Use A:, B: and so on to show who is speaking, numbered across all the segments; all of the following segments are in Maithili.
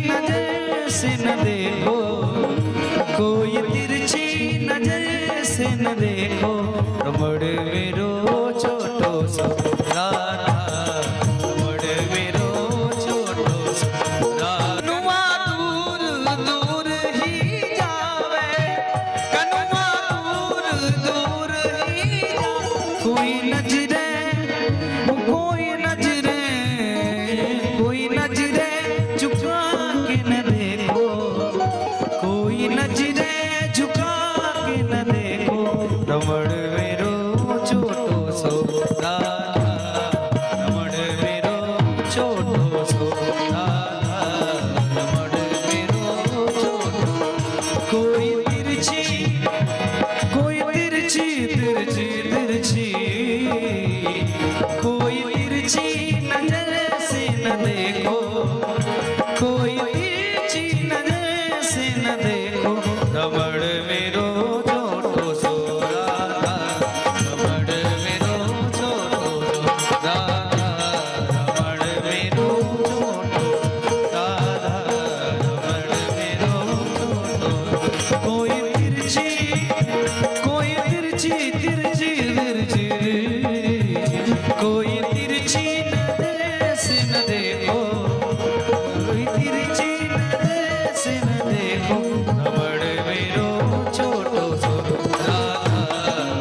A: नजर से न देखो, कोई तिरछी नजर से न देखो, रमण मेरो छोटो सो राधा, रमण मेरो छोटो सो राधा। कनुआ दूर दूर ही जावे, कनुआ दूर दूर ही जावे, कोई नजरे कोई नजरे कोई नजरे झुका के न देखो, कोई नजरे झुका के न देखो, रमण मेरो छोटो सो राधा, रमण मेरो छोटो सो राधा, रमण मेरो छोटो। कोई तिरछी कोई तिरछी तिरछी तिरछी, कोई तिरछी नजर से न देखो, कोई तिरछी नजर से न देखो, रमण मेरो छोटो सो राधा, रमण मेरो छोटो सो राधा, रमण मेरो छोटो राधा, रमण मेरो छोटो। कोई तिरछी कोई तिरछी तिरछी तिरछी, कोई तिरछी नजर से न देखो, कोई तिरछी नजर से न देखो, रमण मेरो छोटो सो राधा,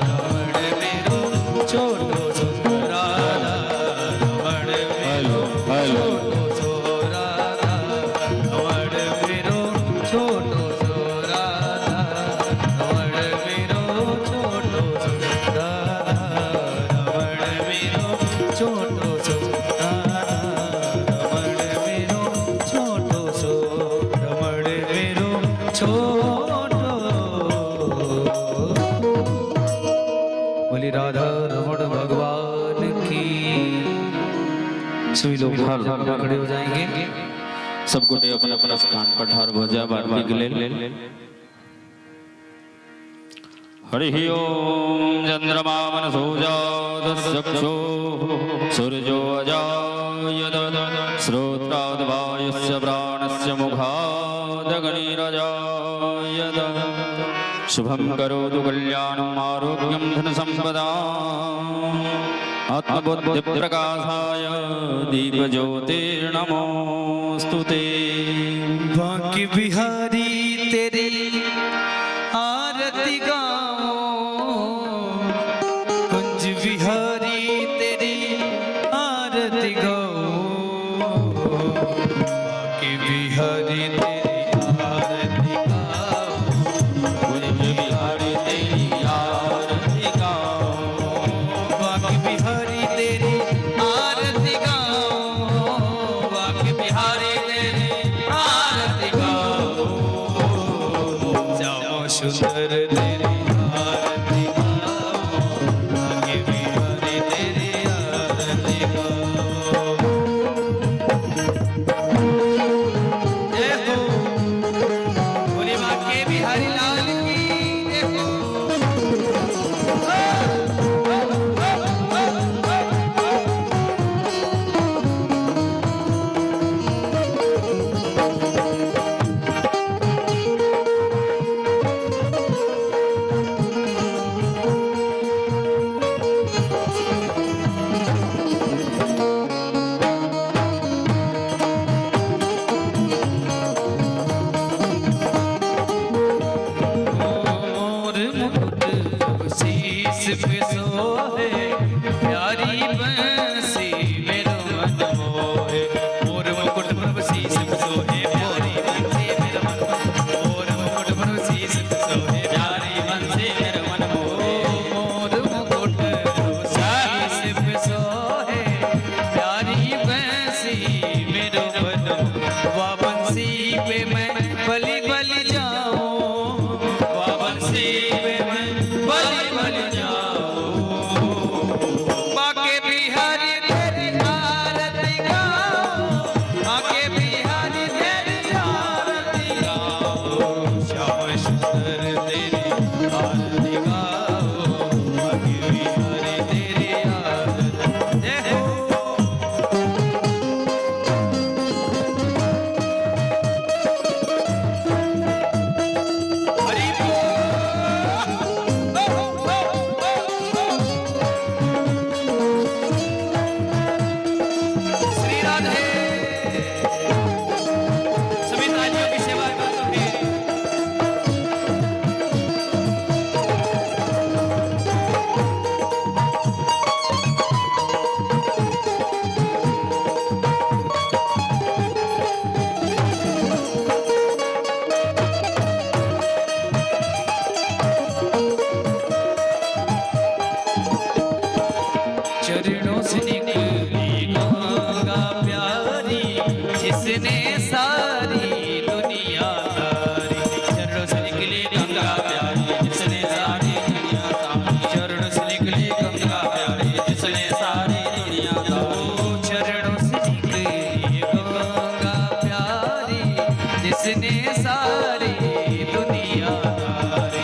A: रमण मेरो छोटो सो राधा, रमण मेरो छोटो सो राधा, रमण मेरो छोटो सो राधा, रमण मेरो छोटो सो राधा, रमण मेरो छोटो सो राधा, रमण मेरो छोटो सो, रमण मेरो छोटो। बोली राधा रमण भगवान की। सभी लोग खड़े हो जाएंगे।
B: सब गोटे अपन अपन स्थान पर ठाढ़ भऽ जायब आरती के लेल। हरि ओम। चंद्रमा मनसो जातस्यक्षो सूर्यो अजायत, श्रोत्राद् वायुश्च प्राणस्य मुखादग्निरजायत। शुभं करोतु कल्याणम् आरोग्यं धनसम्पदा, आत्मबुद्धिप्रकाशाय दीपज्योतिर्नमोऽस्तु ते।
A: बांके बिहारी तेरी आरती गाऊं, कुंज बिहारी तेरी आरती गाऊं, बांके बिहारी तेरी आरती गाऊं,
B: कुंज बिहारी तेरी आरती गाऊं,
A: बांके बिहारी तेरी आरती गाऊं, बांके बिहारी तेरी आरती गाऊं, श्याम सुंदर तेरी आरती गाऊं, बांके बिहारी तेरी आरती गाऊं। जय हो। जिसने सारी दुनिया तारी।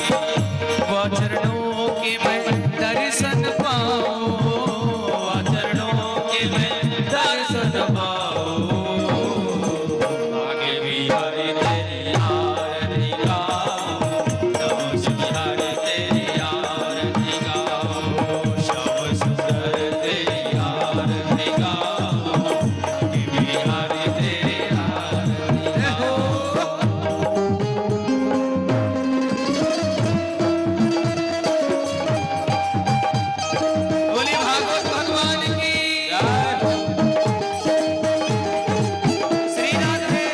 A: वा चरणों के मैं दर्शन पाऊं, वा चरणों के मैं दर्शन पाऊं।
B: बांके बिहारी तेरी आरती गाऊं, दास बिहारी तेरी आरती गाऊं, श्याम सुंदर तेरी आरती गाऊं, बांके बिहारी तेरी आरती गाऊं।
A: बोली भागवत भगवान की श्री राधे।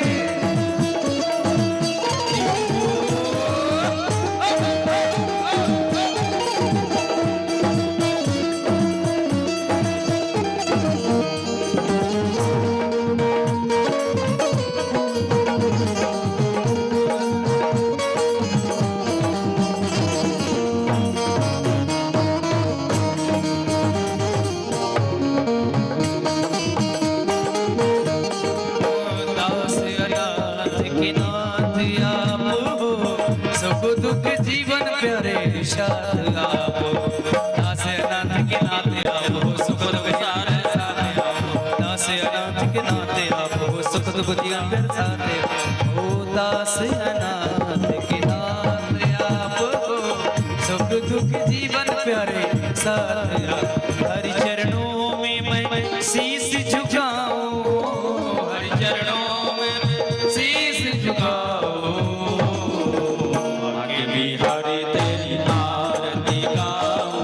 A: दास अनाथ के नाथ आप हो, सुख दुख जीवन प्यारे साथ आप हो। दास अनाथ के नाथ आप हो, सुख दुख सारे साथ आप हो। दास अनाथ के नाथ आप हो, सुख दुख जीवन प्यारे साथ आप हो। दास अनाथ के नाथ आप हो, सुख दुख जीवन प्यारे साथ आप। हरि चरणों में मैं शीश झुकाऊं, हरि चरणों में शीश झुकाऊं।
B: बांके बिहारी तेरी आरती गाऊं,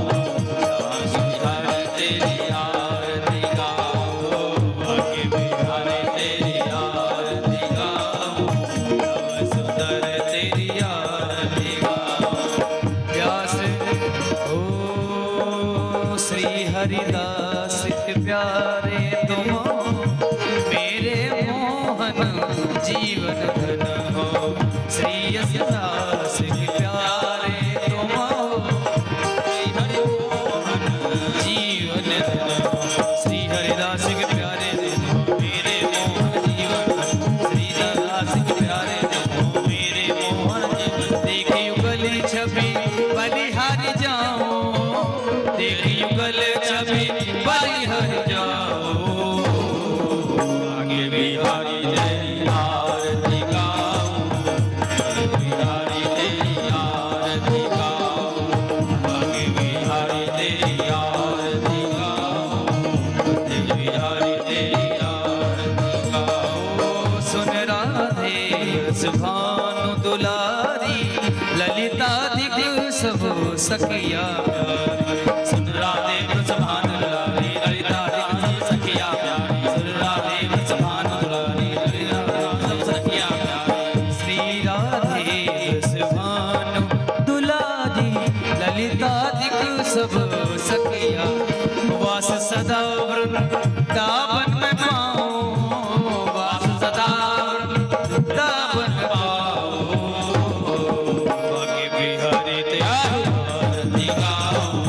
B: दास बिहारी तेरी आरती गाऊं, बांके बिहारी तेरी आरती गाऊं, श्याम सुंदर तेरी आरती गाऊं।
A: व्यास ओ श्री हरिदास के प्यारे तुम हो, मेरे मोहन जीवन धन हो। श्री यशदास के प्यारे तुम हो,
B: श्री हरि मोहन
A: जीवन धन हो। श्री हरिदास के प्यारे तुम हो, मेरे मोहन जीवन धन। श्री दास के प्यारे तुम हो, मेरे मोहन जीवन। देख युगल छवि बलिहारी जाऊं, देख युगल छवि बलिहारी जाऊं।
B: बांके बिहारी तेरी आरती गाऊं, बांके बिहारी तेरी आरती गाऊं, बांके बिहारी तेरी आरती गाऊं, बांके बिहारी तेरी आरती गाऊं।
A: ओ सुन राधे सुभानु दुलारी, ललिता दिग सब सखिया प्यारी। सुन राधे सुभानु दुलारी, ललिता दिग सब सखिया प्यारी। सुन राधे सुभानु दुलारी, ललिता दिग सब सखिया प्यारी। श्री राधे सुभानु दुलारी, ललिता दिग सब सखिया। वास सदा वृंदावन में पाऊं, वास सदा वृंदावन पाऊं।
B: बांके बिहारी तेरी आरती गाऊं,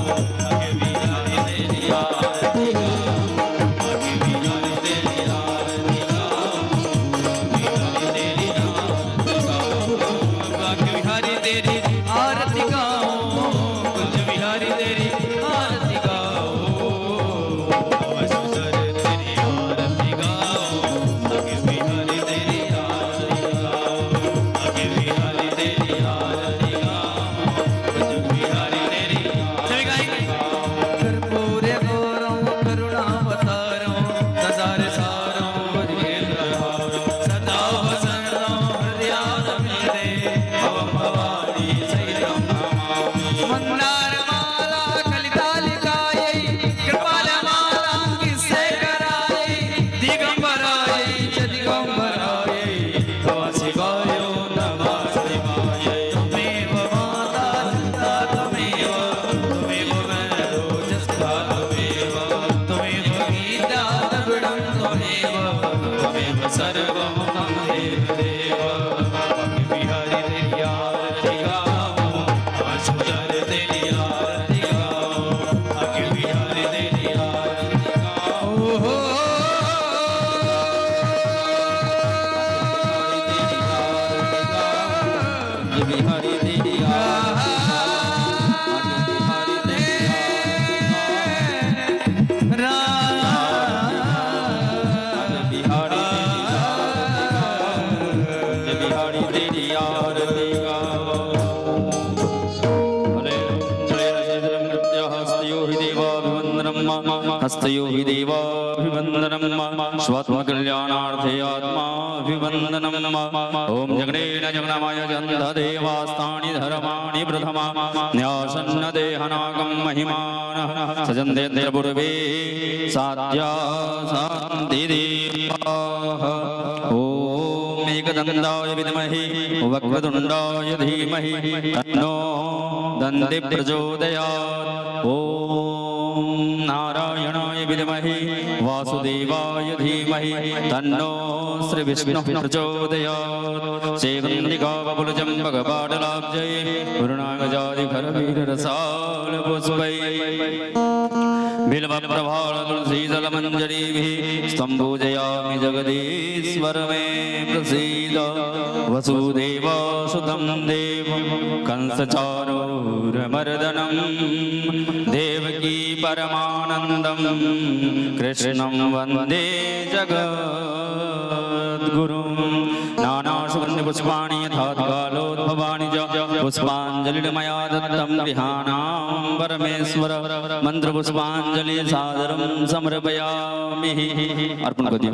B: कुंज बिहारी तेरी आरती बांके बिहारी तेरी आरती बांके बिहारी तेरी कुंज बिहारी तेरी आरती गाओ। हस्तयो हि देवाभिवन्दनं हस्तयो हि देवाभिवन्दनं स्वात्मकल्याणार्थे आत्माभिवन्दनं। ॐ जगनेन जगनमय जन्धदेवास्तानि धर्माणि प्रथमा न्यासन्न देहनागं महिमानः सजन्तेन्द्रपूर्वे साध्या शान्ति देवाः। ॐ एकदन्ताय विद्महे वक्रतुण्डाय धीमहि तन्नो दन्ति प्रचोदयात्। ॐ नारायणाय विद्महे वासुदेवाय धीमहि तन्नो श्रीविष्णुः प्रचोदयात्। सेवन्तिकाबुलजम्बकपाटलाब्जये गुरुनागजादिखरवीररसालपुष्पै बिल्वप्रभाल तुलसीदलमञ्जरीभिः स्तम्भूजयामि जगदीश्वर मे प्रसीद। वसुदेवसुतं देवं कंसचाणूरमर्दनं देवकी परमानन्दं कृष्णं वन्दे जगद्गुरुं। नानासुगन्धिपुष्पाणि यथाकालोद्भवानि च पुष्पाञ्जलिर्मया दत्तं गृहाणां परमेश्वर मन्त्रपुष्पाञ्जलि सादरं समर्पयामि। अर्पण कर दियो।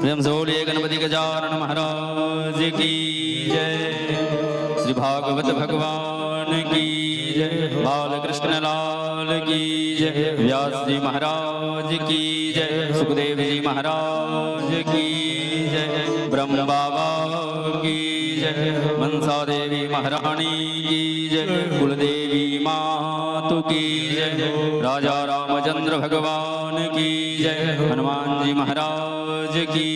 B: प्रेम से बोलिए गणपति गजानन महाराज की जय, श्री भागवत भगवान की जय, बालकृष्ण लाल की जय, व्यास जी महाराज की जय, सुखदेव जी महाराज की जय, ब्रह्म बाबा की जय, मनसा देवी महारानी की जय, कुलदेवी मातु की जय, राजा रामचंद्र भगवान की जय, हनुमान जी महाराज की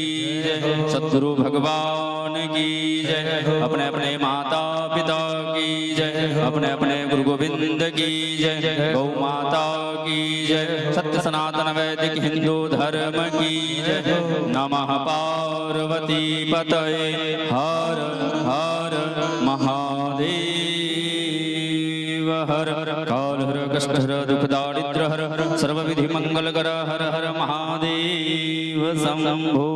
B: जय, सतगुरु भगवान की जय, अपने अपने माता पिता की जय, अपने अपने गुरु गोविंद की जय, गौ माता की जय, सत्य सनातन वैदिक हिंदू धर्म की जय। नमः पार्वती पतये हर हर महादेव हर। काल हर कष्ट हर दुख दारिद्र हर सर्वविधि मंगल कर हर हर महादेव शंभो।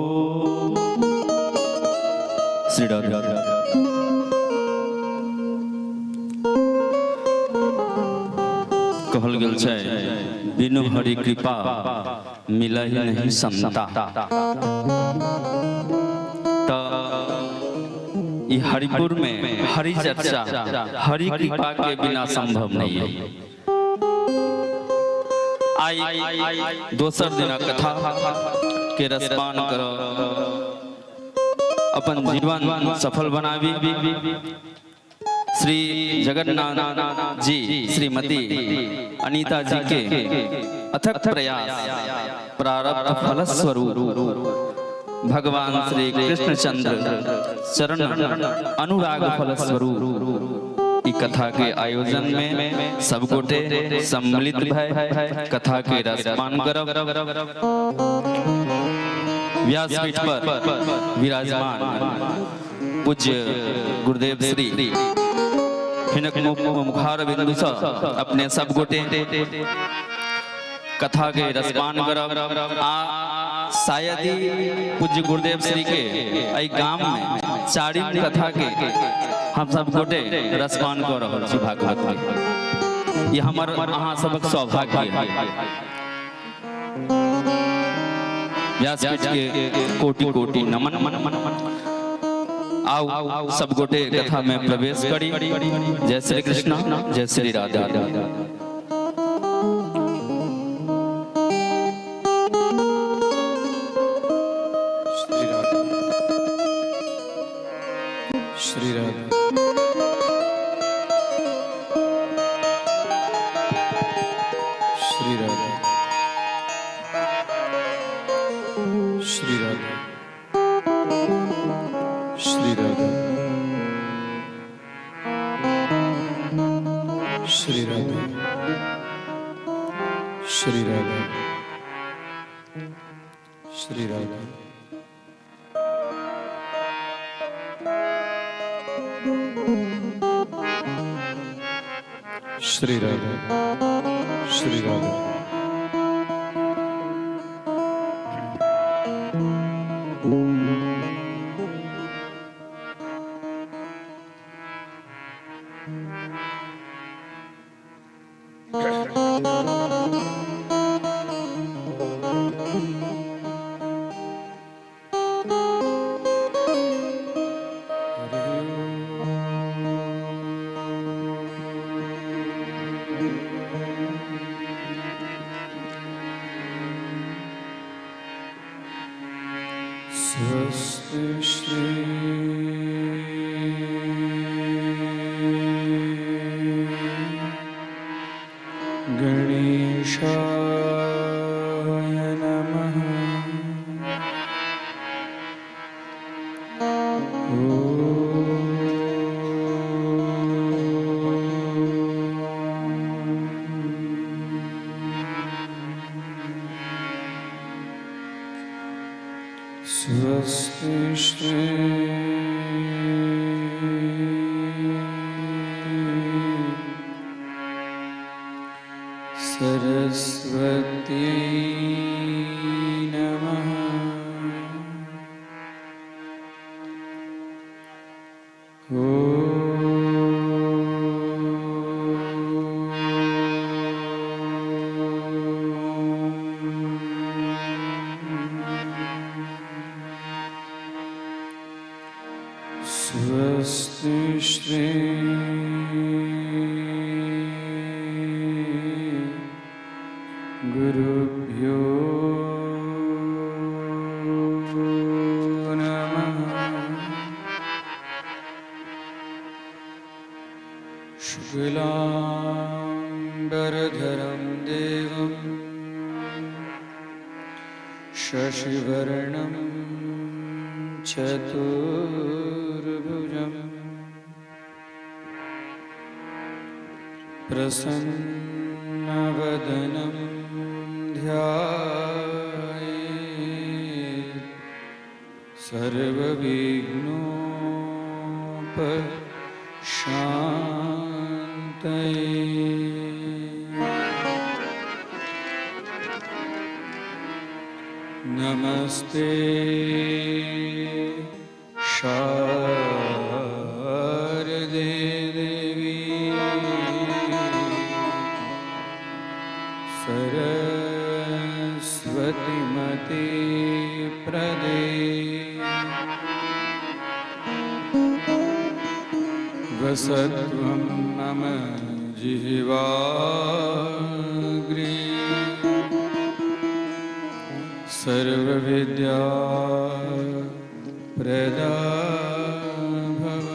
B: श्री राधे। कहल गेल छै, बिनु हरि कृपा मिलहि नहीं संता। तऽ ई हरिपुर में हरि चर्चा हरि कृपा के बिना संभव नहीं है। आई दोसर दिनक कथा के रसपान कर अपन जीवन सफल बनाबी। श्री जगन्नाथ जी श्रीमती अनीता जी के अथक प्रयास प्रारब्ध फलस्वरूप भगवान श्री कृष्णचंद्र चरण अनुराग फलस्वरूप ई कथा के आयोजन में सब गोटे सम्मिलित भय कथा के रसपान करब। व्यासपीठ पर विराजमान पूज्य गुरुदेव श्री हिनक मुखार बिंदु से अपने सब गोटे कथा के रसपान करब। आ शायद ही पूज्य गुरुदेव श्री के एहि गाम में चारिम कथा के हम सब गोटे रसपान कऽ रहल छी भागवत के। ई हमर अहाँ सबक सौभाग्य है। व्यासपीठ के कोटि कोटि नमन मन मन। आओ सब गोटे कथा में प्रवेश करी। जय श्री कृष्ण, जय श्री राधे।
A: श्री राधे, श्री राधे, श्री राधे, श्री राधे, श्री राधे, श्री राधे, श्री राधे, श्री राधे।
C: श्री राधे श्री राधे। स्वस्ति श्री गणेशाय नमः। स्वस्ति श्री सरस्वती नमः। स्वस्ति श्री गुरुभ्यो नमः। शुक्लाम्बरधरं देवं शशिवर्णं चतुर्भुजं प्रसन्नवदनं ध्यायेत् सर्वविघ्नोपशान्तये। नमस्ते शारदे देवी सरस्वती मति प्रदे। वसत्वं मम जिह्वाग्रे सर्वविद्या प्रदा भव।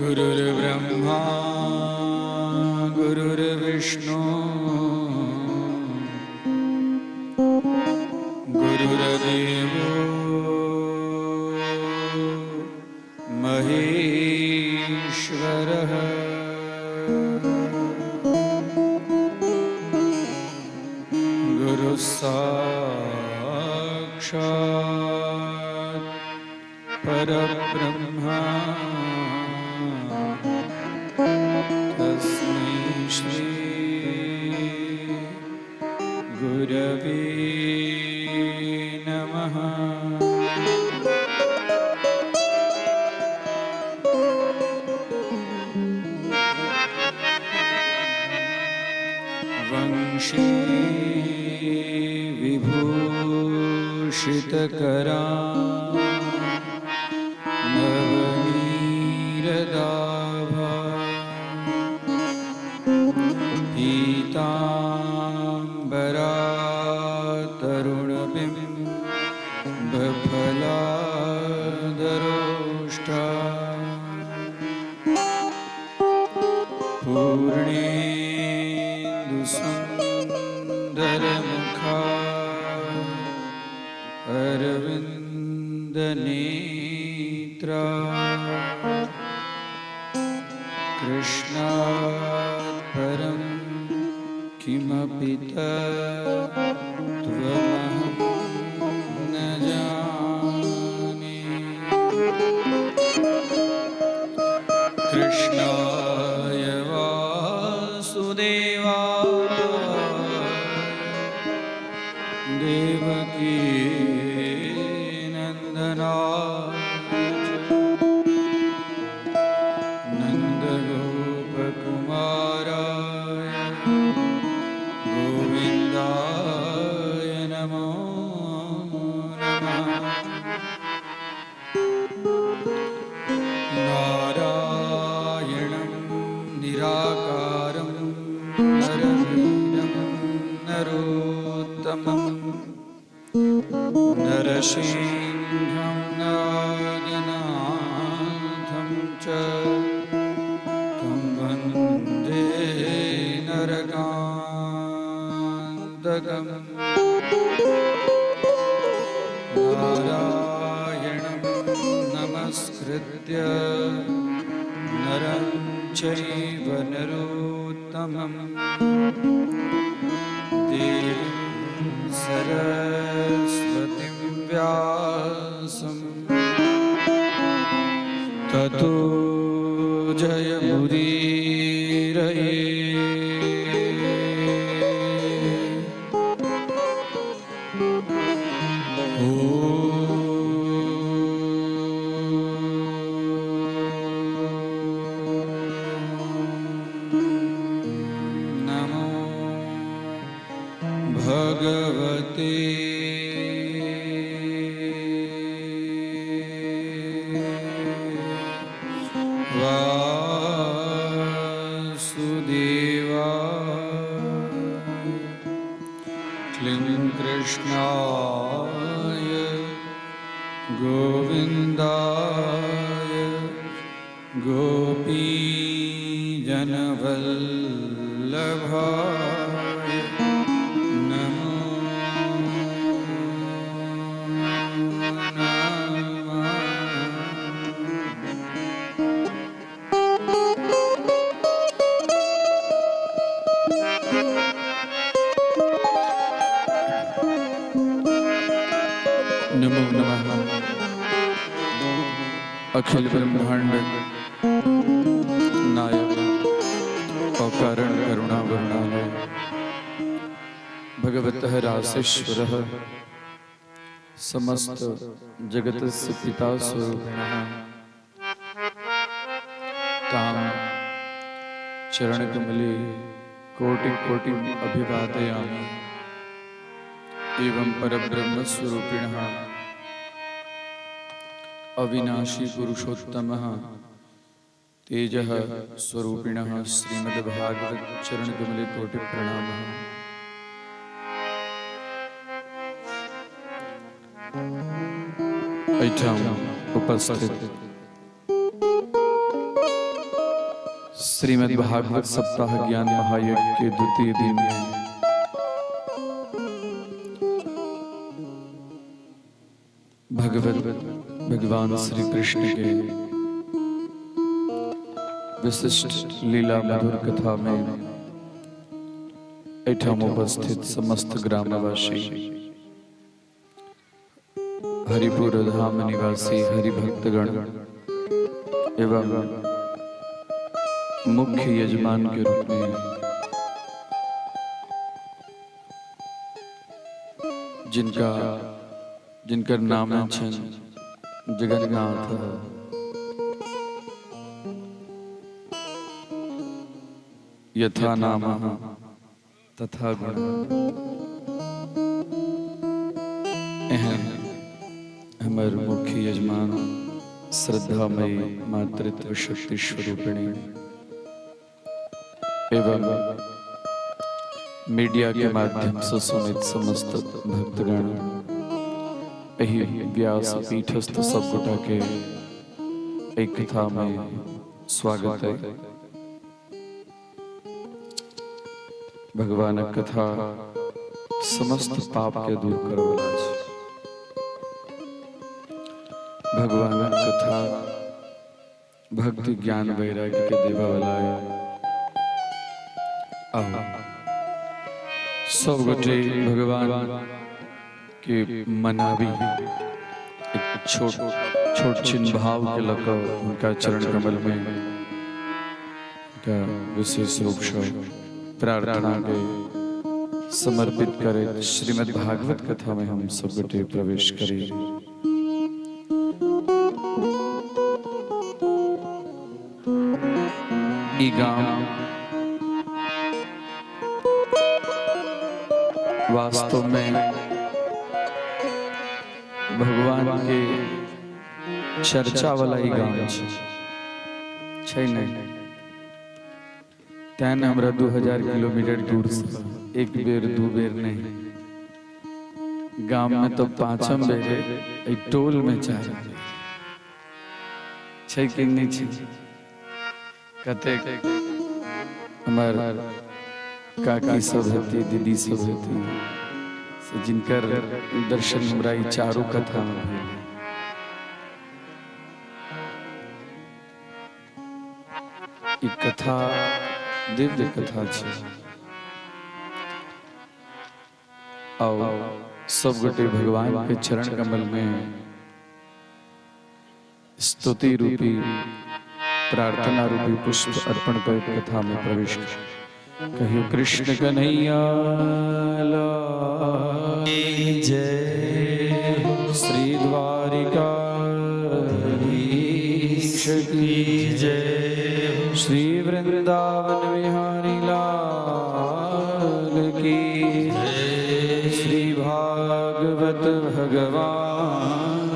C: गुरुर्ब्रह्मा गुरुर्विष्णु गुरुर्देवो महेश्वरः। गुरुः साक्षात् परब्रह्म तस्मै श्री गुरवे नमः। वंशी विभूषितकरा नवनीरदाभा पीताम्बरा तरुणबिम्बफलादरोष्टा पूर्णेन्दुसुन्दरमुखा अरविन्दनेत्रा कृष्णात् परं किमपि तत्त्वमहं कृष्णाय वासुदेवाय देवकी नन्दनाय च नन्दगोपकुमाराय गोविन्दाय नमो नमः। नारायणं निराकारं नरवीरं नरोत्तमं नरसिंहं नागनाथं च तं वन्दे नरकान्तकम्। नारायणं नमस्कृत्य नरं चैव नरोत्तमं देवीं सरस्वतीं व्यासं ततो जयमुदीरये। नमो भगवते वासुदेवाय। क्लीं कृष्णाय गोविन्दाय गोपीजनवल्लभाय नमो नमः। नमो नमः। अखिल ब्रह्मांड नायक अकारण करुणा वरुणालय भगवतः रासेश्वरः समस्त जगतस्य पिता स्वरूपिणः तां चरणकमले कोटि कोटि अभिवादयामि। एवं परब्रह्म स्वरूपिणः अविनाशी पुरुषोत्तमः तेजः स्वरूपिणः श्रीमद्भागवत चरणकमले कोटि प्रणामः। एहिठाम उपस्थित श्रीमद् भागवत सप्ताह ज्ञान महायज्ञ के द्वितीय दिन में भगवत भगवान श्री कृष्ण के विशिष्ट लीला मधुर कथा में एहिठाम उपस्थित समस्त ग्रामवासी, हरिपुर धाम निवासी हरिभक्तगण एवं मुख्य यजमान के रूप में जिनका जिनकर नाम है जगन्नाथ, यथा नाम तथा गुण, एहन हमर मुख्य यजमान श्रद्धामयी मातृत्व शक्ति स्वरूपिणी एवं मीडिया के माध्यम से सुनित समस्त भक्तगण, एहि व्यास पीठस्थ सब गोटा के एक कथा में स्वागत है। भगवानक कथा समस्त पाप के दूर करवला छै। भगवानक कथा भक्ति ज्ञान वैराग्य के देवा वाला है। आओ सब गोटे भगवान के मनाबी। एक छोट छोट छिन भाव के लऽ कऽ हुनका चरण कमल में हुनका विशेष रूप से प्रार्थना के समर्पित करैत श्रीमद् भागवत कथा में हम सब गोटे प्रवेश करी। ई गाम वास्तव में भगवान के चर्चा वाला ई गाम छै, छै नहि? तें ने हमरा 2000 किलोमीटर दूर से एक बेर दू बेर नहीं, गाम में तो पांचम बेर, एहि टोल में चार बेर छै कि नहि छै? कतेक हमर काकी सब हेती, दीदी सब हेती, से जिनकर दर्शन हमरा ई चारू कथा में भेल। ई कथा दिव्य कथा छै और सब गोटे भगवान के चरण कमल में स्तुति रूपी प्रार्थना रूपी पुष्प अर्पण कर कथा में प्रवेश कर। कहियो कृष्ण कन्हैया लाल जय, श्री द्वारिकाधीश की जय, श्री वृंदावन बिहारी लाल की जय, श्री भागवत भगवान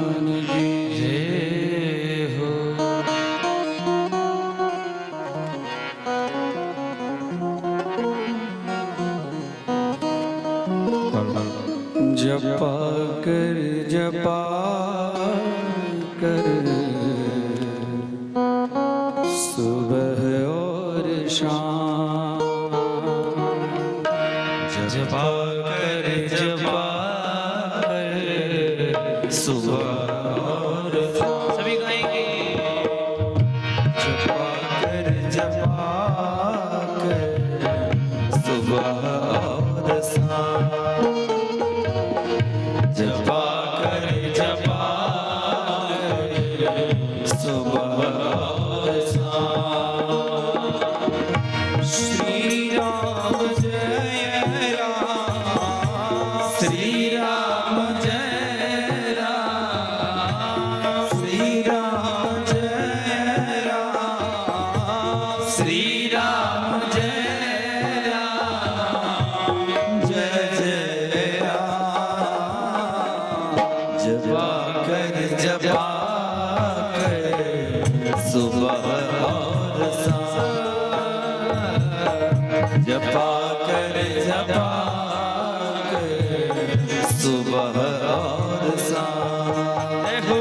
C: की
A: जय हो।
C: जपा कर जपा कर सुबह और शाम,
A: जपा कर जपा कर सुबह और शाम। सभी गाएंगे।
C: जपा कर जपा कर सुबह और शाम,
A: जपा कर जपा कर सुबह और शाम।
C: श्री राम जय राम,
A: श्री राम जय राम,
C: श्री राम जय राम,
A: श्री राम जय राम,
C: जय जय राम।
A: जपा कर जपा कर सुबह और शाम। जपा कर जपा कर सुबह और शाम। जय हो,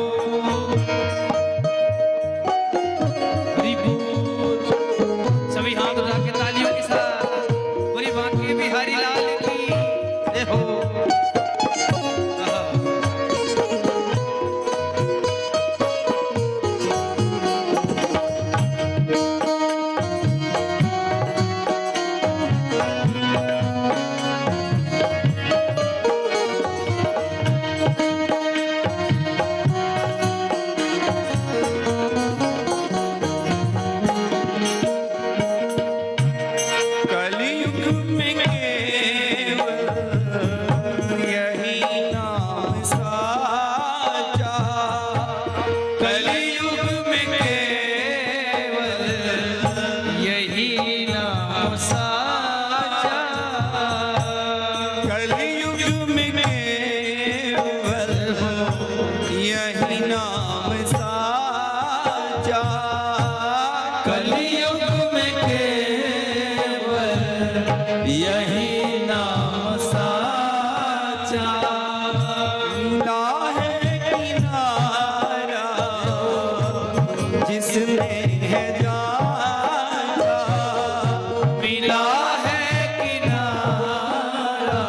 A: हरि बोल। सभी हाथ उठा के तालियों के साथ पूरी बांके बिहारी लाल की जय हो।
C: कलयुग में केवल यही नाम साचा,
A: कलयुग में केवल यही नाम साचा,
C: कलयुग में केवल यही नाम साचा,
A: कलयुग में केवल यही नाम साचा,
C: मिला है किनारा जिसने है जाना,
A: मिला है किनारा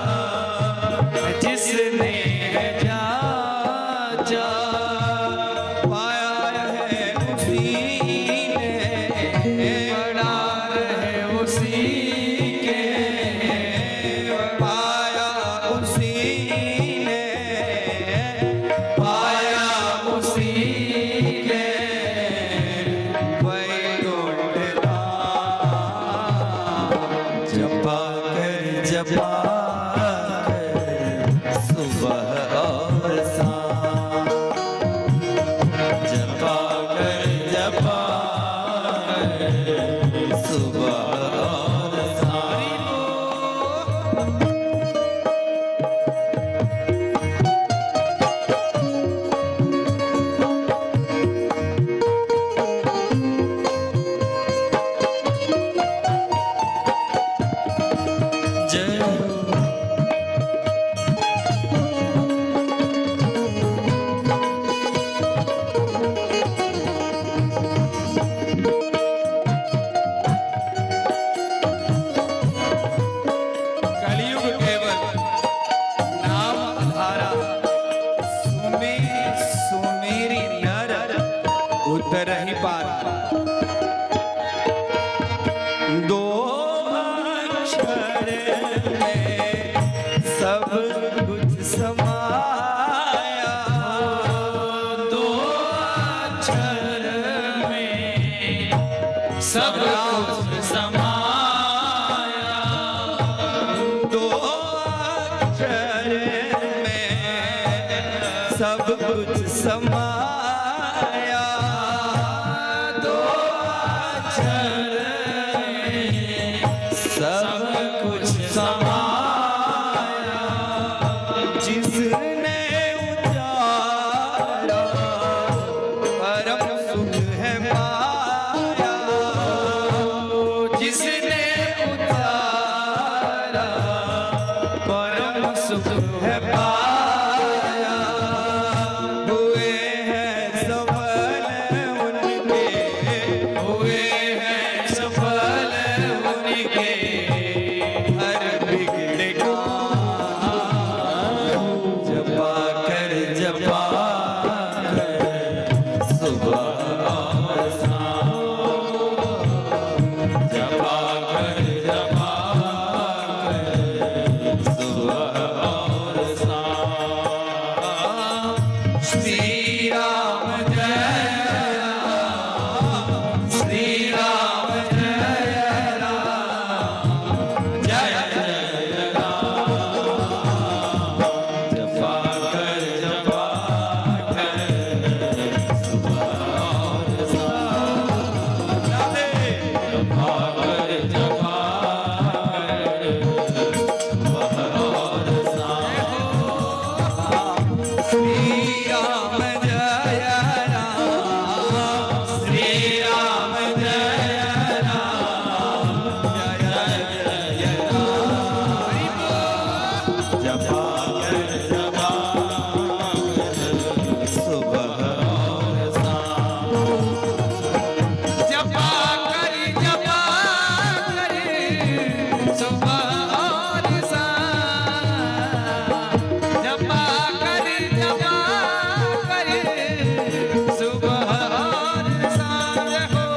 A: जिसने है जाचा,
C: पाया है उसी ने,
A: बड़ा रहे उसी के,
C: पाया उसी
D: सुबह और शाम। जपा कर जपा कर सुबह और शाम। जय हो।
A: कलयुग केवल नाम आधारा, सुमेर सुमेरी नर उतरहि पार।
D: दो अक्षर में सब कुछ समाया,
A: दो अक्षर में सब कुछ समाया,
D: दो अक्षर में सब कुछ समाया,
A: दो अक्षर में
D: सब
A: कुछ समाया,
D: जिसने उचारा परम सुख है पाया,
A: जिसने उतारा परम सुख
D: है पाया। हुए हैं सफल उनके,
A: हुए हैं सफल उनके
D: हर बिगड़े काम। जपा कर जपा कर सुबह और शाम। जपा कर जपा कर सुबह और शाम।
A: श्री राम जय राम, श्री राम जय राम, जय जय राम।
D: जपा कर जपा कर सुबह और शाम। जपा कर जपा कर सुबह और शाम। श्री राम जय राम, श्री राम जय राम, जय जय राम। जपा कर जपा कर सुबह और शाम।
A: जपा कर जपा कर सुबह और शाम, जपा कर जपा कर सुबह और शाम हो।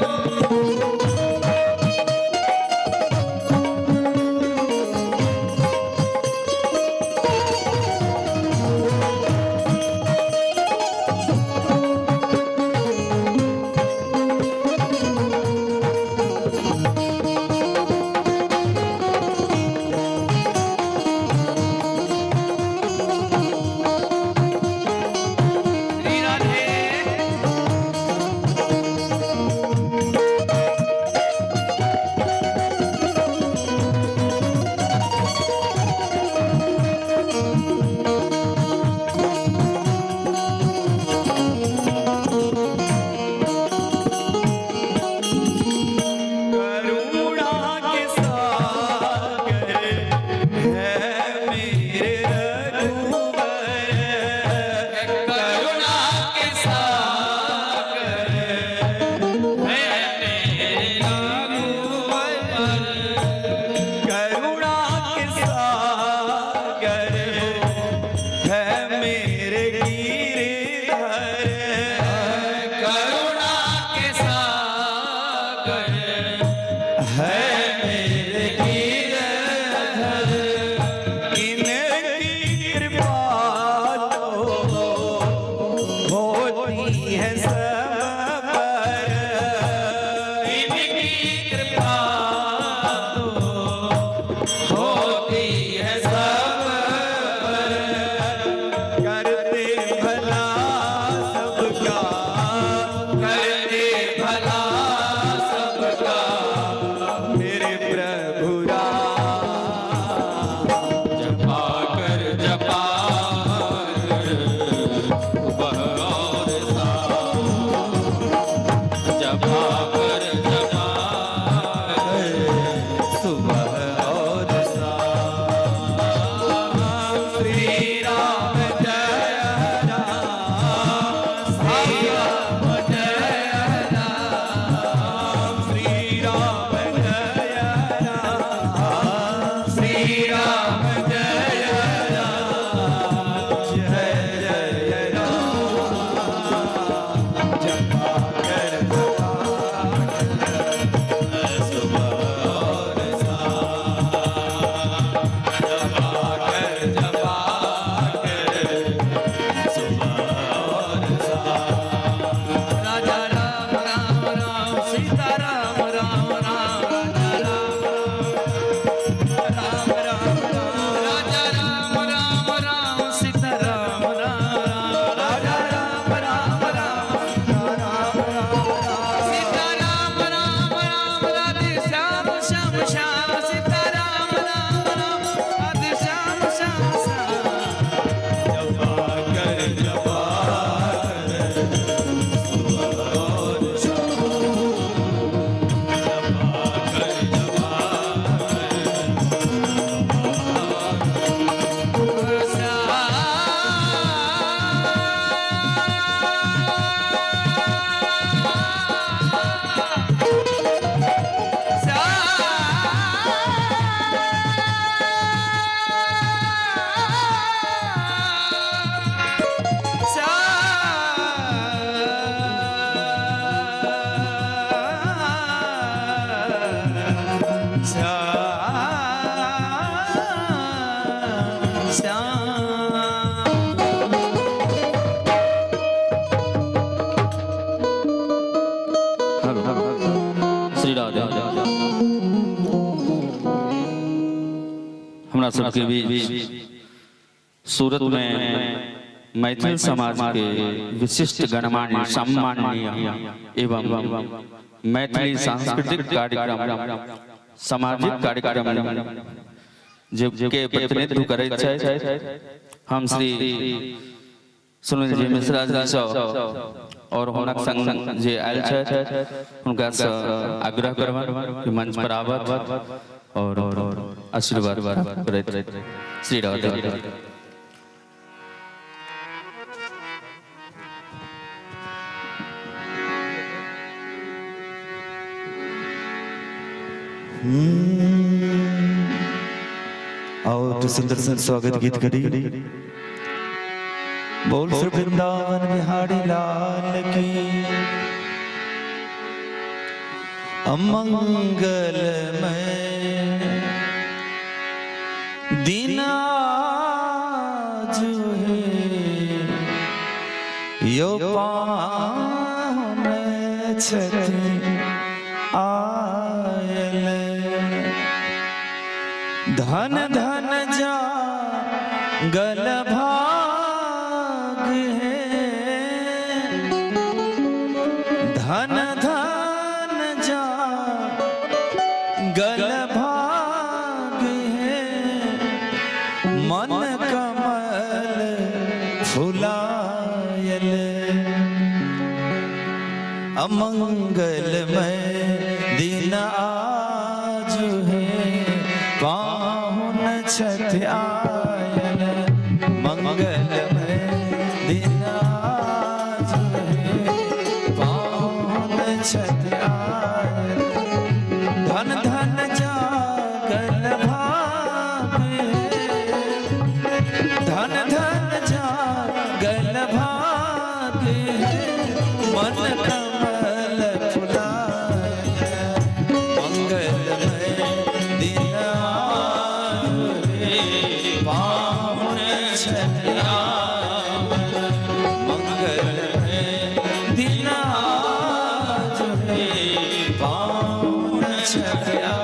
B: सबके बीच सूरत में मैथिल समाज के विशिष्ट गणमान्य सम्माननीय एवं मैथिली सांस्कृतिक कार्यक्रम सामाजिक कार्यक्रम जे के प्रतिनिधित्व करैत छथि, हम श्री सुनील जी मिश्रा जी सँ और हुनक संग जे आयल छथि हुनका सँ आग्रह करबनि कि मंच पर आबथि और आशीर्वाद करैत श्री राधे।
E: और सुंदर सुंदर स्वागत गीत करी। बोल श्री वृंदावन बिहारी लाल की। अमंगल में दिन आज है यो पाहुन छथि आयल, धन धन जा गल भाग है, धन धन जा गल भाग है, मन कमल फुलायल, अमंगल में दिन आज है पाहुन छथि आयल, मंगल में दिन आज है पाहुन छथि आयल, धन धन जागल भाग है, धन धन जागल भाग है, मन कमल फुलायल, मंगल में दिन आज है पाहुन छथि आयल, मंगल में दिन आज है पाहुन छथि आयल।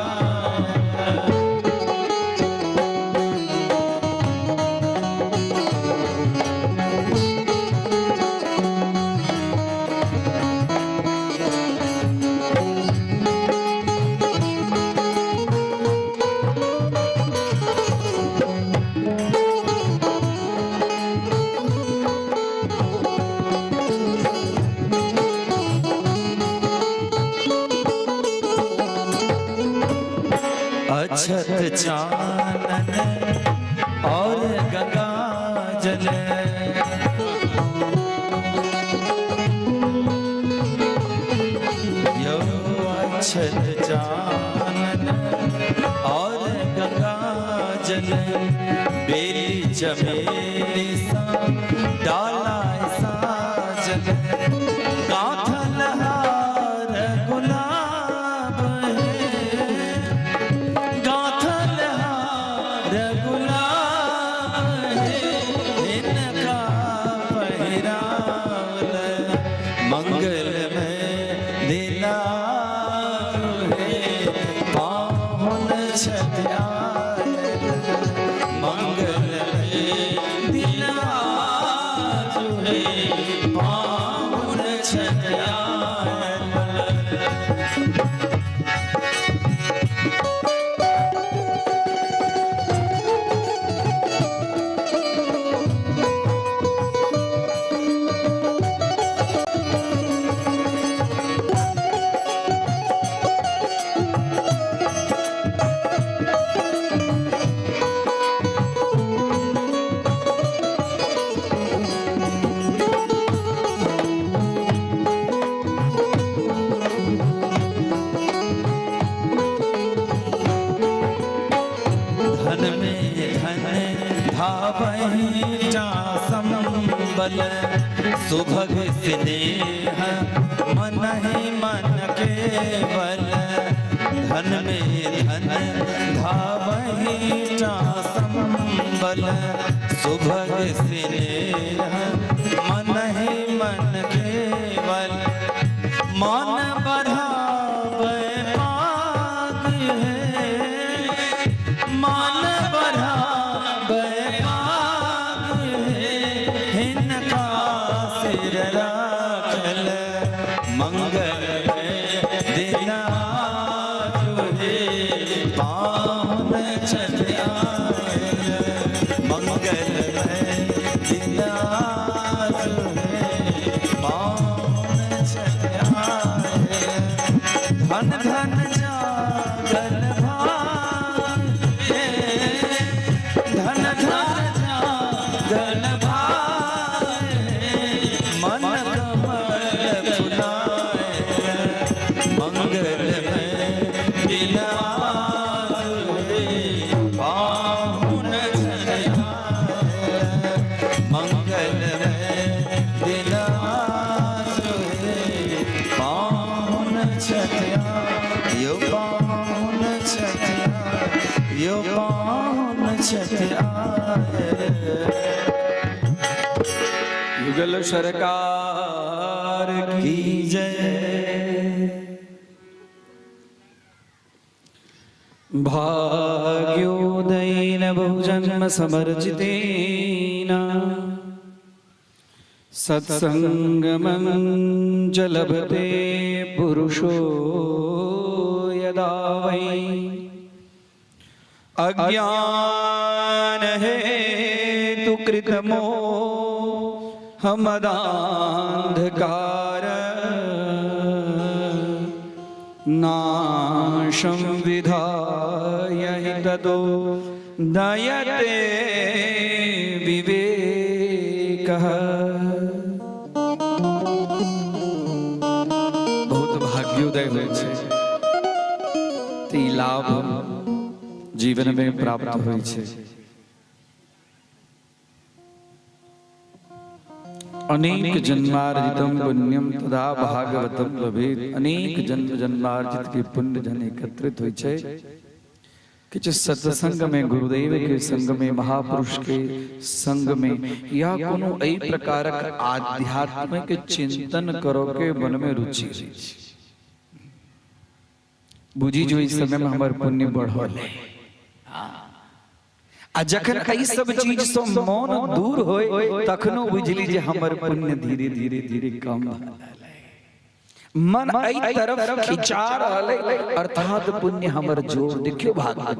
E: अक्षत चानन और गंगा जल, यो अक्षत चानन और गंगा जल, बेली चमेली सा डाला साजन, गाथल हार गुलाब है, गाथल हार गुलाब है, इनका पहिरावल, मंगल में दिन है पाहुन छथि आयल, मंगल में दिन है पाहुन छथि आयल। धन में धन धावहि संबल, सुभग स्नेह मन ही मन केवल, धन में धन धावहि संबल, सुभग स्नेह मन ही मन केवल, मन बढ़ावे पाग है, मान बढ़ावे मंगलमय दिन आज है, पावन छठ आए। धन धन जागल भाग्य, धन धन जागल भाग्य, मन कमल फुलाए, मंगलमय दिन आज है, पाहुन छठ आए। मंगलमय दिन आज है, पाहुन छठ आए। यो पाहुन छठ आए, यो पाहुन छठ आए।
C: युगल सरकार की
E: की जय।
D: भाग्योदयेन बहुजन्म समर्जितेन सत्संगमं च लभते पुरुषो यदा वै। अज्ञान हेतु कृतमो हमदांधकार नाशं विधाय हि ततो दयते विवेकः।
C: बहुत भाग्योदय होइ छै तऽ ई लाभ जीवन में प्राप्त होइ छै। अनेक जन्मार्जितम पुण्यम तदा भागवतम लभेत। अनेक जन्म जन्मार्जित के पुण्य जन एकत्रित होइ छै, किछु सत्संग में, गुरुदेव के संग में, महापुरुष के संग में, या कोनो एहि प्रकारक आध्यात्मिक चिंतन करो के मन में रुचि होइ छै। बुझी जो इस समय में हमर पुण्य बढ़ल है। आ जखन एहि सब चीज सँ मन दूर होय, तखनो बुझली जे हमर पुण्य धीरे धीरे धीरे कम भऽ रहल है, मन एहि तरफ खिंचा रहल है, अर्थात पुण्य हमर जोर। देखियो, भाग्य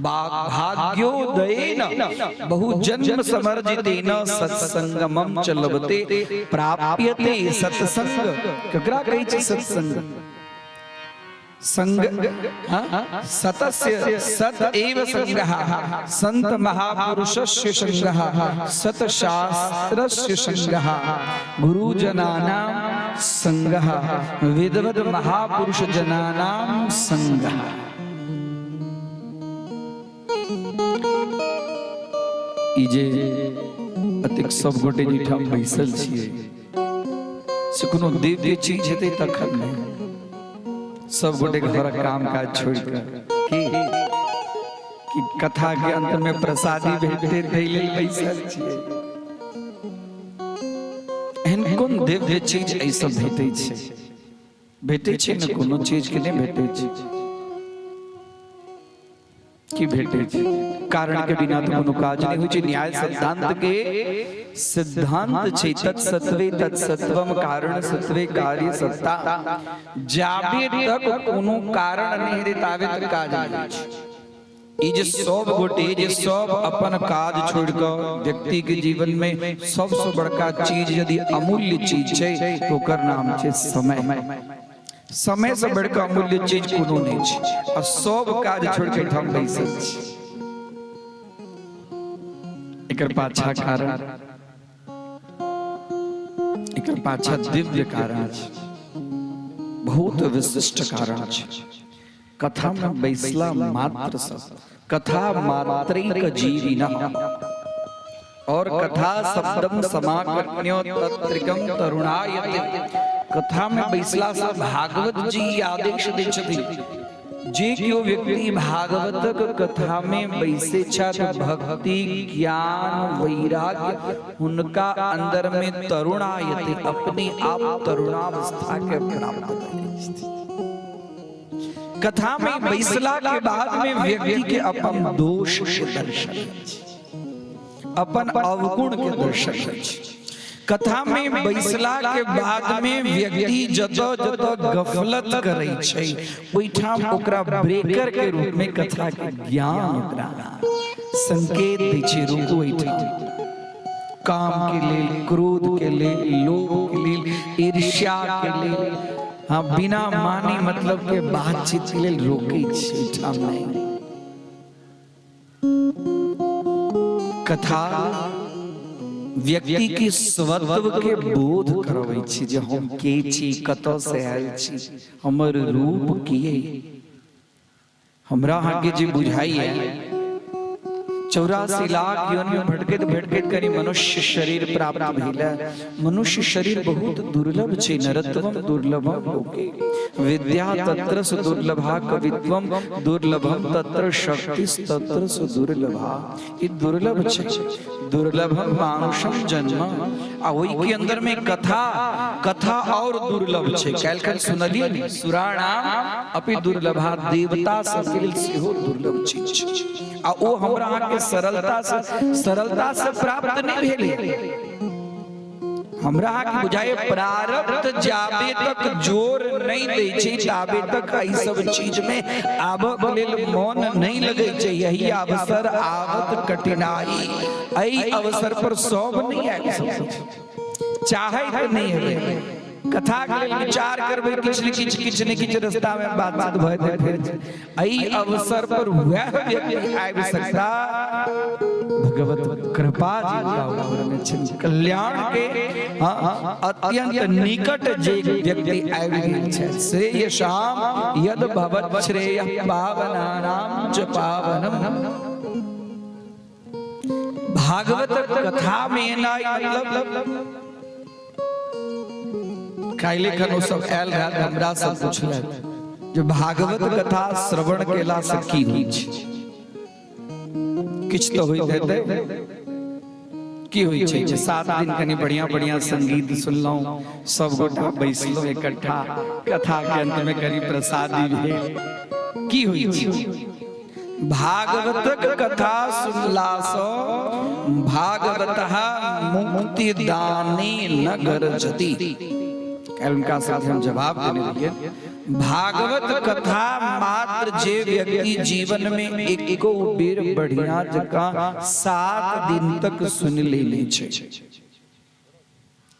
C: भाग्योदयेन बहुजन्म समर्जितेन सत्संगमम च लभते प्राप्यते। सत्संग ककरा कहै छै? सत्संग संग, हाँ? सतस्य सत एव संगः, संत महापुरुषस्य संगः, सत शास्त्रस्य संगः, गुरुजनानां संगः, विद्वद महापुरुष जनानां संगः। ई जे अतेक सब गोटे जाहिठाम बैसल छियै, से कोनो दिव्य चीज हेतै तखन ने सब गोटे घरक काम काज छोड़ि कऽ कि कथा के अंत में प्रसादी भेटते ताहि लेल बैसल छियै। एहन कोन दिव्य चीज एहि सब भेटै छै? भेटै छै ने कोनो चीज के नहि भेटै छै। की भेटै छै? कारण के बिना तऽ कोनो काज नहि होइ छै। न्याय सिद्धांत के सिद्धांत छै, तत्सत्वे तत्सत्वम कारण सत्वे कार्य सत्ता। जाबे तक कोनो कारण नहि हेतै, ताबे तक काज नहि होइ छै। ई जे सब गोटे जे सब अपन काज छोड़ि कऽ, व्यक्ति के जीवन में सबसँ बड़का चीज यदि अमूल्य चीज छै तऽ ओकर नाम छै समय। समय से बढ़िकऽ अमूल्य चीज कोनो नहि छै, आ सब काज छोड़ि कऽ एहिठाम बैसल छी। एकर पाछा कारण, एकर पाछा दिव्य कारण छै, बहुत विशिष्ट कारण छै। कथा में बैसला मात्र सँ, कथा मात्रैक जीविनः और कथा शब्दम समाकर्ण्य तत्रिकम तरुणायते। कथा में बैसला से भागवत जी आदेश दै छथिन, जे केओ व्यक्ति भागवतक कथा में बैसे छथि, भक्ति ज्ञान वैराग्य हुनका अंदर में तरुणायते, अपने आप तरुणावस्था के प्राप्त करै छथि। कथा में बैसला के बाद में व्यक्ति के अपन दोष के दर्शन होइ छै, अपन अवगुण के दर्शन होइ छै। कथा में बैसला के बाद में व्यक्ति जतऽ जतऽ गफलत करै छै, ओहिठाम ओकरा ब्रेकर के रूप में कथा के ज्ञान ओकरा
D: संकेत दै छै, रुकू एहिठाम। काम के लेल, क्रोध के लेल, लोभ के लेल, ईर्ष्या के लेल, हाँ, बिना माने मतलब के बातचीत के लेल रोकै छै, एहिठाम नहि। कथा व्यक्ति के स्वत्व के बोध करबै छै जे हम के छी, कतऽ से आयल छी, हमर रूप की अइ। हमरा अहाँके जे बुझाइए, 84 लाख योनि में भटकैत भटकैत कनि मनुष्य शरीर प्राप्त भेल। मनुष्य शरीर बहुत दुर्लभ छै। नरत्वम दुर्लभम लोके, विद्या तत्र सुदुर्लभा, कवित्वम दुर्लभम तत्र शक्ति तत्र सुदुर्लभा। ई दुर्लभ छै। दुर्लभम मानुषम जन्म। आ ओहि के अंदर में कथा, कथा और दुर्लभ छै। काल्हि खन सुनलियै ने, सुराणाम अपि दुर्लभा, देवता सबके लेल सेहो दुर्लभ चीज छै। आ ओ हमरा अहाँके सरलता से प्राप्त नहि भेलै। हमरा अहाँके बुझाइए, प्रारब्ध जाबे तक जोर नहि दै छै ताबे तक एहि सब चीज में आबक लेल मन नहि लगै छै। यही अवसर आवत कठिनाई, एहि अवसर पर सब नहि आबि सकै छै। चाहैत नहि हेबै, कथा के लेल विचार करबै, किछु ने किछु, किछु ने किछु रास्ता में बातचीत भऽ जेतै। फेर एहि अवसर पर वह व्यक्ति आबि सकता भगवत कृपा जिनका ऊपर में छनि, कल्याण के हाँ, अत्यंत निकट जे व्यक्ति आबि गेल छै। श्रेयसाम यद भवत श्रेय पावनानाम च पावनम। भागवत कथा में एनाइ मतलब, काल्हि खन ओ सब आयल रहत, हमरा सब पुछलथि जे भागवत कथा श्रवण केला से की होइ छै? किछु तऽ होइत हेतै। की होइ छै जे 7 दिन कनि बढ़िया बढ़िया संगीत सुनलहुँ, सब गोटा बैसलहुँ इकट्ठा, कथा के अंत में कनि प्रसादी भेल, की होइ छै? भागवतक कथा सुनलासँ भागवतः मुक्ति दाने न गरजति। काल्हि हुनका साथ हम जवाब देने रहियै। भागवत कथा मात्र जे व्यक्ति जीवन में एको बेर बढ़िया जकाँ 7 दिन तक सुनि लेने छै,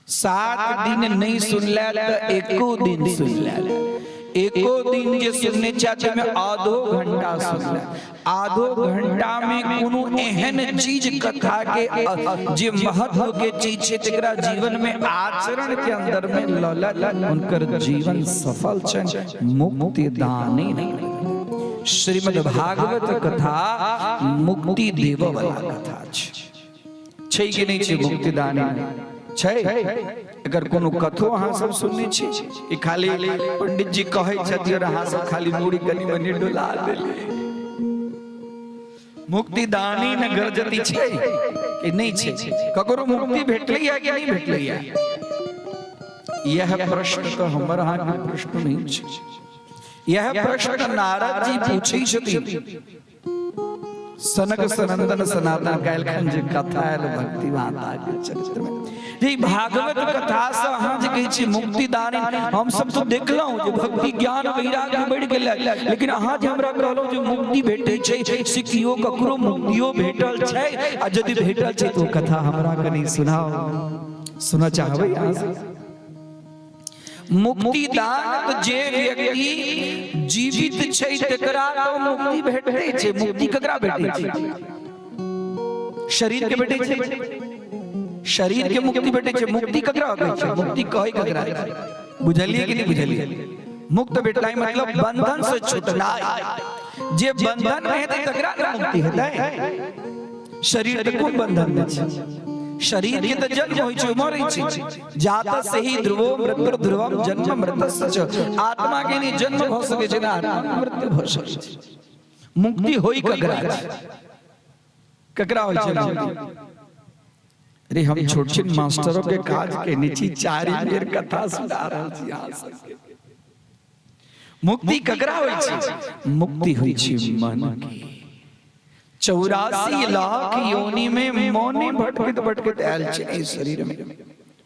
D: 7 दिन नहीं सुनले तऽ एको दिन सुनले, एको दिन जे सुनने छै में आधो घंटा सुनले, आधो घंटा में कोनो एहन चीज कथा के जे महत्व के चीज छै तकरा जीवन में आचरण के अंदर में लऽ, हुनकर जीवन सफल छै। मुक्ति दाने नहीं, श्रीमद् भागवत कथा मुक्ति देव वाला कथा छै। छै कि नहि छै? मुक्तिदानी छै। एकर कोनो कथो अहाँ सब सुनने छी कि खाली पंडित जी कहै छथि और अहाँ सब खाली मूड़ी कनी मनी डोला देलियै? मुक्तिदानी न गरजती छै कि नहि छै? ककरो मुक्ति भेटलै या कि नहि भेटलै? यह प्रश्न तऽ हमर अहाँके प्रश्न नहि छै। यह प्रश्न नारद जी पूछै छथिन सनक सनंदन सनातन। काल्हिखन जे कथा आयल भक्ति माता के चरित्र में, जे ई भागवत कथा से अहाँ जे कहै छी मुक्तिदानी, हम सब तो देखलहुँ जे भक्ति ज्ञान वैराग्य बढ़ि गेलै, लेकिन अहाँ जे हमरा कहलहुँ जे मुक्ति भेटै छै, से कियो ककरो मुक्तियो भेटल छै? आ यदि भेटल छै तऽ ओ कथा हमरा कनि सुनाउ। सुनऽ चाहबै अहाँ सब? मुक्तिदान तऽ जे व्यक्ति जीवित छै तकरा तऽ मुक्ति भेटै छै। मुक्ति ककरा भेटै छै? शरीर के भेटै छै? शरीर के मुक्ति भेटै छै? मुक्ति ककरा कहै छै? मुक्ति कहै ककरा छै? बुझलियै कि नहि बुझलियै? मुक्त भेटनाइ मतलब बंधन से छूटनाइ। जे बंधन में हेतै तकरा ने मुक्ति हेतै। शरीर तऽ कोन बंधन में छै? शरीर के तऽ जन्म होइ छै, मरै छै। जात से ही ध्रुवो मृत्यु ध्रुवम जन्म मृतस्य च। आत्मा के नहीं जन्म भऽ सकै छै, ना आत्मा के मृत्यु भऽ सकै छै। मुक्ति होइ ककरा छै? ककरा होइ छै मुक्ति? अरे, हम छोट छिन मास्टरों के काज केने छी, 4 बेर कथा सुना रहल छी अहाँ सबके। मुक्ति ककरा होइ छै? मुक्ति होइ छै मन के। 84 लाख योनि में मोने भटकैत भटकैत आयल छै एहि शरीर में।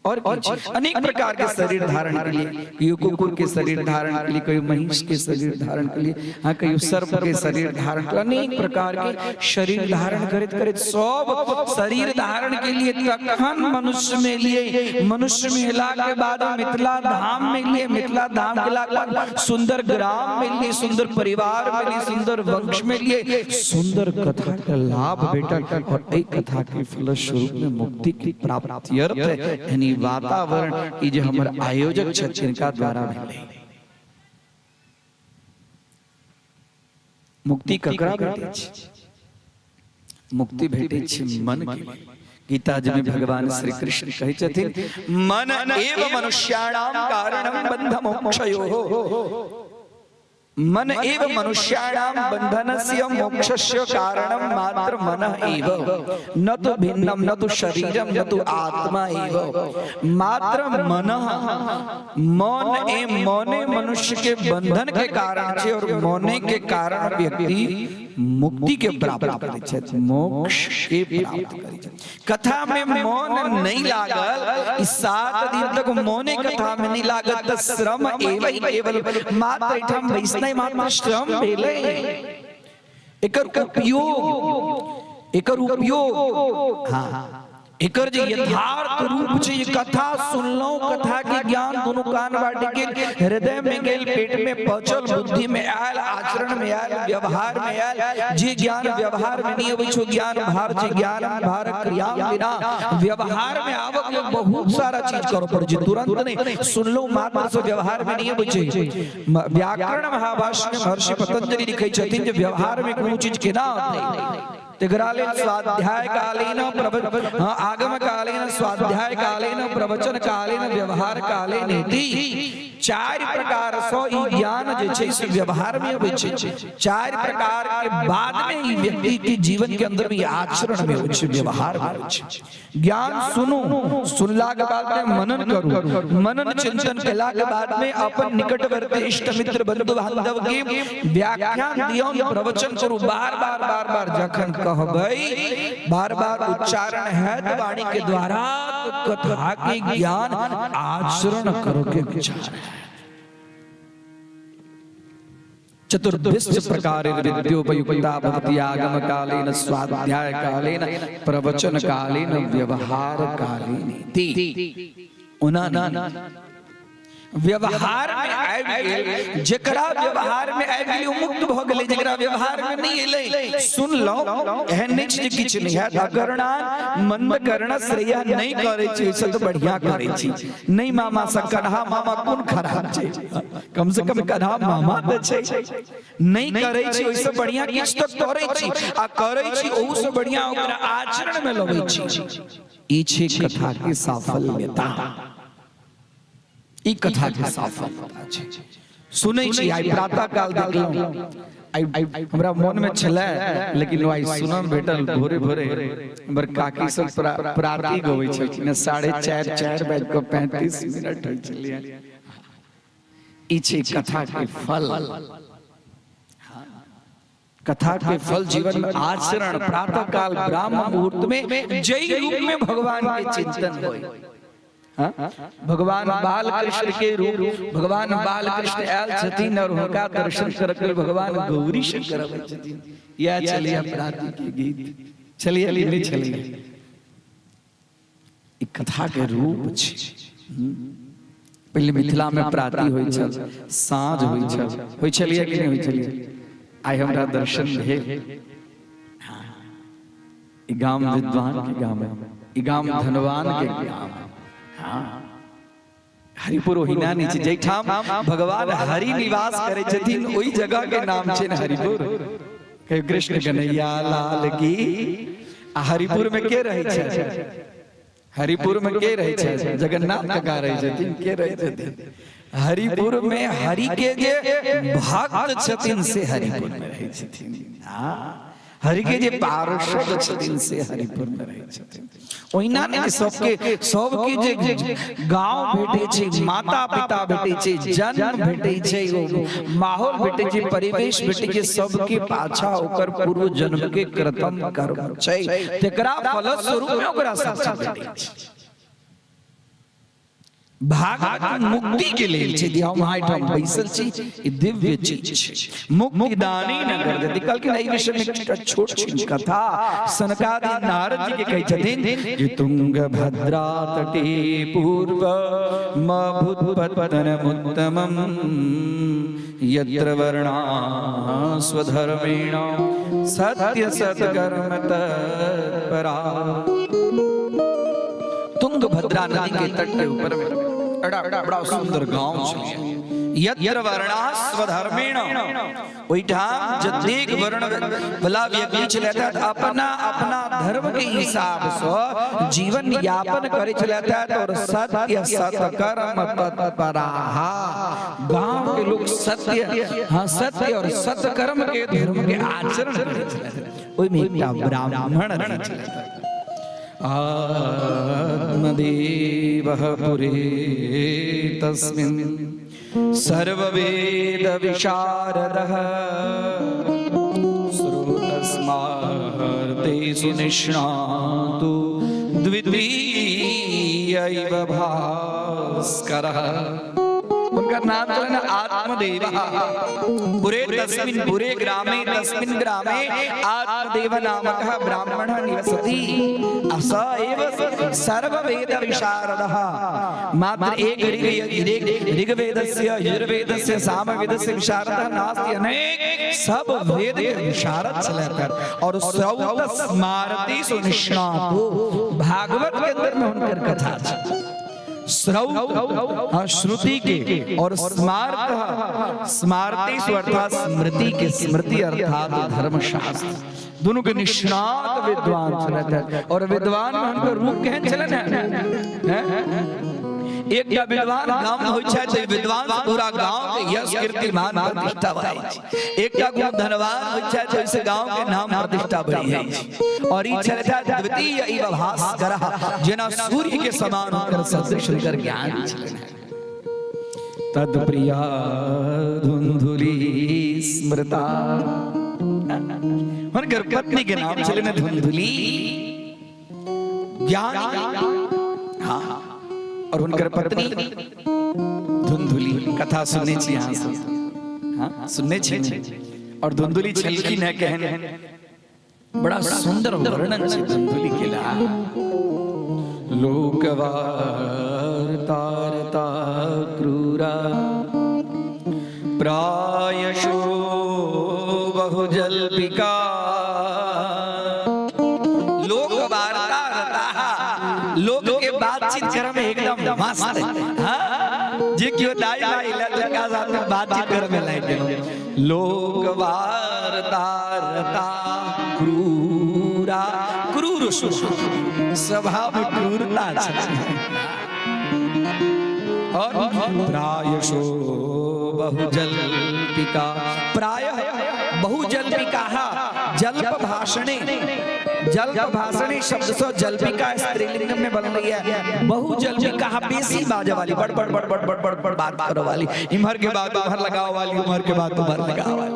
D: और की अनेक प्रकार के शरीर धारण के लिए, कहियो कुकुर के शरीर धारण के लिए, कहियो महिष के शरीर धारण के लिए, हाँ कहियो सर्प के शरीर धारण के लिए, अनेक प्रकार के शरीर धारण करैत करैत सब शरीर धारण के लिए तखन मनुष्य में लिए। मनुष्य में एला के बाद मिथिला धाम में लिए, मिथिला धाम के बाद सुंदर ग्राम में लिए, सुंदर परिवार में लिए, सुंदर वंश में लिए, सुंदर कथा के लाभ भेटल और एहि कथा के फलस्वरूप में मुक्ति के प्राप्ति अर्थ यानी वातावरण ई जे हमर आयोजक छथि तिनका द्वारा भेलै। मुक्ति ककरा भेटै छै? मुक्ति भेटै छै मन के। गीता जी में भगवान श्री कृष्ण कहै छथिन, मन एव मनुष्याणाम कारणम बंध मोक्षयोः, मन एव मनुष्याणाम बंधनस्य मोक्षस्य कारणम मात्र मन एव, न तो भिन्नम न तो शरीरम न तो आत्मा एव, मात्र मन। मन ए मने मनुष्य के बंधन के कारण छै और मने के कारण व्यक्ति मुक्ति के प्राप्त करै छथि, मोक्ष के प्राप्त करै छथि। कथा में मन नहीं लागल, ई 7 दिन तक मने कथा में नहीं लागल त श्रम एव ही केवल मात्र एठाम बैसनाइ मात्र श्रम भेलै। एकर उपयोग, एकर उपयोग, हाँ एकर जे यथार्थ रूप छै, कथा सुनलहुँ, कथा के ज्ञान दुनू कान बाटे गेल, हृदय में गेल, पेट में पचल, बुद्धि में आयल, आचरण में आयल, व्यवहार में आयल। जे ज्ञान व्यवहार में नहीं अबै छै ज्ञान भार छै, ज्ञान भार क्रिया बिना व्यवहार में आवक लेल बहुत सारा चीज करऽ पड़ै छै, तुरंत नहीं सुनलहुँ मात्र से व्यवहार में नहीं अबै छै। व्याकरण महाभाष्य में महर्षि पतंजलि लिखै छथिन जे व्यवहार में कोनो चीज केना अतै, तेकरा लेल स्वाध्याय कालीन हाँ, आगम कालीन, स्वाध्याय कालीन, प्रवचन कालीन, व्यवहार कालीन इति चारि प्रकार सँ ई ज्ञान जे छै से व्यवहार में अबै छै। चारि प्रकार के बाद में ई व्यक्ति के जीवन के अंदर में आचरण में अबै छै, व्यवहार में अबै छै। ज्ञान सुनू, सुनला के बाद में मनन करू, मनन चिंतन केला के बाद में अपन निकटवर्ती इष्ट मित्र बंधु बांधव के व्याख्यान दियौन, प्रवचन करू, बार बार बार बार जखन कहबै, बार बार उच्चारण हैत वाणी के द्वारा, तो कथा के ज्ञान आचरण करो के विचार है। चतुर्भिश्च प्रकारेण विद्योपयुक्ता भवति आगम कालेन स्वाध्याय कालेन प्रवचन कालेन व्यवहार कालेन इति। ओना व्यवहार में आबि गेल, जेकरा व्यवहार में आबि गेलै ओ मुक्त भऽ गेलै, जेकरा व्यवहार में नहि एलै सुनलहुँ, एहन नहि छै जे किछु नहि हैत। अकरणान मंद कर्ण श्रेय नहि करै छी ओहिसँ तऽ बढ़िआँ करै छी। नहि मामा से कन्हा मामा कोन खराब छै, कम से कम कन्हा मामा तऽ छै। नहि करै छी ओहिसँ बढ़िआँ किछु तऽ करै छी, आ करै छी ओहूसँ बढ़िआँ ओकरा आचरणमे लबै छी। ई छै कथा के साफल्यता, ई कथा के साफल्यता छै। सुनै छी आइ प्रातः काल देखलहुँ, आइ हमरा मन में छलै लेकिन आइ सुनम भेटल। भोरे भोरे हमर काकी सब प्राती गबै छलखिन, 4:30, 4:35 होइ छलै। ई छै कथा के फल, कथा के फल जीवन में आचरण। प्रातः काल ब्राह्म मुहूर्त में जय रूप में भगवान के चिंतन होय, हाँ? भगवान बाल कृष्ण के रूप, भगवान बाल कृष्ण आयल छथिन और हुनका दर्शन करक लेल भगवान गौरी शंकर अबै छथिन। या चलिए प्राती के गीत चलिए, नहीं चलिए, ई कथा के रूप छै। पहिले मिथिला में प्राती होइ छल, साँझ होइ छल, होइ छलियै कि नहि होइ छलियै? आइ हमरा दर्शन भेल। ई गाम विद्वान के गाम है, ई गाम धनवान के गाम है। हाँ, हरिपुर ओहिना नहि छै, जाहिठाम भगवान हरि निवास करै छथिन ओहि जगह के नाम छै ने हरिपुर। कहियो कृष्ण कन्हैया लाल की। आ हरिपुर में के रहै छै? हरिपुर में के रहै छै? जगन्नाथ काका रहै छथिन। के रहै छथिन हरिपुर में? हरि के जे भक्त छथिन से हरिपुर में रहै छथिन। हाँ, हरि के जे पार्षद छथिन से हरिपुर में रहै छथिन। ओहिना नहि सबके सबके जे गांव भेटै छै, माता पिता भेटै छै, जन्म भेटै छै, ओ माहौल भेटै छै, परिवेश भेटै छै, सबके पाछा ओकर पूर्व जन्म के कृतम कर्म छै, तेकरा फलस्वरूप में ओकरा सब चीज भेटै छै। भागवत मुक्ति के लेल छै जे हम एहिठाम बैसल छी, ई दिव्य चीज छै। मुक्तिदानी न गर्जति। कहलखिन एहि विषय में एकटा छोट छिन कथा सनकादि नारद जी के कहै छथिन जे तुंगभद्रा तटे पूर्व मभुत्पतनमुत्तमम् यत्र वर्णा स्वधर्मेण सत्य सत्कर्म तत्परा। तुंगभद्रा नदी के तट के ऊपर में बड़ा बड़ा सुंदर गांव छलिए। यत्र वर्णा स्वधर्मेण, ओहिठाम जतेक वर्ण वाला व्यक्ति छलथि अपना अपना धर्म के हिसाब से जीवन यापन करे छलथि और सत्य सत्कर्म तत्पराः। गांव के लोग सत्य, हाँ सत्य और सत्कर्म के धर्म के आचरण करे छलथि। ओहिमे एकटा ब्राह्मण रहै छलथि। आत्मदेवः पुरे तस्मिन् सर्ववेद विशारदः श्रुतस्मार्तेषु निष्णातु द्वितीयैव भास्करः। उनका नाम जो है ना आत्मदेव। पुरे तस्मिन् पुरे ग्रामे तस्मिन् ग्रामे आत्मदेव नामकः ब्राह्मणः निवसति स एव सर्ववेद विशारदः। मात्र एक ऋग्वेदस्य यजुर्वेदस्य सामवेदस्य विशारदः नास्ति, अनेक सब वेद के विशारद छलथि और श्रौत स्मारती सुनिष्णातो। भागवत के अंदर में हुनकर कथा छै। श्रौत श्रुति के और स्मार्त स्मारती अर्थात स्मृति के, स्मृति अर्थात धर्मशास्त्र, दोनों के निष्णात विद्वान छलथि। और विद्वान में हुनकर रूप केहन छलनि हैं? एकटा विद्वान गांव में होइ छै तऽ विद्वान से पूरा गांव के यश कीर्तिमान प्रतिष्ठा भऽ जाइ छै। एकटा गुण धनवान होइ छै तऽ ओहिसँ गांव के नाम प्रतिष्ठा बढ़ि जाइ छै। और ई छलथि द्वितीय इव भास्कर, जेना सूर्य के समान हुनकर सदृश हुनकर ज्ञान छलनि। तत्प्रिया धुंधुली स्मृता, हुनकर पत्नी के नाम छलनि धुंधुली। ज्ञान, हाँ, और हुनकर पत्नी धुंधुली। कथा सुनने छी अहाँ सब? हाँ सुनने छी। और धुंधुली छलखिन है केहन, बड़ा सुंदर वर्णन छै धुंधुली के ला। लोकवार्तारता क्रूरा प्रायशो बहुजल्पिका। लोक वार्ता रता, लोक के बातचीत करे में एकदम मस्त। हाँ जे केओ दाई माई ले तनका साथ में बातचीत करे में लागि गेलो। लोक वार्ता रता क्रूरा, क्रूर स्वभाव में क्रूरता छै। और प्रायशो बहुजल्पिका, प्रायः बहुजल्पिका जल्प भाषणे, जल्प भाषणे शब्द से जल्पिका स्त्रीलिंग में बन रही है। बहुजल्पिका बेसी बाजे वाली, बड़ बड़ बड़ बड़ बड़ बड़ बड़ बात करो वाली, इम्हर के बात उम्हर लगाओ वाली, उम्हर के बात उम्हर लगाओ वाली।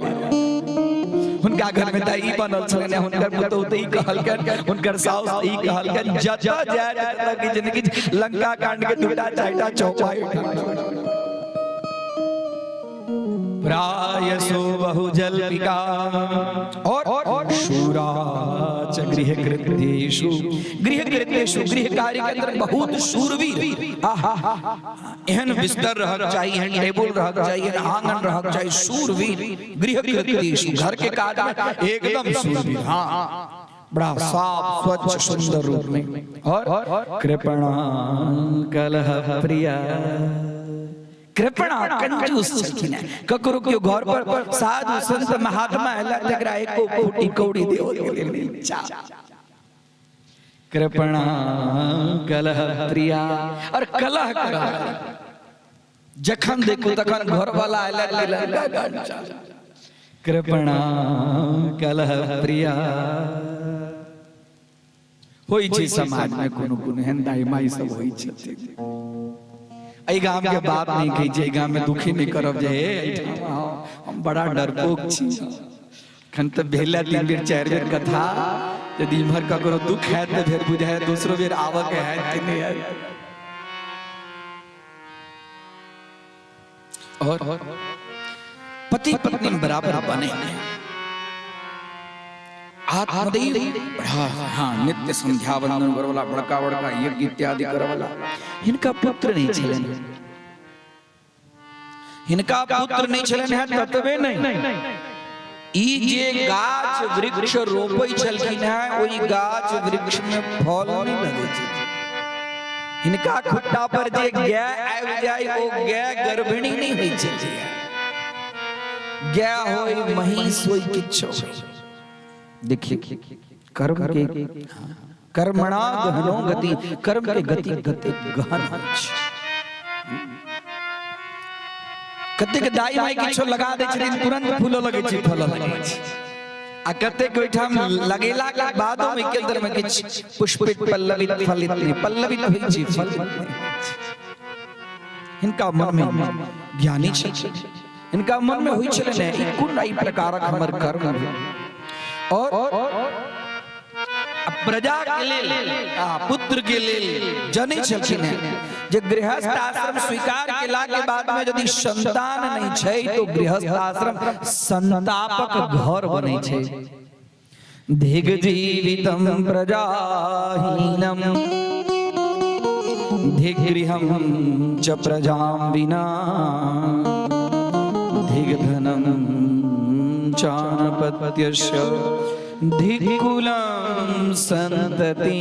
D: हुनका घर में तऽ ई बनल छलनि, हुनकर पुतोहु तऽ ई कहलकनि, हुनकर साउस तऽ ई कहलकनि, जतऽ जाय ततऽ किछु ने किछु लंका कांड के दूटा चारिटा चौपाई। प्रायसो बहुजल्पिका और शूरा च गृह कृत्येषु, गृह कृत्येषु गृह कार्य के अंदर बहुत शूरवीर। आहा, एहन बिस्तर रहक चाही, एहन टेबुल रहक चाही, एहन आंगन रहक चाही। शूरवीर गृह कृत्येषु, घर के काज में एकदम शूरवीर। हाँ बड़ा साफ स्वच्छ सुंदर रूप में। और कृपणा कलह प्रिया, कृपणा कंजूस छलखिन हैं। ककरो केओ घर पर साधु संत महात्मा एला तकरा एको फूटी कौड़ी देवल के लेल नहि इच्छा। कृपणा कलह प्रिया और कलह कर, जखन देखू तखन घर वाला एला लंका गान चालू। कृपणा कलह प्रिया होइ छै समाज में कोनो कोनो एहन दाई माई सब होइ छथिन। एहि गाम के बात नहीं कहै छै, एहि गाम में दुखी नहीं करब जे हे एहिठाम आउ, हम बड़ा डरपोक छी। एखन तऽ भेल 3 बेर 4 बेर कथा, यदि इम्हर ककरो दुख हैत तऽ फेर बुझाय दोसरो बेर आबऽ के हैत कि नहि हैत। और पति पत्नी में बराबर बने। आत्मदेव बड़ा, हाँ, नित्य संध्या वंदन करवला, बड़का बड़का यज्ञ इत्यादि करवला। हिनका पुत्र नहीं छलनि, हिनका पुत्र नहीं छलनि है, ततबे नहीं, ई जे गाछ वृक्ष रोपै छलखिन है, ओहि गाछ वृक्ष में फल नहीं लगै छै। हिनका खुट्टा पर जे गाय आबि जाय, ओ गाय गर्भिणी नहीं होइ छै। गाय होय, महींस होय, किच्छो होय। देखिए, कर्म के कर्मणा गहनो गति, कर्म के गति गति गहन होइ छै। कतेक दाई माई किछो लगा दै छथिन, तुरंत फूलऽ लगै छै, फलऽ लगै छै। आ कतेक ओहिठाम लगेला के बादो में के अंदर में किछु पुष्पित, पल्लवित, फलित नहि, पल्लवित होइ छै, फलित नहि होइ छै। हिनका मन में ज्ञानी छथिन, हिनका मन में होइ छलनि ने, ई कोन एहि प्रकारक हमर कर्म भेल? और प्रजा के लेल आ पुत्र के लेल जनै छलखिन हेँ जे गृहस्थ आश्रम स्वीकार केला के बाद में यदि संतान नहीं छै तो गृहस्थ आश्रम संतापक घर बनै छै। धिग जीवितम प्रजाहीनम धिगृहम च प्रजां विना धिगधनं चानपत्यस्य धिकुलं संतति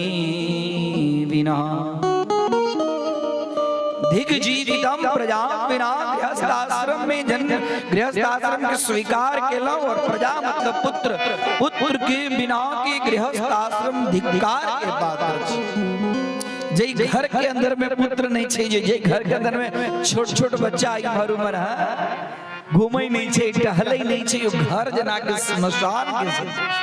D: विना। धिग जीवितम प्रजा विना, गृहस्थ आश्रम में जन्म, गृहस्थ आश्रम के स्वीकार केलहुं और प्रजा मतलब पुत्र, पुत्र के बिना के गृहस्थ आश्रम धिक्कार के पात्र छै। जे घर के अंदर में पुत्र नहीं छै, जे जे घर के अंदर में छोट छोट बच्चा इम्हर उम्हर है, घूमै नहीं छै, टहलै नहीं छै, ओ घर जना के श्मशान के सदृश।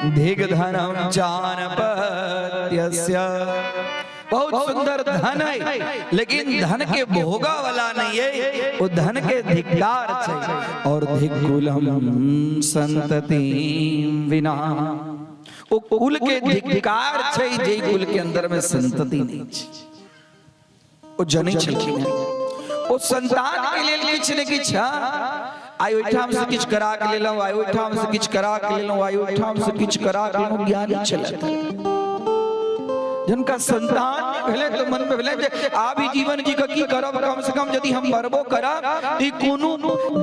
D: धिग धनम चानपत्यस्य, बहुत सुंदर धन है लेकिन धन के भोगा वाला नहीं है, वो धन के धिक्कार छै। और धिकुलम संतति विना, ओ कुल के धिक्कार छै जे कुल के अंदर में संतति नहीं छै। ओ जनै छलखिन हेँ, ओ संतान के लेल किछु ने किछु, हाँ, आइ ओहिठाम से किछु करा के लेलहुँ, आइ ओहिठाम से किछु करा के लेलहुँ, आइ ओहिठाम से किछु करा के लेलहुँ। ज्ञानी छलथि। जिनका संतान नहि भेलै तऽ मनमे भेलै जे आब ई जीवन जी के की करब? कम से कम यदि हम मरबो करब तऽ ई कोनो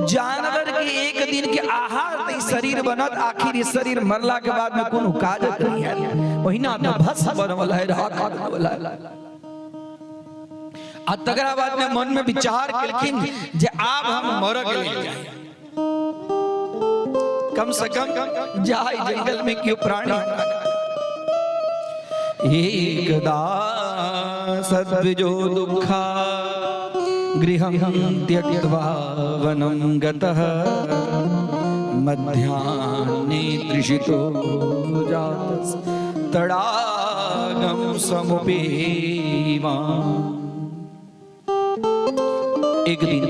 D: जानवर के एक दिन के आहार तऽ ई शरीर बनत। आखिर ई शरीर मरला के बाद में कोनो काजक नहि हैत, ओहिना तऽ भस्म बनवला है, राख बनवला है। आ तकरा बाद में मन में विचार केलखिन जे आब हम मरऽ के लेल जाइ, कम से कम जाय जंगल में केओ प्राणी हमरा। एकदा सद्विजो दुःखा गृहं त्यक्त्वा वनं गतः मध्याह्ने तृषितो जातः तड़ागम समुपेवा। एक दिन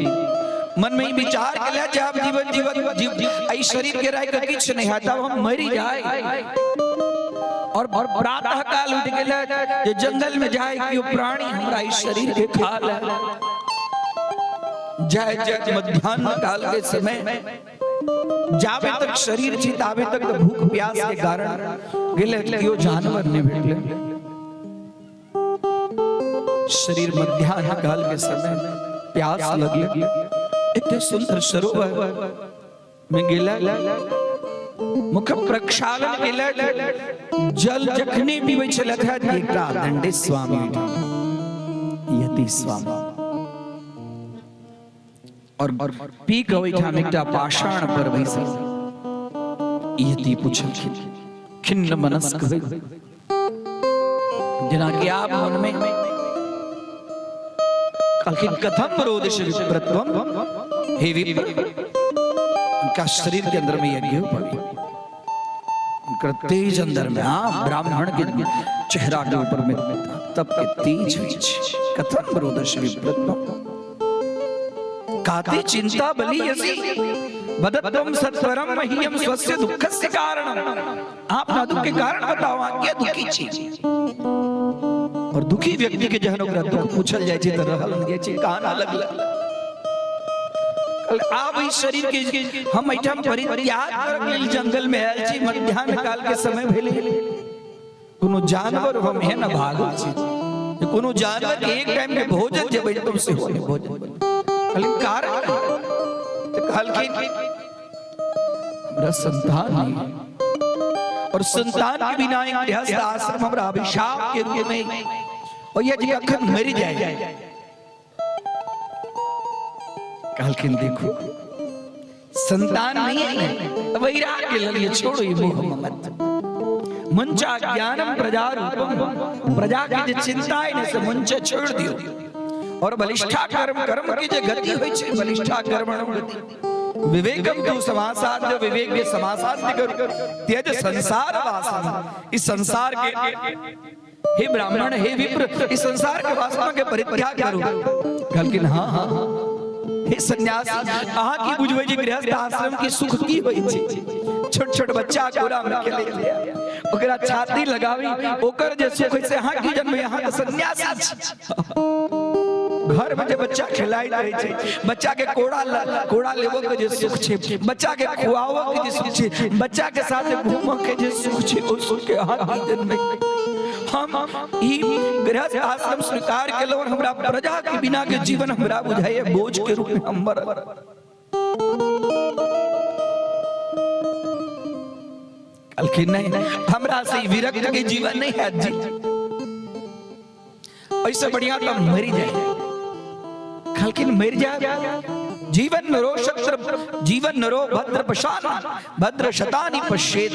D: मन में ही विचार के लिया जब जीवन जीवन जीव एहि शरीर के रह के किछु नहीं है, तब हम मरि जाए। और प्रातः काल उठ गेल जे जंगल में जाए, केओ प्राणी हमरा इस शरीर के खा ले। जय जय मध्यान्ह काल के समय जाबे तक शरीर छी ताबे तक तो भूख प्यास के कारण गेले, केओ जानवर नहीं भेटले। शरीर मध्यान्ह काल के समय प्यास लगले, एते सुंदर सरोवर में गेला, मुख प्रक्षालन केला। जल जखने पीबै छलथि है, एकटा दंडे स्वामी, यति स्वामी, और पी के ओहिठाम एकटा पाषाण पर बैसल। यति पुछलखिन खिन्न मनस्क होइत, जेना कि आप मन में कहलखिन, कथम रोदिश विप्रत्वम, हे विप्र। उनका शरीर के अंदर में यज्ञ पड़ी, उनका तेज अंदर में, हाँ, ब्राह्मण के चेहरा के ऊपर में तब के तेज हुई। कथम रोदश विप्रत्वम, काते चिंता बलीयसी, वदत्वम सत्वरम मह्यम स्वस्य दुःखस्य कारणम। आप अपना दुख के कारण बताओ, अहाँ किया दुखी छी? और दुखी व्यक्ति के जहन ओकरा दुख पूछल जाइ छै तऽ रहल नहि जाइ छै, कानऽ लगल। आब ई शरीर के हम एहिठाम परित्याग करक लेल जंगल में आयल छी। मध्यान्ह काल के समय भेलै, कोनो जानवर हम एहन भागल छी जे कोनो जानवर के एक टाइम के भोजन जे बनितौ सेहो नहि भोजन बनि। कहलखिन कारण की? तऽ कहलखिन हमरा संतान नहीं है और संतान के बिना एक गृहस्थ आश्रम हमरा अभिशाप के रूप में और ये जे अखन मरि जाए। कहलखिन देखो संतान नहीं है तो वैराग्य ललिए, छोड़ो ये मोह ममत्व। मुंचा ज्ञानम प्रजा रूपम, प्रजा के जे चिंता है ने से मुंचा छोड़ दियो। और बलिष्ठा कर्म, कर्म के जे गति होय छै बलिष्ठा कर्मण गति। विवेकम तू समासाद्य, विवेक के समासाद्य करू। त्यज संसार वासना, इस संसार के हे ब्राह्मण हे विप्र, इस संसार के वासना के परित्याग करू। कहलखिन हाँ हाँ हे सन्यासी, अहाँ की बुझबै जे गृहस्थ आश्रम के सुख की होइ छै? छोट छोट बच्चा कोरा में खेलै छै, ओकरा छाती लगावी, ओकर जे सुख होइ छै अहाँ की जनबै? अहाँ तऽ सन्यासी छी। घर में जे बच्चा खेलाइत रहै छै, बच्चा के कोड़ा कोड़ा लेबो के जे सुख छै, बच्चा के खुआबो के जे सुख छै, बच्चा के साथ घूमो के जे सुख छै, ओ सुख के अहाँ की जनबै? हम ई गृहस्थ आश्रम स्वीकार केलहुँ और हमरा प्रजा के बिना के जीवन हमरा बुझाइए बोझ के रूप में हम मरल। कहलखिन नहीं, हमरा से ई विरक्त के जीवन नहीं है जी, ऐसे बढ़िया तो मरी जाए। कहलखिन मरि जाए, जीवन नरो शत्र जीवन नरो भद्र पशान भद्र शतानि पश्येत।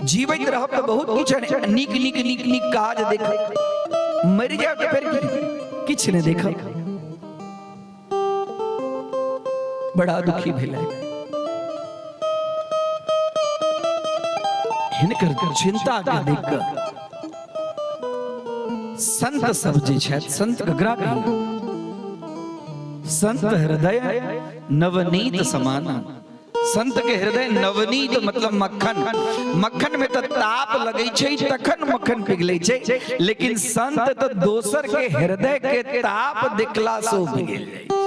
D: जीवित रहब तऽ बहुत किछु नीक नीक नीक नीक काज देखब, मरि जायब तऽ फेर किछु नहि देखब। बड़ा दुखी भेलै। हिनकर चिंता के देख कऽ संत सब जे छथि, संत ककरा कही? संत हृदय नवनीत समाना। संत के हृदय नवनीत मतलब मक्खन। मक्खन में तऽ ताप लगै छै तखन मक्खन पिघलै छै, लेकिन संत तऽ दोसर के हृदय के ताप देखला से पिघल जाइ छै।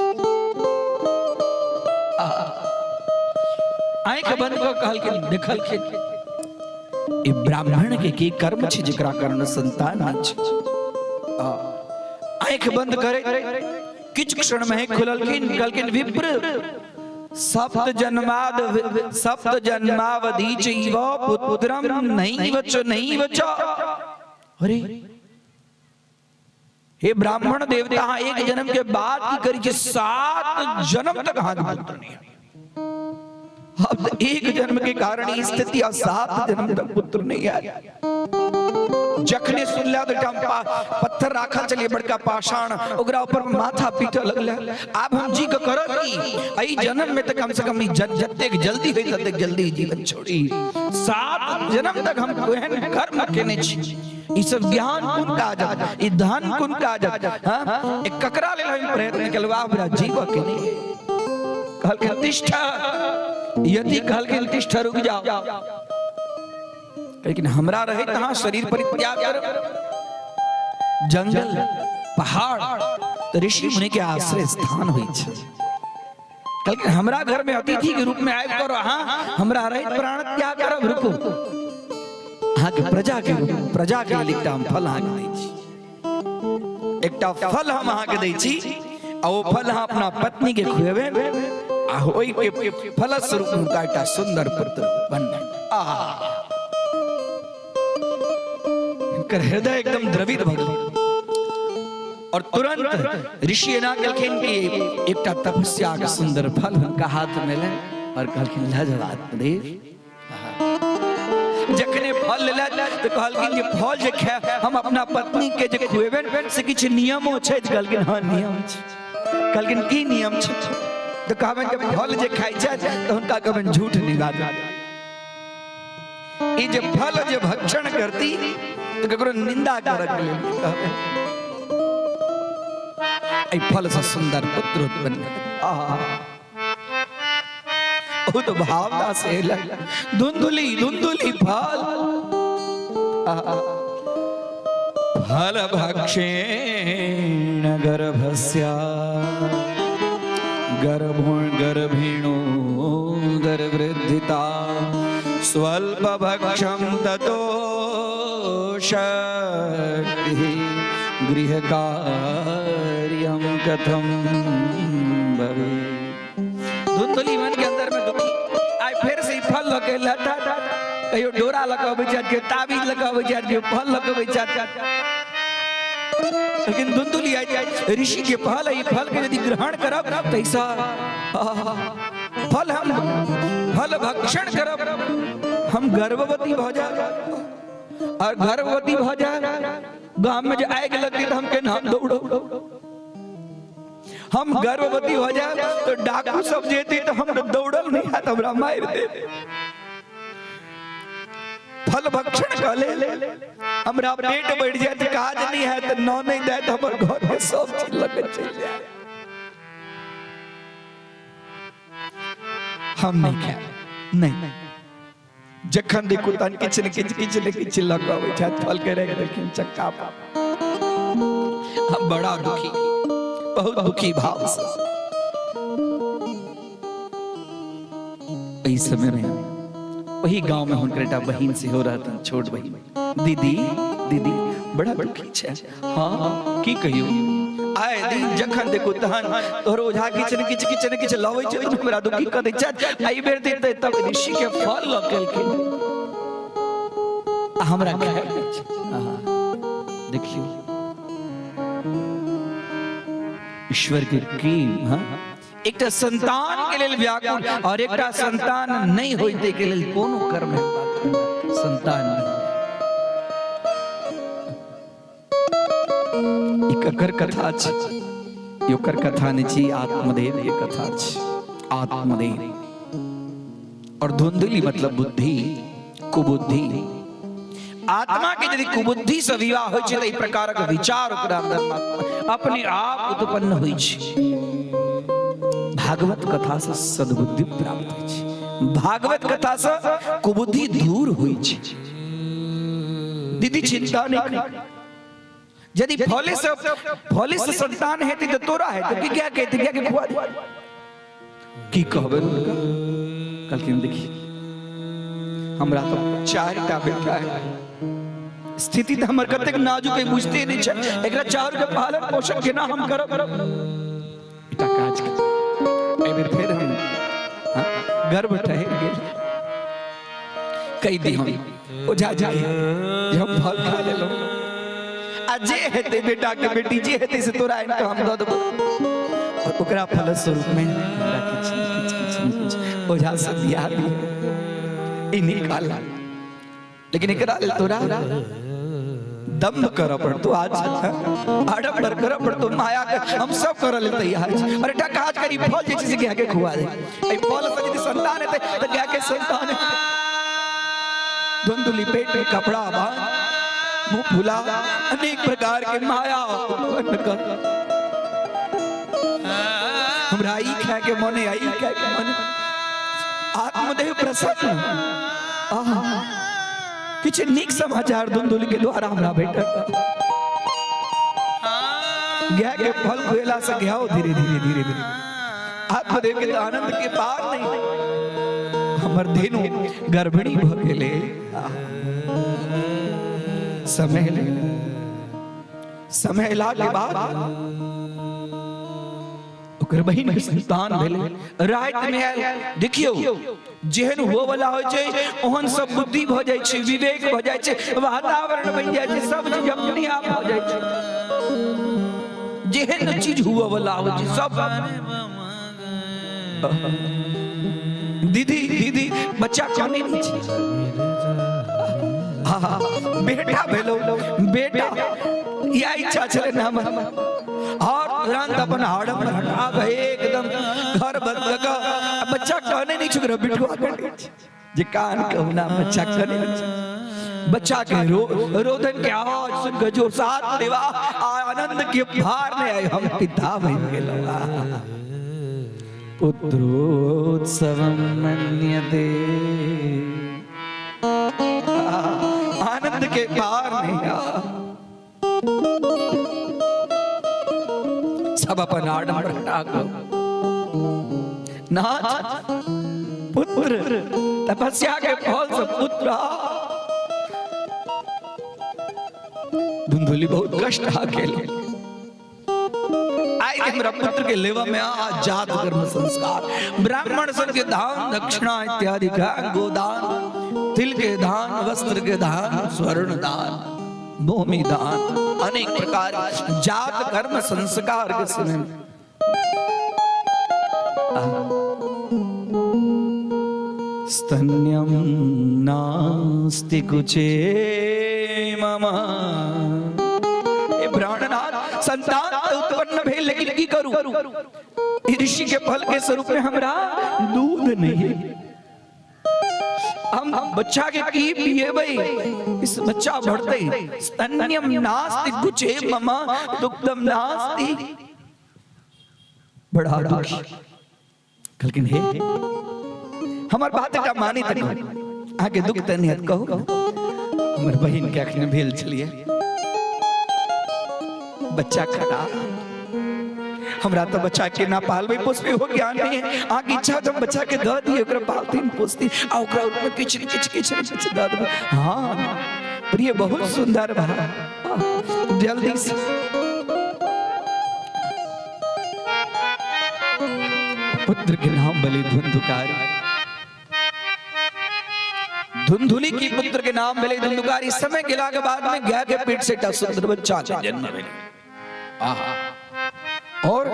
D: आँखि बंद कऽ कहलखिन, देखलखिन ई ब्राह्मण के की कर्म छै जेकरा कारण संतान अछि। आँखि बंद करे किछु क्षण में खुललखिन, कहलखिन विप्र सप्त जन्माद सप्त जन्मावधि चैव पुत्रम नैव च नैव च। अरे हे ब्राह्मण देवता, हाँ एक जन्म के बाद की करी छे 7 जन्म तक हाथ पुत्र नहीं। अब तो एक जन्म के कारण ई स्थिति और 7 जन्म तक पुत्र नहीं आया। जखने सुनला तो एकटा पत्थर राखल चलिए बड़का पाषाण, ओकरा ऊपर माथा पीटे लगले। आब हम जी के करब की? एहि जन्म में तो कम से कम जतेक जल्दी होई ततेक जल्दी जीवन छोड़ी। 7 जन्म तक हम केहन कर्म केने छी? ई सब ज्ञान कोन काजक, ई धन कोन काजक, हाँ ककरा लेल हम प्रयत्न केलहुँ? आब हमरा जीवऽ के नहीं। कहलखिन तिष्ठ यदि, कहलखिन तिष्ठ, रुक जाओ। लेकिन हमरा रहे तहाँ शरीर परित्याग कर जंगल पहाड़ तो ऋषि मुनि के आश्रय स्थान होइ छै। कहलखिन हमरा घर में अतिथि के रूप में आबि कर अहाँ हमरा रहित प्राण त्याग करब? रुकू, अहाँके प्रजा के रूप प्रजा के लेल एकटा हम फल अहाँके दै छी, एकटा फल हम अहाँके दै छी आ ओ फल अहाँ अपना पत्नी के खुएबै आ ओहि के फलस्वरूप हुनका एकटा सुंदर पुत्र बनबै। आहा, हिनकर हृदय एकदम द्रवित भऽ गेल और तुरंत ऋषि एना केलखिन कि एकटा तपस्या के सुंदर फल हुनका हाथ में एलनि और कहलखिन लऽ जाउ आत्मदेव। जखने फल लेलथि तऽ कहलखिन जे फल जे खाय हम अपना पत्नी के जे खुएबनि से किछु नियमो छै? तऽ कहलखिन हँ नियम छै। कहलखिन की नियम छै? तऽ कहबनि जे फल जे खाइ छथि तऽ हुनका कहबनि झूठ नहि बाजब। ई जे फल जे भक्षण करती तऽ ककरो निंदा करक लेल नहि कहबै। एहि फल से सुंदर पुत्र उत्पन्न। आहा, बहुत भावना से एलक धुंधुली धुंधुली फल। आहा, फल भक्षेण गर्भस्य गर्भिणो दरवृद्धिता स्वल्प भक्षं ततो शक्तिः गृह कार्यं कथं भवेत्। धुंधुली मन के अंदर में दुखी आइ फेर से ई फल लके लटा, कहियो डोरा लऽ कऽ अबै छथि, कहियो ताबीज लऽ कऽ अबै छथि, कहियो फल लऽ कऽ अबै छथि, लेकिन धुंधुली आइ ऋषि के फल है, ई फल के यदि ग्रहण करब तऽ ऐसा फल हम फल भक्षण करब हम गर्भवती भऽ जायब, और गर्भवती भऽ जायब गाम में जे आगि लगती तऽ हम केना दौड़ब, हम गर्भवती हो जाए तो डाकू सब जेते तो हम दौड़ल नहीं हाथ हमरा मार दे। फल भक्षण कर ले हमरा पेट बढ़ जाए तो काज नहीं है तो नौ नहीं दे तो हमर घर में सब चीज लगे चल जाए, हम नहीं खाए नहीं। जखन देखू तहन किछु ने किछु किछु ने किछु लऽ कऽ अबै छथि, फल के राखि देलखिन चक्का पर। हम बड़ा दुखी, बहुत दुखी भाव से एहि समय में वही गांव में हुनकर एकटा बहिन सेहो रहथिन, छोट बहिन। दीदी दीदी बड़ा दुखी छै। हाँ की कहियो, आए दिन जखन देखू तहन तोहर ओझा किछु ने किछु किछु ने किछु लबै छै, तऽ हमरा दुखी कऽ दै छै। एहि बेर देतै तब ऋषि के फल लऽ के एलखिन आ हमरा खाय के छै। आहा, देखियौ ईश्वर के की, हाँ एकटा संतान के लेल व्याकुल और एकटा संतान नहीं होइते के लेल कोनो कर्म हेबाक संतान नहीं। ई ककर कथा छै? ई ओकर कथा नहि छी, आत्मदेव के कथा छै। आत्मदेव और धुंधली मतलब बुद्धि, कुबुद्धि। आत्मा के यदि कुबुद्धि से विवाह होइ छै तऽ एहि प्रकारक विचार ओकरा अंदर अपने आप उत्पन्न होइ छै। भागवत कथा से सद्बुद्धि प्राप्त होइ छै, भागवत कथा से कुबुद्धि दूर होइ छै। दीदी चिंता नहीं कर, यदि फले से संतान हेतै तऽ तोरा हेतै कि क्या कहते क्या के खुआ दे। की कहबै हुनका? कहलखिन देखी हमरा तऽ चारिटा बेटा है, स्थिति तऽ हमर कतेक नाजुक है बुझते नहीं छै, एकरा चारू के पालन पोषण केना हम करब। एकटा काज कर, एहि बेर फेर हम हाँ, गर्भ ठहर गेल, कहि दी हम ओझा जी जे हम फल खा लेलहुँ आ जे हेतै बेटा के बेटी जे हेतै से तोरा आनि कऽ हम दऽ देबो। और ओकरा फल स्वरूप में हमरा किछु ने किछु किछु ने किछु ओझा से दिया दिए, ई निकाला, लेकिन एकरा लेल तोरा दम्भ करऽ पड़तो, आज आडम्बर करऽ पड़तो, माया के हम सब करऽ लेल तैयार छी। और एकटा काज करी, फल जे छै से गाय के खुआ दे, एहि फल से यदि संतान हेतै तऽ गाय के संतान हेतै। धुंधुली पेट में कपड़ा बांध, मुंह फुला, अनेक प्रकार के माया उत्पन्न कर, हमरा ई खाय के मन है, ई खाय के मन है। आत्मदेव प्रसन्न, आहा, किछु नीक समाचार धुंधुली के द्वारा हमरा भेटल। गाय के फल खुएला से गाय धीरे धीरे धीरे धीरे आत्मदेव के आनंद के पार नहीं, हमर धेनु गर्भिणी भ गेले। समय ले समय अयला के बाद ओकर बहिन के संतान भेलै। राति में आयल, देखियौ जेहन हुअ वाला होइ छै ओहन सब बुद्धि भऽ जाइ छै, विवेक भऽ जाइ छै, वातावरण बनि जाइ छै, सब चीज अपने आप भऽ जाइ छै। जेहन चीज हुअ वाला होइ छै सब। दीदी दीदी बच्चा काने नहि छै, हाँ, बेटा भेलो, बेटा इएह इच्छा छलै ने हमर। और तुरंत अपन आडम्बर हटा के एकदम घर बंद कऽ के बच्चा कहने नहीं छुकरा बिटुआ कने जे कान कहूना बच्चा कहने नहीं छै। बच्चा के रोदन के आवाज सुन के जोर साथ देवा आनंद के भार ने आए, हम पिता बन गेलहुँ। पुत्रोत्सवम मन्यते, आनंद के पार नहीं। सब अपन आडम्बर हटा कऽ नाथ पुत्र तपस्या के फल से पुत्र। धुंधुली बहुत कष्ट आ गेल। आइ हमरा पुत्र के लेवा में आ जात कर्म संस्कार, ब्राह्मण सब के दान दक्षिणा इत्यादि का, गोदान, तिल के दान, वस्त्र के दान, स्वर्ण दान, भूमि दान, अनेक प्रकार जात कर्म संस्कार के समय में स्तन्यम नास्ति कुचे मम। ए प्राणनाथ, संतान तऽ उत्पन्न भेल, लेकिन की करू? ई ऋषि के फल के स्वरूप में हमरा दूध नहीं है। हम बच्चा के की पिएबै? इस बच्चा बढ़ते। स्तन्यम नास्ति कुचे मम, दुग्धम नास्ति। बड़ा दुखी। कहलखिन, हे, हमर बात एकटा मानी तऽ कहू, अहाँके दुख तऽ नहि हैत। कहू। हमर बहिन के अखने भेल छलियै बच्चा खराब। हमरा तऽ बच्चा के ना पालबै पोसबै हो ज्ञान नहीं है। अहाँके इच्छा तऽ हम बच्चा के दऽ दियै, ओकरा पालथिन पोसथिन आ ओकरा ऊपर किछु ने किछु, किछु ने किछु दऽ देबै। हाँ प्रिय, बहुत सुंदर बा। जल्दी से पुत्र के नाम बलि धुंधुकारी। धुंधुली की पुत्र के नाम भेलै धुंधुकारी। समय गेला के बाद में गाय के पेट से एकटा सुंदर बच्चा के जन्म भेलै और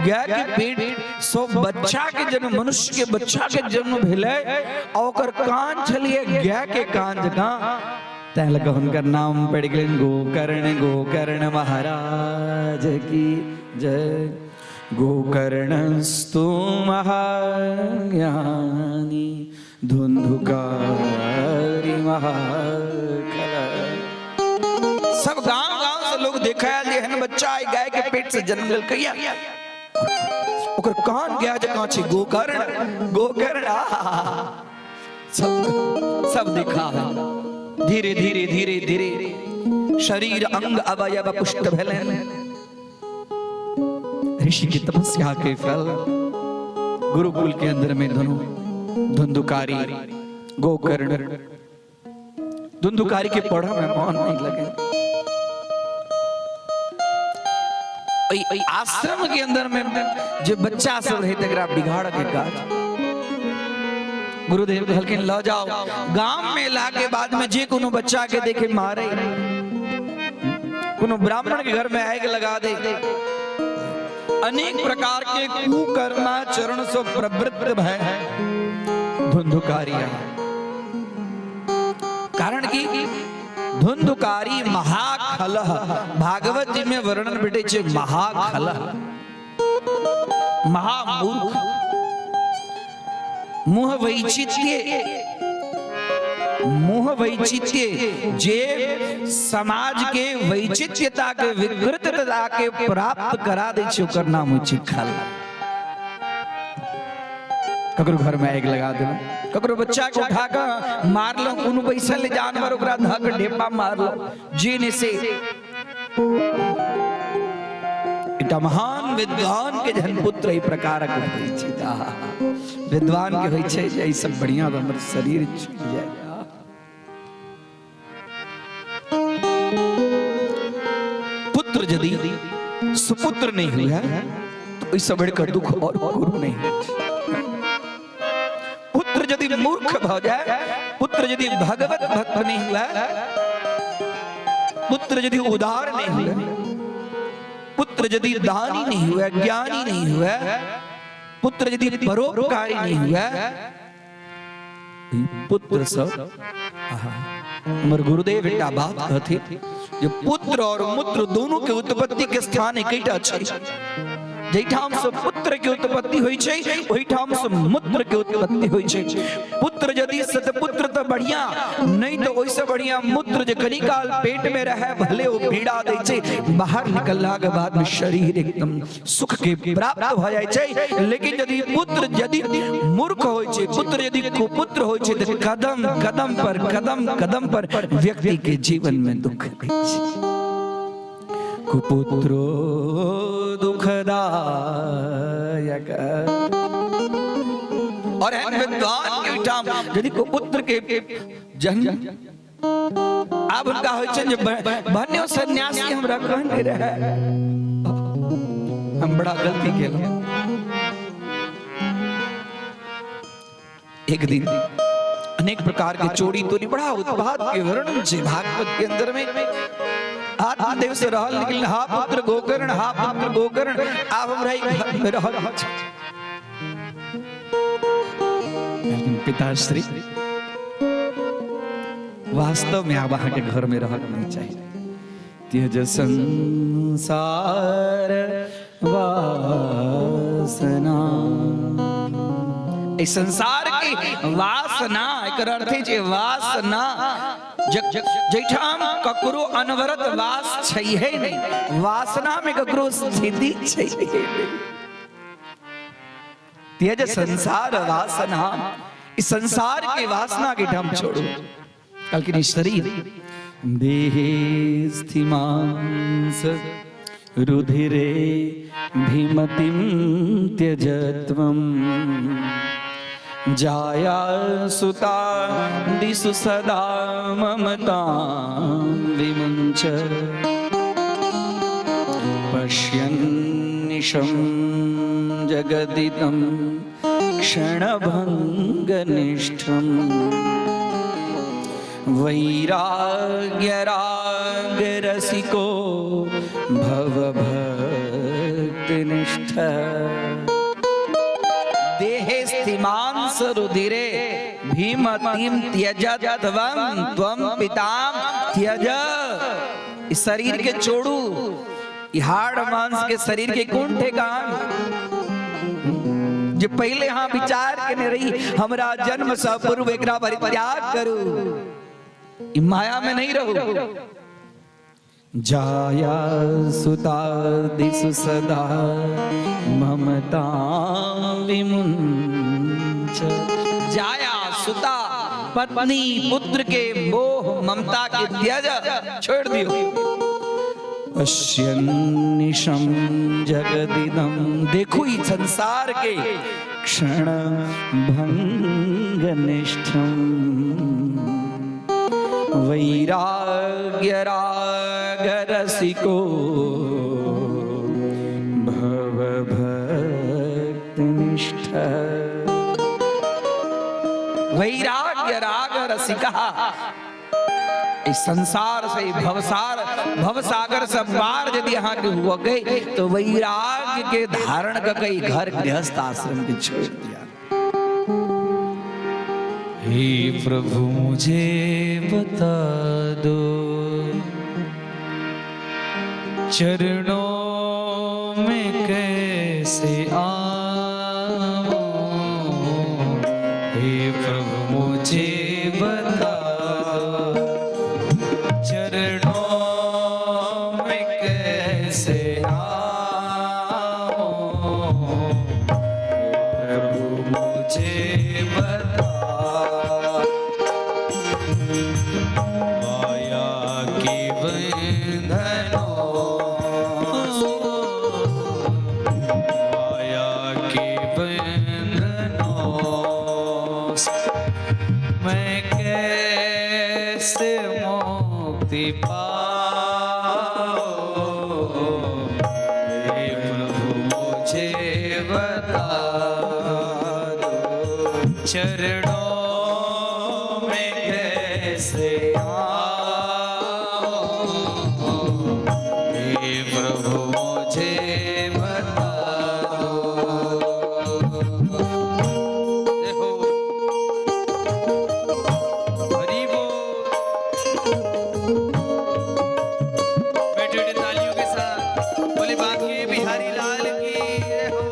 D: गाय के पेट सो बच्चा के जन्म, मनुष्य के बच्चा के जन्म भेलै आ ओकर कान छलिए गाय के कान जकाँ। तैं लऽ कऽ हुनकर नाम पड़ि गेलनि गोकर्ण। गोकर्ण महाराज की जय। गोकर्णस्तु महाज्ञानी धुंधुकारी महाखल। सब गांव गांव से लोग देखा आयल जे एहन बच्चा आई गाय के पेट से जन्म लेलकैया, ओकर कान गाय जकाँ छै। गोकर्ण, गोकर्ण, आहा। सब सब देखा है। धीरे धीरे धीरे धीरे शरीर अंग अवयव पुष्ट भेलनि। ऋषि की तपस्या के फल गुरुकुल के अंदर में दोनों धुंधुकारी, गोकर्ण। धुंधुकारी के पढ़ा में मन नहीं लगे। आश्रम के अंदर में जे बच्चा सब रहे तकरा बिगाड़ के काज। गुरुदेव कहलखिन, ल जाओ। गाम में ला के बाद में जे कोनो बच्चा के देखे मारे, कोनो ब्राह्मण के घर में आग लगा दे। अनेक प्रकार के कुकर्मा चरण से प्रवृत्त भय धुंधुकारिया। कारण की धुंधुकारी महाखलह, भागवत जी में वर्णन भेटै छै, महाखलह, महामूर्ख, मुह वैचित्य, मुह वैचित्य, जे समाज के वैचित्यता के, विकृतता के प्राप्त करा दै छै, ओकर नाम होइ छै खल। ककरो घर में आगि लगा देलहुँ, ककरो बच्चा के उठा कऽ मारलहुँ, कोनो बैसल जानवर ओकरा धऽ कऽ ढेपा मारलहुँ। जे ने से एकटा महान विद्वान के जहन पुत्र एहि प्रकारक होइ छै तऽ आहा, विद्वान के होइ छै जे एहि सब बढ़िया तऽ हमर शरीर छुटि जाय। पुत्र यदि सुपुत्र नहीं हुआ तो ओहिसँ बढ़िकऽ दुख और कोनो नहीं होइ छै। पुत्र यदि मूर्ख भऽ जाय, पुत्र यदि भगवत भक्त नहीं हुआ, पुत्र यदि उदार नहीं हुआ, पुत्र यदि दानी नहीं हुआ, ज्ञानी नहीं हुआ, पुत्र यदि परोपकारी नहीं हुआ, पुत्र सब। आहा, हमर गुरुदेव एकटा बात कहथिन जे पुत्र और मूत्र दोनों के उत्पत्ति के स्थान एकैटा छै। जाहिठाम से पुत्र के उत्पत्ति होइ छै, ओहिठाम से मूत्र के उत्पत्ति होइ छै। पुत्र यदि सतपुत्र तऽ बढ़िया, नहीं तऽ ओहिसँ बढ़िया मूत्र, जे कनी काल पेट में रहे भले ओ पीड़ा दै छै, बाहर निकलला के बाद में शरीर एकदम सुख के प्राप्त भऽ जाइ छै। लेकिन यदि पुत्र यदि मूर्ख होइ छै, पुत्र यदि कुपुत्र होइ छै, तऽ कदम कदम पर, कदम कदम पर व्यक्ति के जीवन में दुख दै छै। कुपुत्रो दुखदायक। और एहन विद्वान के ओहिठाम यदि को पुत्र के जन्म आब हुनका होइ छनि जे भन्यो सन्यासी हमरा कहने रहे, हम बड़ा गलती केलहुँ। एक दिन अनेक प्रकार के चोरी तोरी बड़ा उत्पात के वर्णन छै भागवत के अंदर में। आत्मदेव से रहल लेकिन हा पुत्र गोकर्ण, हा पुत्र गोकर्ण, आब हमरा ई घर में रहल छै। लेकिन पिताश्री वास्तव में आब अहाँ के घर में रहल नहीं चाहिए। त्यज संसार वासना, एहि संसार के वासना, एकर अर्थ छै वासना, जैठाम ककरो अनवरत वास छैहे नहि, वासना में ककरो स्थिति छैहे नहि। त्यज संसार वासना, इस संसार के वासना के ठाम छोड़ू। कहलखिन शरीर देहे स्थिमांस रुधिरे भीमतिं त्यजत्वं जाया सुता दिसु सदा ममतां विमुञ्च पश्यन्निशं जगदिदं क्षणभङ्गनिष्ठं वैराग्यरागरसिको भवभक्तिनिष्ठ। देहे स्थिमांस रुधिरे भीमतिं त्यजत्वं त्वं पितां त्यज। इस शरीर के छोड़ू, ई हाड़ मांस के शरीर के कोन ठेकान। जे पहले हाँ विचार केने रही हमरा जन्म से पूर्व एकरा परित्याग करू, ई माया में नहीं रहू। जाया सुता दिसु सदा ममता विमुंच। जाया सुता पत्नी पुत्र के मोह ममता के त्यज, छोड़ दियो। पश्यन्निशं जगदिदं, देखो ई संसार के क्षण भंगनिष्ठम वैराग्य राग रसिको भव भक्तिनिष्ठ। वैराग्य राग रसिका, इस संसार से भवसार भवसागर से पार यदि अहाँ के हुआ गई तो वैराग्य के धारण क कई घर गृहस्थ आश्रम के छोड़ दिया।
A: हे प्रभु मुझे बता दो चरणों में कैसे आऊं, हे प्रभु मुझे बता दो चरणों में कैसे आऊं, प्रभु मुझे बता। माया के बंधनों, माया के बंधनों से मैं कैसे मुक्ति पाऊं, हे प्रभु मुझे बता दो चरणों में कैसे आऊं, हे प्रभु मुझे बता दो। देखो हरि बोल, बैठे बैठे तालियों के साथ बोले बांके बिहारी लाल की जय हो।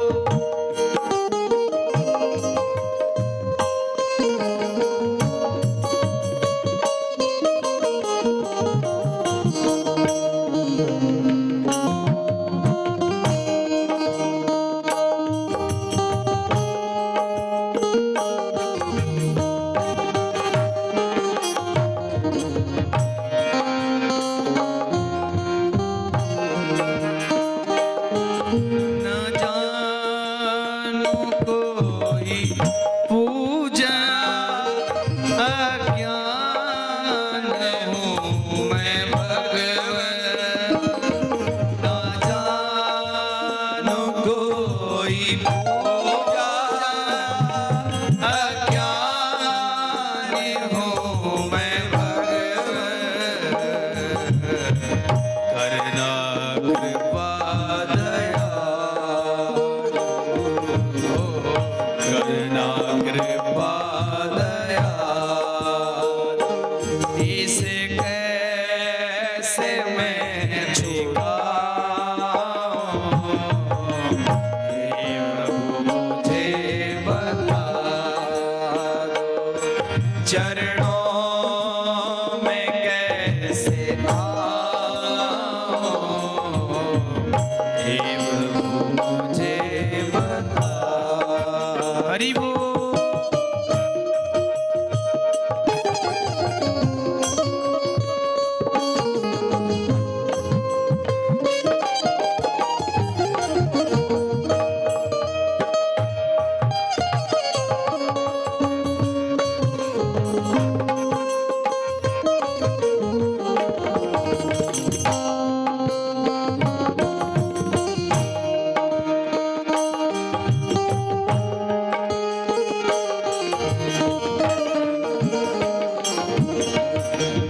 A: न जानू कोई पूजा
D: चरणों में कैसे आऊं, देव मुझे बता।
A: हरि बोल।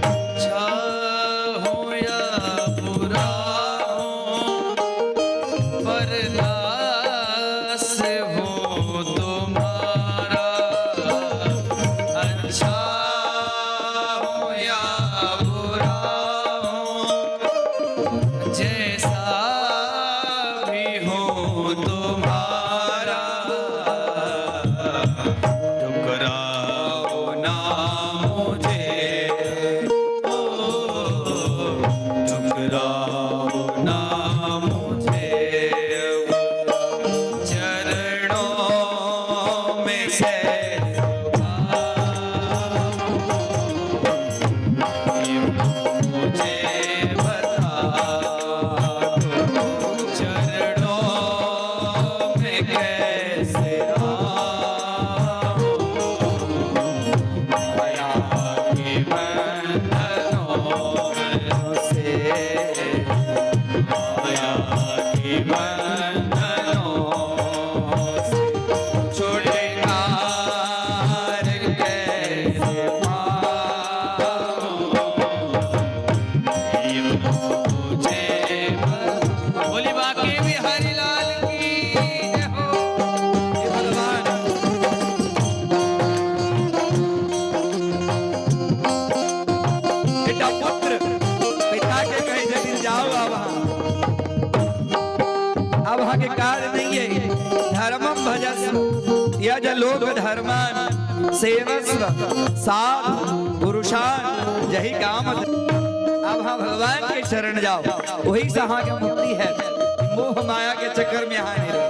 A: अच्छा हो या बुरा हो, पर दास हो तुम्हारा। अच्छा हो या बुरा हो, जैसा भी हो तुम्हारा, ठुकराओ ना मुझे, ओ ठुकराओ ना मुझे, चरणों में से मुझे बता दो, चरणों में कैसे आऊं, माया के बंधनों से, माया के बंधनों से छुटकार कैसे पाऊं, देव मुझे बता। बोली बाके बिहारी लाल की जय हो।
D: हे भगवान, बेटा पुत्र पिता के कहे जगिर जाओ, अब अहाँ, अब अहाँ के कार्य नहीं है। धर्मम भजस्व यज लोक धर्मान सेवस्व साधु पुरुषान जही काम। अब हाँ भगवान के शरण जाओ, वही से अहाँ के मुक्ति है। मोह माया के चक्कर में अहाँ नहीं रहो।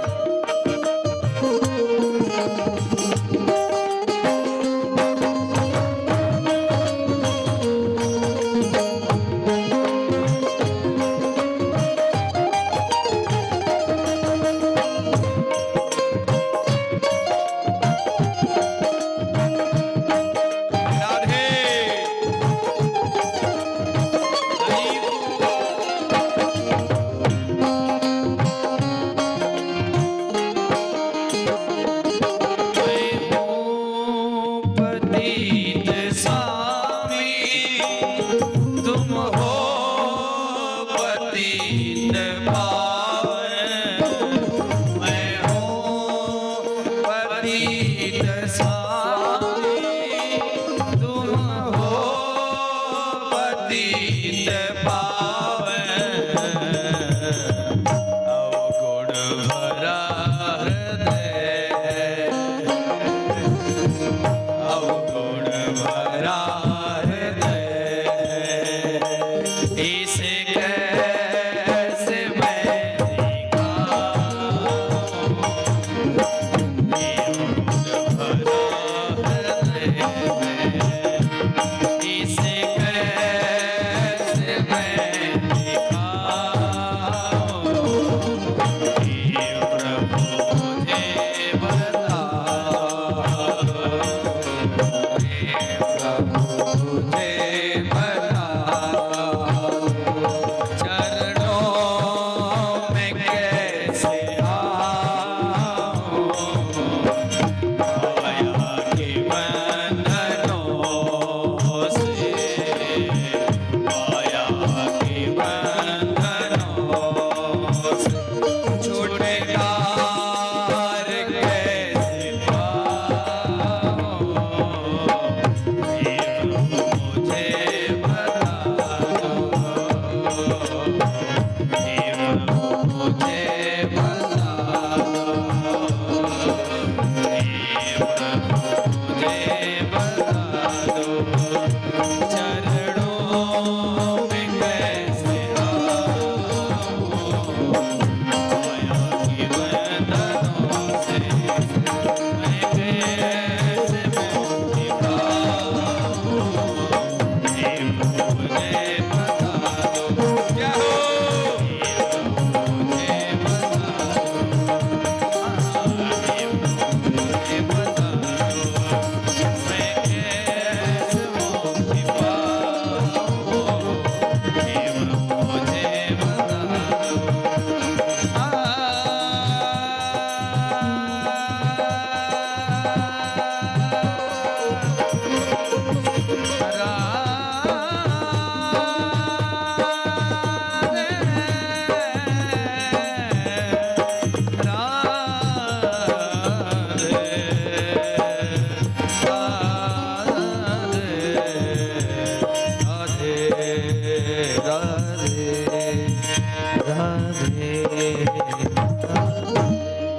D: राधे।
A: हरि बोल।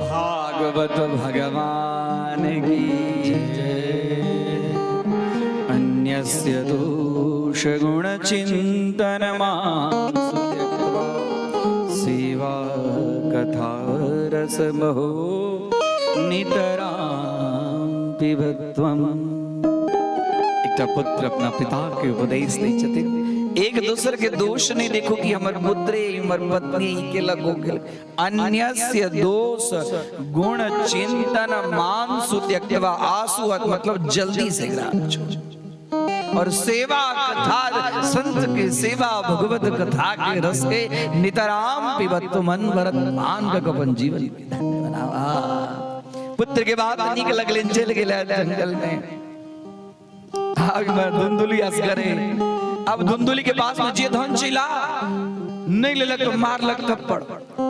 C: भागवत भगवान की जय। अन्यस्य दोष गुण चिंतन सेवा कथा रस महो नितरां पिबत्वम्। एकटा पुत्र अपना पिता के उपदेश दै छथिन,
D: एक दोसर के दोष नहीं देखो कि हमर पुत्रे, हमर पत्नी के लगो गेल। अन्यस्य दोष गुण चिंतन मानसु त्यक्त्वा आसु, मतलब जल्दी से ग्रहण छोड़ और सेवा कथा, संत के सेवा, भगवत कथा के रस के नितराम पिबत्व, मन भरत मान का अपन जीवन के धन्य बनावा। पुत्र के बात नीक लगले, चल गेला जंगल में। आग में धुंधुली असगरे। अब धुंधुली के पास में जे धन चिला नहीं लेलक तो मारलक थप्पड़,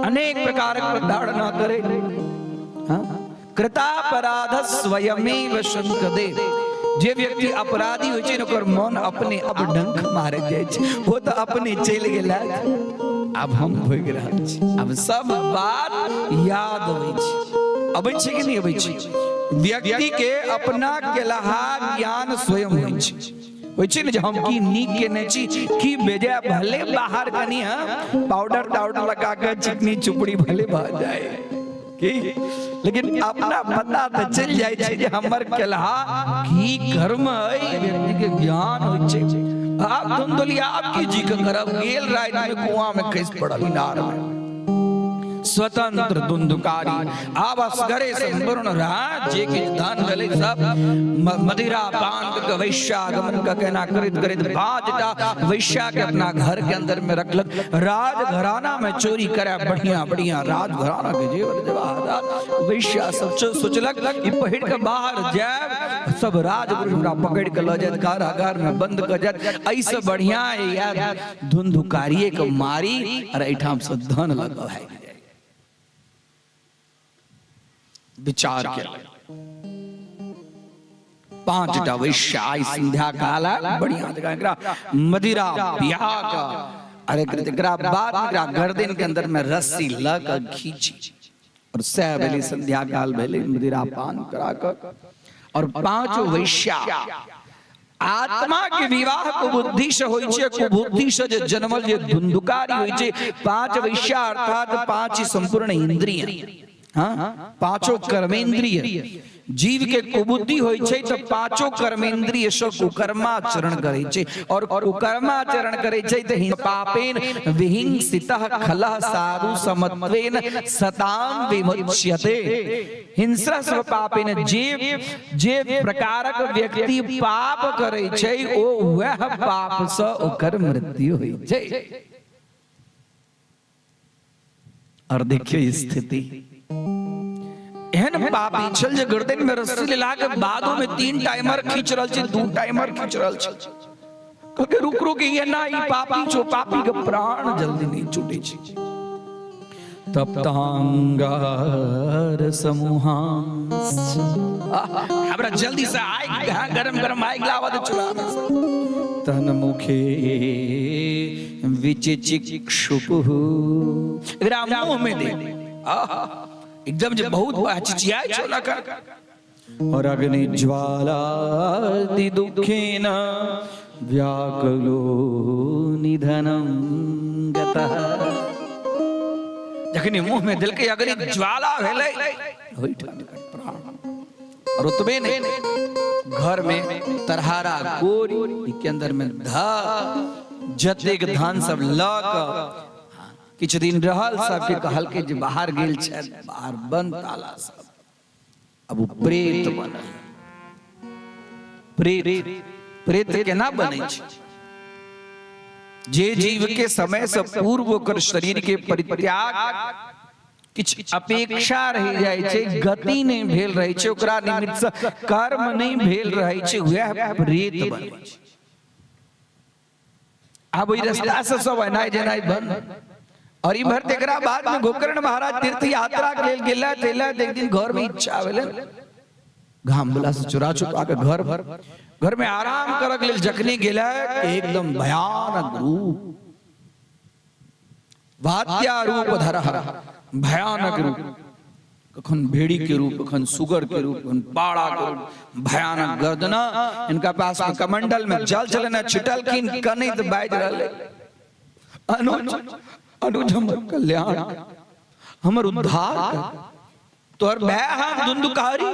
D: अनेक प्रकार के प्रताड़ना करे। हाँ? कृतापराध स्वयमेव शंकदे। जे व्यक्ति अपराधी होइ छै ने, ओकर मन अपने अब डंक मारे जाइ छै। ओ तऽ अपने चलि गेला, आब हम भोगि रहल छी। आब सब बात याद अबै छै। अबै छै कि नहि अबै छै? व्यक्ति के अपना केलहा ज्ञान स्वयं होइ छै। होइ छै ने जे हम की नीक केने छी, की बेजाय। भले बाहर कनी हाँ पाउडर ताउडर लगा के चिकनी चुपड़ी भले भऽ जाए की, लेकिन अपना पता तऽ चलि जाइ छै जे हमर केलहा की कर्म अइ। व्यक्ति के ज्ञान होइ छै। आब धुंधुलिया आब की जी के करब, गेल राति में कुआं में खसि पड़ल, इनार में। स्वतंत्र धुंधुकारी आब असगरे संपूर्ण राज, जे किछु धन भेलै सब मदिरा पान के वैश्यागमन के केना करैत करैत 5टा वैश्या के अपना घर के अंदर में रखलक। राज घराना में चोरी करे बढ़िया बढ़िया राज घराना के जेवर जवाहरात वैश्या सब सोचलक कि पहिर के बाहर जायब, सब राज पुरुष हमरा पकड़ के लऽ जायत, कारागार में बंद कर जायत। एहिसँ बढ़िया यार धुंधुकारिये के मारी और एहिठाम से धन लऽ कऽ भागि जाय। विचार केलक। 5टा वैश्य आइ संध्या काल बढ़िया जगह एकरा मदिरा बियाह के, अरे एकरा बाद एकरा गर्दन के अंदर में रस्सी लऽ कऽ खींची। और सएह भेलै, संध्या काल भेलै, मदिरा पान करा कऽ और पांचों वैश्या। आत्मा के विवाह कुबुद्धि से होइ छै, कुबुद्धि से जे जन्मल जे धुंधुकारी होइ छै। 5 वैश्या अर्थात 5 संपूर्ण इंद्रिय, हाँ, पांचों कर्मेंद्रिय। जीव के कुबुद्धि होइ छै तऽ पांचों कर्मेंद्रिय से कुकर्माचरण करै छै, और कुकर्माचरण करै छै तऽ पापेन विहिंसितः खलः साधु समत्वेन सताम विमुच्यते। हिंसा स्व पापेन, जे जे प्रकारक व्यक्ति पाप करै छै ओ वएह पाप से ओकर मृत्यु होइ छै। और देखियो स्थिति एहन पापी छल जे गर्दन में रस्सी लेला के बादो में 3 टाइमर खींच रहल छै, 2 टाइमर खींच रहल छै। कहलकै रुक रुक, ये ना ई पापी छो, पापी के प्राण जल्दी नहीं छूटे छै। तप्तांगार समूहांश, हमरा जल्दी से आग, गरम गरम आग लावा दे चूल्हा में से। तन मुखे विचिचिक्षुपुः, एकरा मुंह में दे। आहा, एकदम जे बहुत चिचियाय छो ना कर। और अग्नि ज्वालादि दुखेन व्याकुलो निधनं गतः। जखनी मुंह में देलकै अग्नि ज्वाला भेलै ओहिठाम एकर प्राण। और ओतबे नहीं, घर में तरहारा गोरी के अंदर में ध जतेक धान सब ल क किछु दिन रहल, सबके कहलकै जे बाहर गेल छथि, बाहर बंद ताला सब। अब ओ प्रेत बनल। प्रेत, प्रेत केना बनै छै? जे जीव के समय से पूर्व ओकर शरीर के परित्याग किछु अपेक्षा रहि जाइ छै, गति नहि भेल रहै छै, ओकरा निमित्त से कर्म नहि भेल रहै छै, वएह प्रेत बनै छै। आब ओहि रास्ता से सब एनाइ जेनाइ बंद। और इम्हर तकरा बाद में गोकर्ण महाराज तीर्थ यात्रा के लेल गेलथि, एलथि। एक दिन घर में इच्छा भेलनि, घाम बला से चुरा छुपा के घर घर में आराम करक लेल जखनी गेलथि, एकदम भयानक रूप। वात्या रूप धर, भयानक रूप, कखन भेड़ी के रूप, कखन सुगर के रूप, कखन पाड़ा के रूप, भयानक गर्दना। इनका पास में कमंडल में जल चलना छिटलखिन, कनैत बाजि रहलै, अनुज अनुज हमर कल्याण, हमर उद्धार कर, तोहर भाय हम धुंधुकारी,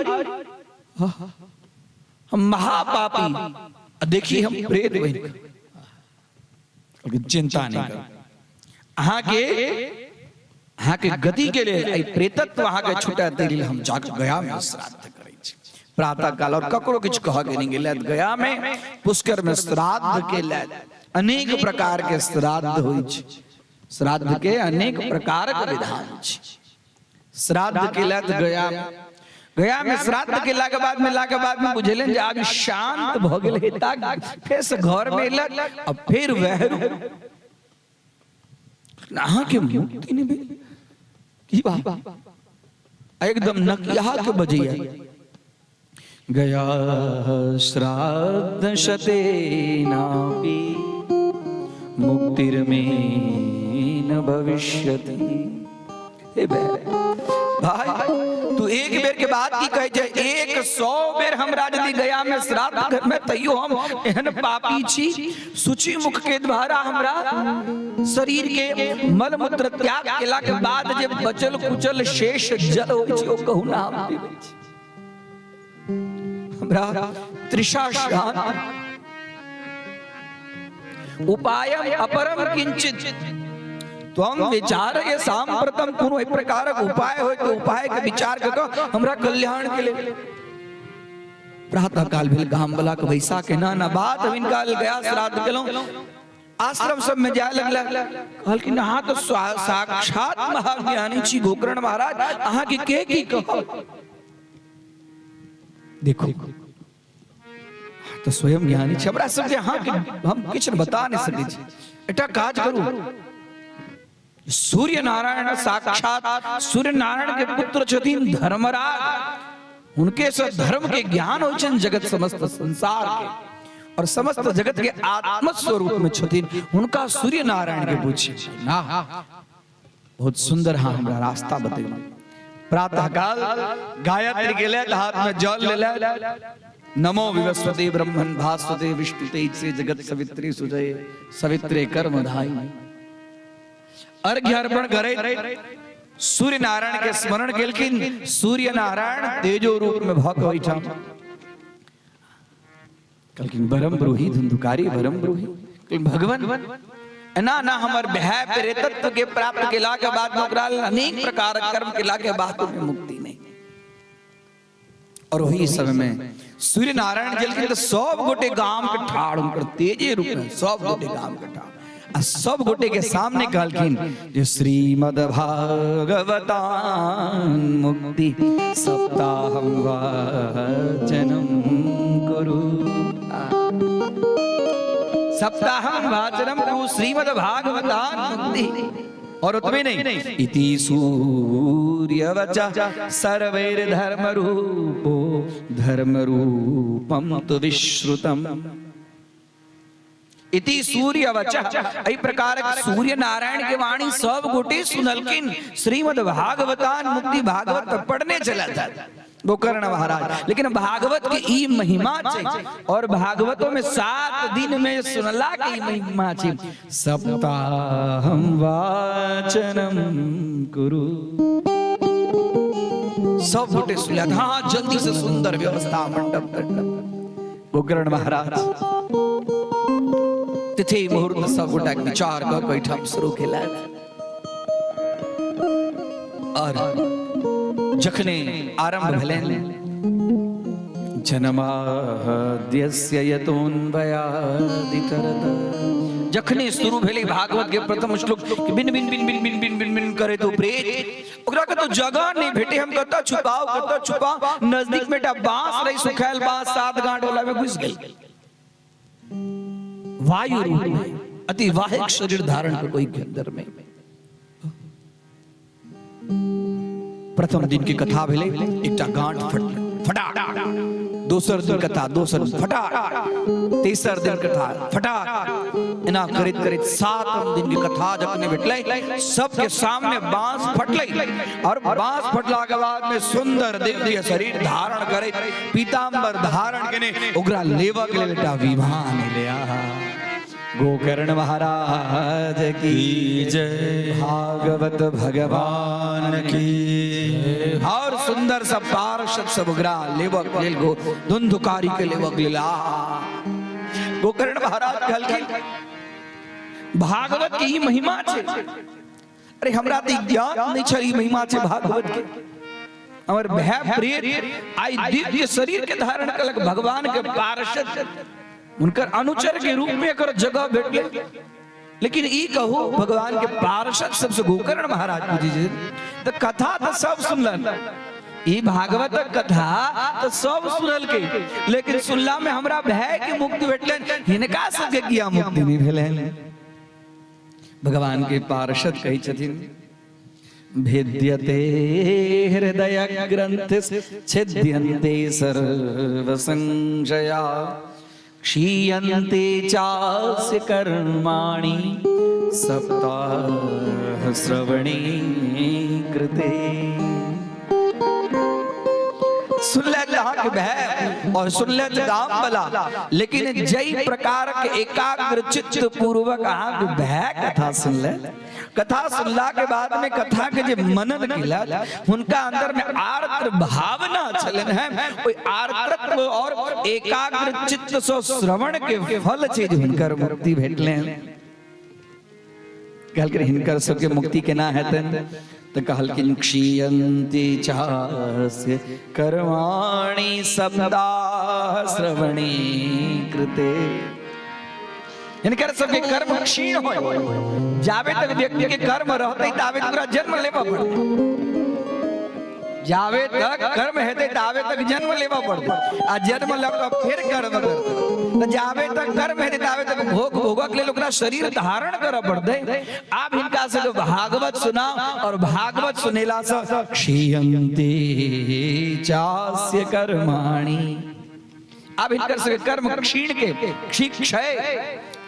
D: हम महापापी, देखी हम प्रेत बनि, लेकिन चिंता नहीं कर, अहाँके गति के लेल, एहि प्रेतत्व अहाँके छुटत ताहि लेल हम जाके गया में श्राद्ध करै छी प्रातः काल। और ककरो किछु कहऽ के नहि गेलै। गया में पुष्कर में श्राद्ध के लेल अनेक प्रकार के श्राद्ध होइ छै, श्राद्ध के अनेक प्रकार के विधान छै। श्राद्ध केलथि गया, गया में श्राद्ध केला के बाद में ला के बाद में बुझेलन जे आब शांत भऽ गेल हेता, फेर से घर में एलक आ फेर वएह रूप। अहाँके मुक्ति नहि भेल की बात? एकदम नकिया के बजैया गया श्राद्ध शतेनापि मुक्तिर्मे न भविष्यति। हे भाई, तू एक बेर के बाद की कहे छै, 100 बेर हमरा यदि गया में श्राद्ध घर में तैयो हम एहन पापी छी, शुचि मुख के द्वारा हमरा शरीर के मल मूत्र त्याग केला के बाद जे बचल कुचल शेष जल होइ छै ओ कहुना हम पीबै छी, हमरा तृषा शांत, उपायम अपरम किंचित त्वं विचारय सांप्रतम, कोनो एहि प्रकारक उपाय होय तो उपाय के विचार कऽ कऽ हमरा कल्याण के लेल। प्रातः काल भेल, गाम वाला के बैसा के ना ना बात, हम इनका गया श्राद्ध केलहुँ, आश्रम सब में जाय लगला, कहलखिन अहाँ तो साक्षात महाज्ञानी छी गोकर्ण महाराज, अहाँ के के की कहब, देखो तो स्वयं ज्ञानी छी, हमरा सबके अहाँ के हम किछु बता नहीं सकै छी। एकटा काज करू, सूर्य नारायण साक्षात सूर्य नारायण के पुत्र छथिन धर्मराज, हुनके से धर्म के ज्ञान होइ छनि जगत समस्त संसार के, और समस्त जगत के आत्म स्वरूप में छथिन, हुनका सूर्य नारायण के पूछी ना, बहुत सुंदर हाँ हमरा रास्ता बतेलहुँ। प्रातः काल गायत्री गेले, हाथ में जल लेले, नमो विवस्वते ब्रह्मन भास्वते विष्णु तेज से जगत सवित्री सुजय सवित्रे कर्म धाई, अर्घ्य अर्पण करे सूर्य नारायण के स्मरण केलखिन, सूर्य नारायण तेजो रूप में भक ओहिठाम कहलखिन बरम ब्रूहि धुंधुकारी बरम ब्रूहि, भगवान एना ना हमर भय प्रेतत्व के प्राप्त केला के बाद ओकरा अनेक प्रकार कर्म केला के बाद में मुक्ति नहीं। और वही समय में सूर्य नारायण जलखिन तो सब गोटे गाम के ठाड़, उनकर तेजे रूप में सब गोटे गाम के ठाड़, आ सब गोटे के सामने कहलखिन जे श्रीमद् भागवतान मुक्ति सप्ताहम वाचनम कुरु, सप्ताहम वाचनम कुरु श्रीमद् भागवतान मुक्ति। और उतमे नहीं, इति सूर्यवच सर्वैर्धर्म रूपो धर्म रूपम तु विश्रुतम, इति सूर्यवच, एहि प्रकार सूर्य नारायण के वाणी सब गोटे सुनलखिन, श्रीमद् भागवतान मुक्ति भागवत पढ़ने चला था गोकर्ण महाराज। लेकिन भागवत के ई महिमा छै, और भागवतों में 7 दिन में सुनला के ई महिमा छै, सप्ताहम वाचनम कुरु, सब गोटे सुनला, हाँ जल्दी से सुंदर व्यवस्था मंडप तंडप। गोकर्ण महाराज तिथि मुहूर्त सब गोटा के विचार कऽ के ओहिठाम शुरू केलथि, और जखने आरंभ भेलनि, जन्माद्यस्य यतोऽन्वयादितरत, जखने शुरू भेलै भागवत के प्रथम श्लोक, बिन बिन बिन बिन बिन बिन बिन बिन करे तो प्रेत, ओकरा कतौ जगह नहीं भेटे, हम कतऽ छुपाओ कतऽ छुपाओ, नजदीक में एकटा बांस रही सुखायल बांस, 7 गांठ वाला में घुस गेल, वायु रूप में अति वाहिक शरीर धारण कर कोई के अंदर में। प्रथम दिन की कथा भेलै, एकटा गांठ फटा, दोसर दिन कथा दोसर फटा, तेसर दिन कथा फटा, एना करैत करैत सातम दिन के कथा जखने भेटलै, सबके सामने बांस फटलै और बांस फटला के बाद में सुंदर दिव्य शरीर धारण करैत, पीताम्बर धारण केने ओकरा लेबऽ के लेल एकटा विमान एलै। आहा, गोकर्ण महाराज की
E: जय।
D: भागवत भगवान
E: की।
D: और सुंदर सब पार्षद सब ओकरा लेबऽ के लेल, गो धुंधुकारी के लेबऽ के लेल। आहा, गोकर्ण महाराज कहलखिन, भागवत के ई महिमा छै। अरे, हमरा तऽ ई ज्ञान नहि छल, ई महिमा छै भागवत के। हमर भय प्रेत आइ दिव्य शरीर के धारण कलक, भगवान के पार्षद, हुनकर अनुचर के रूप में एकर जगह भेटलै। लेकिन ई कहू, भगवान के पार्षद सबसे गोकर्ण महाराज पूजी जे तऽ कथा तऽ सब सुनलन, ई भागवतक कथा तऽ सब सुनलकै, लेकिन सुनला में हमरा भय के मुक्ति भेटलनि, हिनका सबके किया मुक्ति नहि भेलनि? भगवान के पार्षद कहै छथिन, भेद्यते हृदय ग्रंथ छिद्यन्ते सर्व संशया क्षीयन्ते चास्य कर्माणि सप्ताह श्रवणे कृते। सुनले अहाँके भय और सुनले गाम वाला, लेकिन जई प्रकार के एकाग्र चित्त पूर्वक अहाँके भय कथा सुनले, कथा सुनला के बाद में कथा के जे मनन केला, हुनका अंदर में आर्द्र भावना छलन है। ओहि आर्द्रत्व और एकाग्र चित्त से श्रवण के फल छै जे हुनकर मुक्ति भेटलनि। कहलखिन, हिनकर सबके मुक्ति केना हेतनि? तऽ कहलखिन, क्षीयन्ति चास्य कर्माणि सप्ताह श्रवणे कृते। हिनकर सबके कर्म क्षीण होय। जाबे तक व्यक्ति के कर्म रहतै, ताबे तक ओकरा जन्म लेबऽ पड़तै। जाबे तक कर्म हेतै, ताबे तक जन्म लेबऽ पड़तै आ जन्म लऽ कऽ फेर कर्म करतै। तऽ जाबे तक कर्म हेतै, ताबे तक भोग भोगक लेल ओकरा शरीर धारण करऽ पड़तै। आब हिनका सबके भागवत सुनाउ और भागवत सुनेला सँ क्षीयन्ति चास्य कर्माणि। आब हिनकर सबके कर्म क्षीण के क्षय,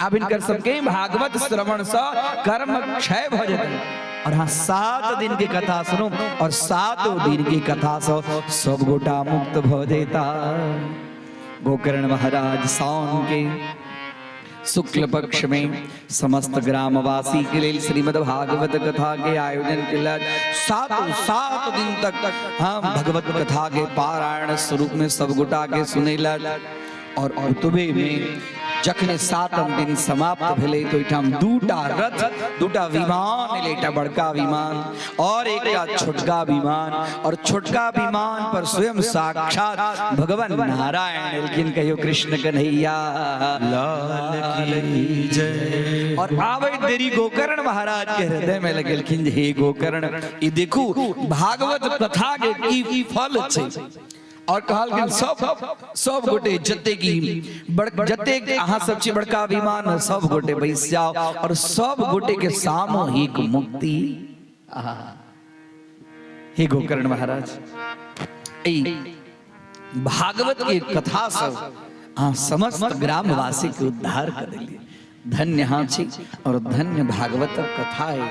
D: आब हिनकर सबके भागवत श्रवण सँ कर्म क्षय भऽ जेतै। और हाँ, 7 दिन के कथा सुनू और सातों दिन की कथा सँ सब गोटा मुक्त भऽ जेता। गोकर्ण महाराज सावन के शुक्ल पक्ष में समस्त ग्रामवासी के लेल श्रीमद् भागवत कथा के आयोजन केलक। 7 7 दिन तक हम भगवत कथा के पारायण स्वरूप में सब गोटा के सुनेलक। और ओतबे में जखने सातम दिन समाप्त भेलै, तो ओहिठाम दूटा रथ, दूटा विमान एलै। एकटा बड़का विमान और एकटा छोटका विमान और छोटका विमान पर स्वयं साक्षात भगवान नारायण एलखिन। कहियो कृष्ण कन्हैया
E: लाल की जय।
D: और आबै देरी गोकर्ण महाराज के हृदय में लगेलखिन जे हे गोकर्ण, ई देखू भागवत कथा के की फल छै। और कहलखिन, सब सब गोटे जते की बड़ जते अहाँ सब छी बड़का विमान, सब गोटे बैस जाओ और सब गोटे के सामूहिक मुक्ति। आहा। हे गोकर्ण महाराज, ई भागवत के कथा सब अहाँ समस्त ग्रामवासी के उद्धार कर दिलिए। धन्य हाँ छी और धन्य भागवत कथा है,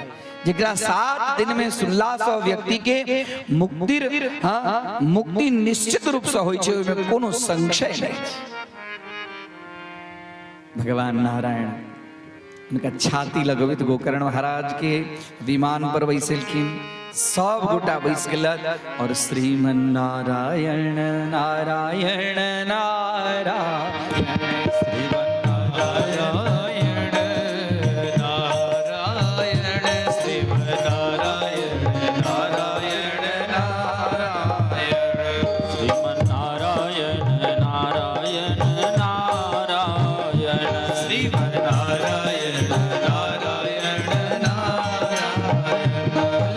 D: जेकरा 7 दिन में सुनला से व्यक्ति के मुक्ति, हाँ, मुक्ति निश्चित रूप से होइ छै, ओहिमे कोनो संशय नहि छै। भगवान नारायण हुनका छाती लगबैत गोकर्ण महाराज के विमान पर बैसेलखिन। सब गोटा बैस गेलक और श्रीमन नारायण नारायण नारायण।
A: नारायण नारायण श्रीमन्नारायण नारायण नारायण।
B: श्रीमन्नारायण नारायण नारायण।
A: श्रीमन्नारायण नारायण नारायण।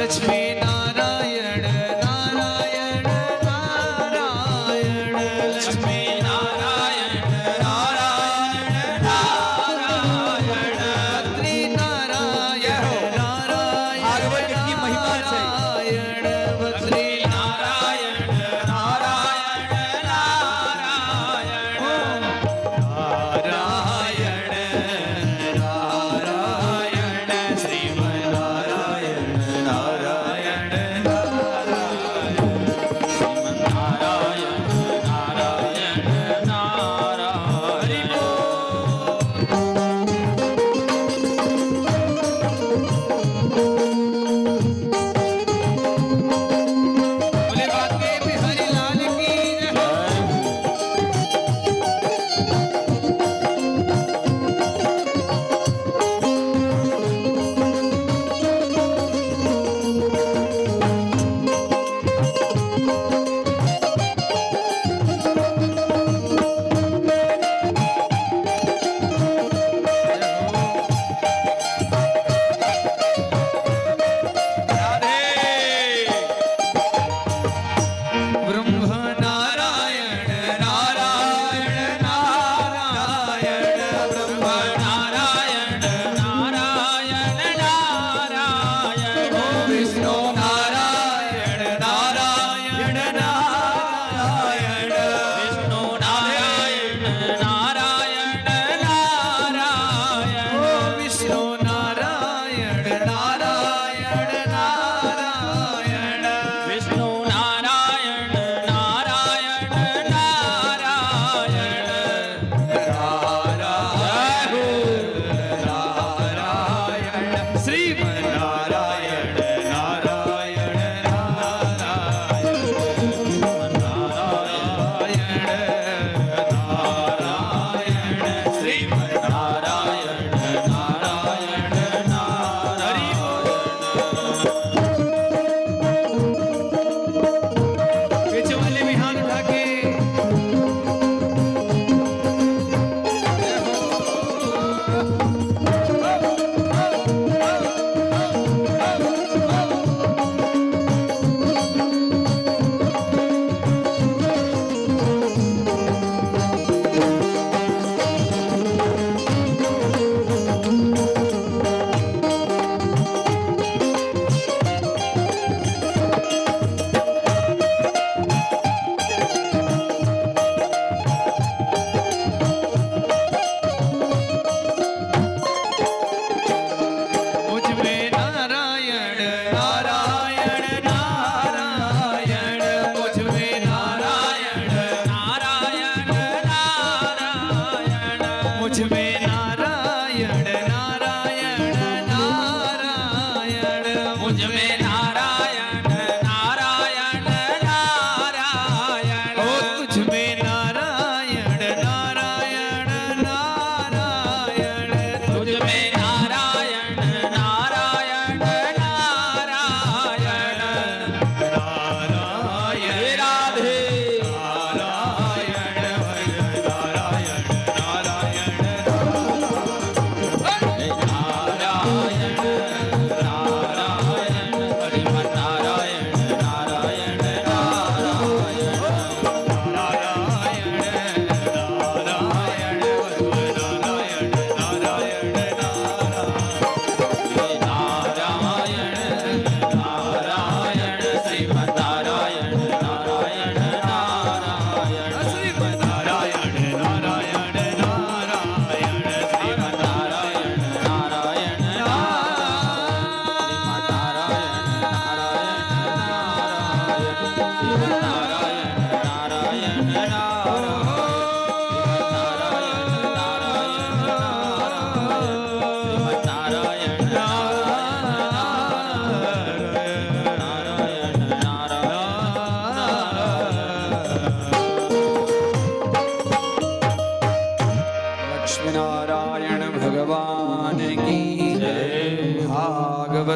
A: लक्ष्मी नारायण नारायण नारायण। लक्ष्मी नारायण नारायण नारायण। बद्री नारायण नारायण।
D: भागवत के की महिमा छै।
A: नारायण बद्री नारायण नारायण नारायण नारायण।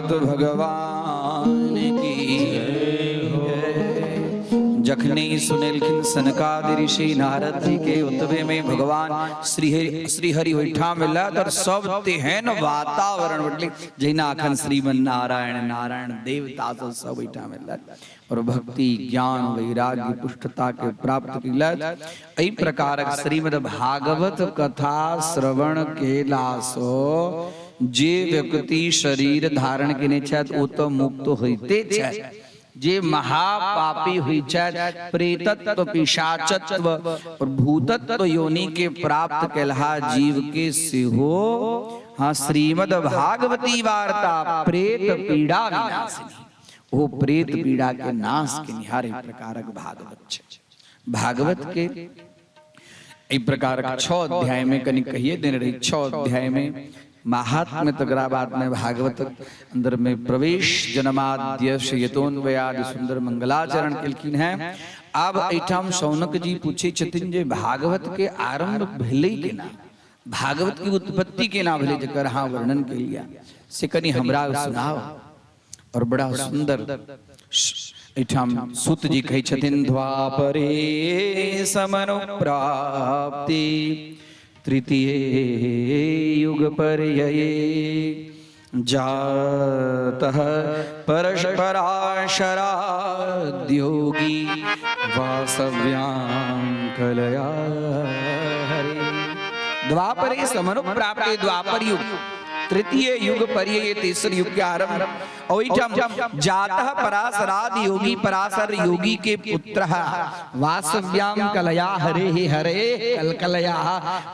D: भागवत भगवान की जय। जखने सुनेलखिन सनकादि ऋषि नारद जी के ओतबे में भगवान श्री श्रीहरि ओहिठाम एलथि और सब तेहन वातावरण बटले जहिना अखन श्रीमन नारायण नारायण देवता सब सब ओहिठाम एलथि और भक्ति ज्ञान वैराग्य पुष्टता के प्राप्त केलथि। एहि प्रकारक श्रीमद् भागवत कथा श्रवण केलासँ जे व्यक्ति शरीर धारण केने छथि ओ तऽ मुक्त होइते छथि, जे महापापी होइ छथि प्रेतत्व पिशाचत्व और भूतत्व योनि के प्राप्त केलहा जीव के सेहो हाँ श्रीमद् भागवती वार्ता प्रेत पीड़ा विनाशिनी, ओ प्रेत पीड़ा के नाश केनिहार एहि प्रकारक भागवत छै। भागवत के एहि प्रकारक 6 अध्याय में कनि कहिए देने रही, 6 अध्याय में महात्म्य, तकरा बाद में भागवत अंदर में प्रवेश, जन्माद्य यतोन्वयादि सुंदर मंगलाचरण केलखिन हैं। आब एहिठाम शौनक जी पूछे छथिन जे भागवत के आरंभ भेलै केना, भागवत की उत्पत्ति केना भेलै, जकर अहाँ वर्णन केलियै से कनि हमरा सुनाओ। और बड़ा सुंदर एहिठाम सुत जी कहै छथिन, द्वापरे समनु प्राप्ति तृतीय युग पर्यये जातः परशपराशराद्योगी वासव्यां कलया हरे। द्वापरे समनु प्राप्ति द्वापर युग तृतीय युग पर्यये तेसर युग के आरंभ ओहिठाम जातः पराशरादि योगी पराशर योगी के पुत्र वासव्याम कलया हरे हे हरे कलकलया,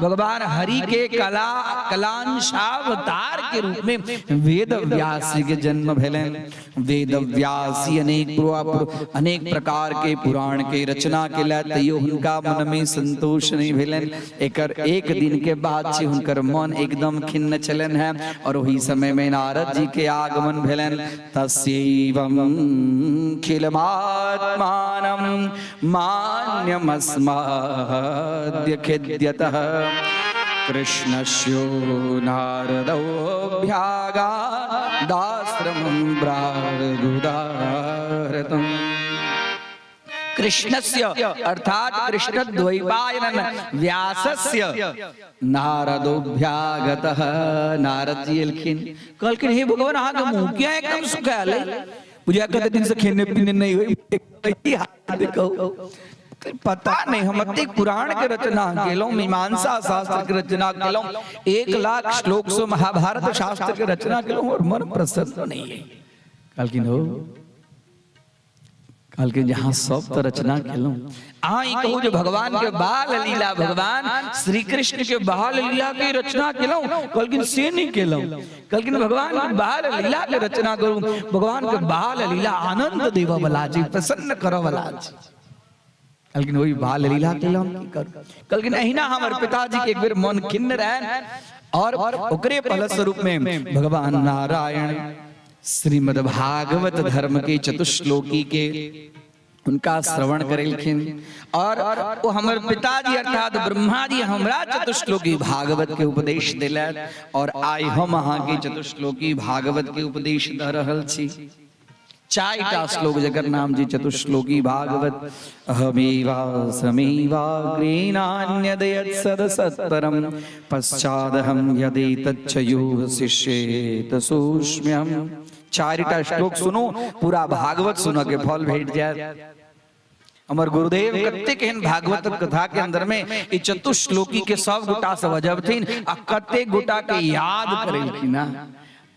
D: भगवान हरि के कला कलांशावतार के रूप में वेद व्यास जी के जन्म भेलनि। वेद व्यास जी अनेक प्रकार के पुराण के रचना केलथि, तैयो हुनका मन में संतोष नहीं भेलनि। एकर एक दिन के बाद से हुनकर मन एकदम खिन्न छलनि है और वही समय में नारद जी के आगमन भेलनि। तस्यैवं खिलमात्मानं मान्यमस्माद्य खिद्यतः कृष्णस्यो नारदोभ्यागा दाश्रमं प्रागुदाहृतम्। कृष्णस्य अर्थात कृष्ण द्वैपायन व्यासस्य नारदोभ्यागतः। नारद जी एलखिन, कहलखिन हे भगवान अहाँ के मुंह किया एकदम सुखायल है, बुझा कते दिन से खेने पीने नहीं हुई, कहू पता नहीं, हम अतेक पुराण के रचना केलहुँ, मीमांसा शास्त्र के रचना केलहुँ, 1 लाख श्लोक से महाभारत शास्त्र के रचना केलहुँ और मन प्रसन्न नहीं है। कहलखिन हो, कहलखिन जे अहाँ सब तऽ रचना केलहुँ, अहाँ ई कहू जे भगवान के बाल लीला, भगवान श्री कृष्ण के बाल लीला के रचना केलहुँ? कहलखिन से नहीं केलहुँ। कहलखिन भगवान के बाल लीला के रचना करू, भगवान के बाल लीला आनंद देवऽ वाला छै, प्रसन्न करऽ वाला छै। कहलखिन ओहि बाल लीला के हम की करू? कहलखिन अहिना हमर पिताजी के एक बेर मन खिन्न रहनि और ओकरे फलस्वरूप में भगवान नारायण श्रीमद् भागवत धर्म के चतुश्लोकी के उनका श्रवण करेलखिन और वो हमर पिताजी अर्थात ब्रह्मा जी हमरा चतुश्लोकी भागवत के उपदेश दिलथि और आइ हम अहाँ के चतुश्लोकी भागवत के उपदेश दऽ रहल छी। चारिटा श्लोक जकर नाम जी चतुश्लोकी भागवत। अहमेवा समेवाग्रेणान्यदयत् सदसत्परं पश्चादहं यदेतच्च यो शिष्येत सोऽस्म्यहम्। चारिटा श्लोक सुनू, पूरा भागवत सुनऽ के फल भेट जायत। हमर गुरुदेव कतेक एहन भागवत कथा के अंदर में ई चतुश्लोकी के सब गोटा से बजबथिन आ कतेक गोटा के याद करेलखिन।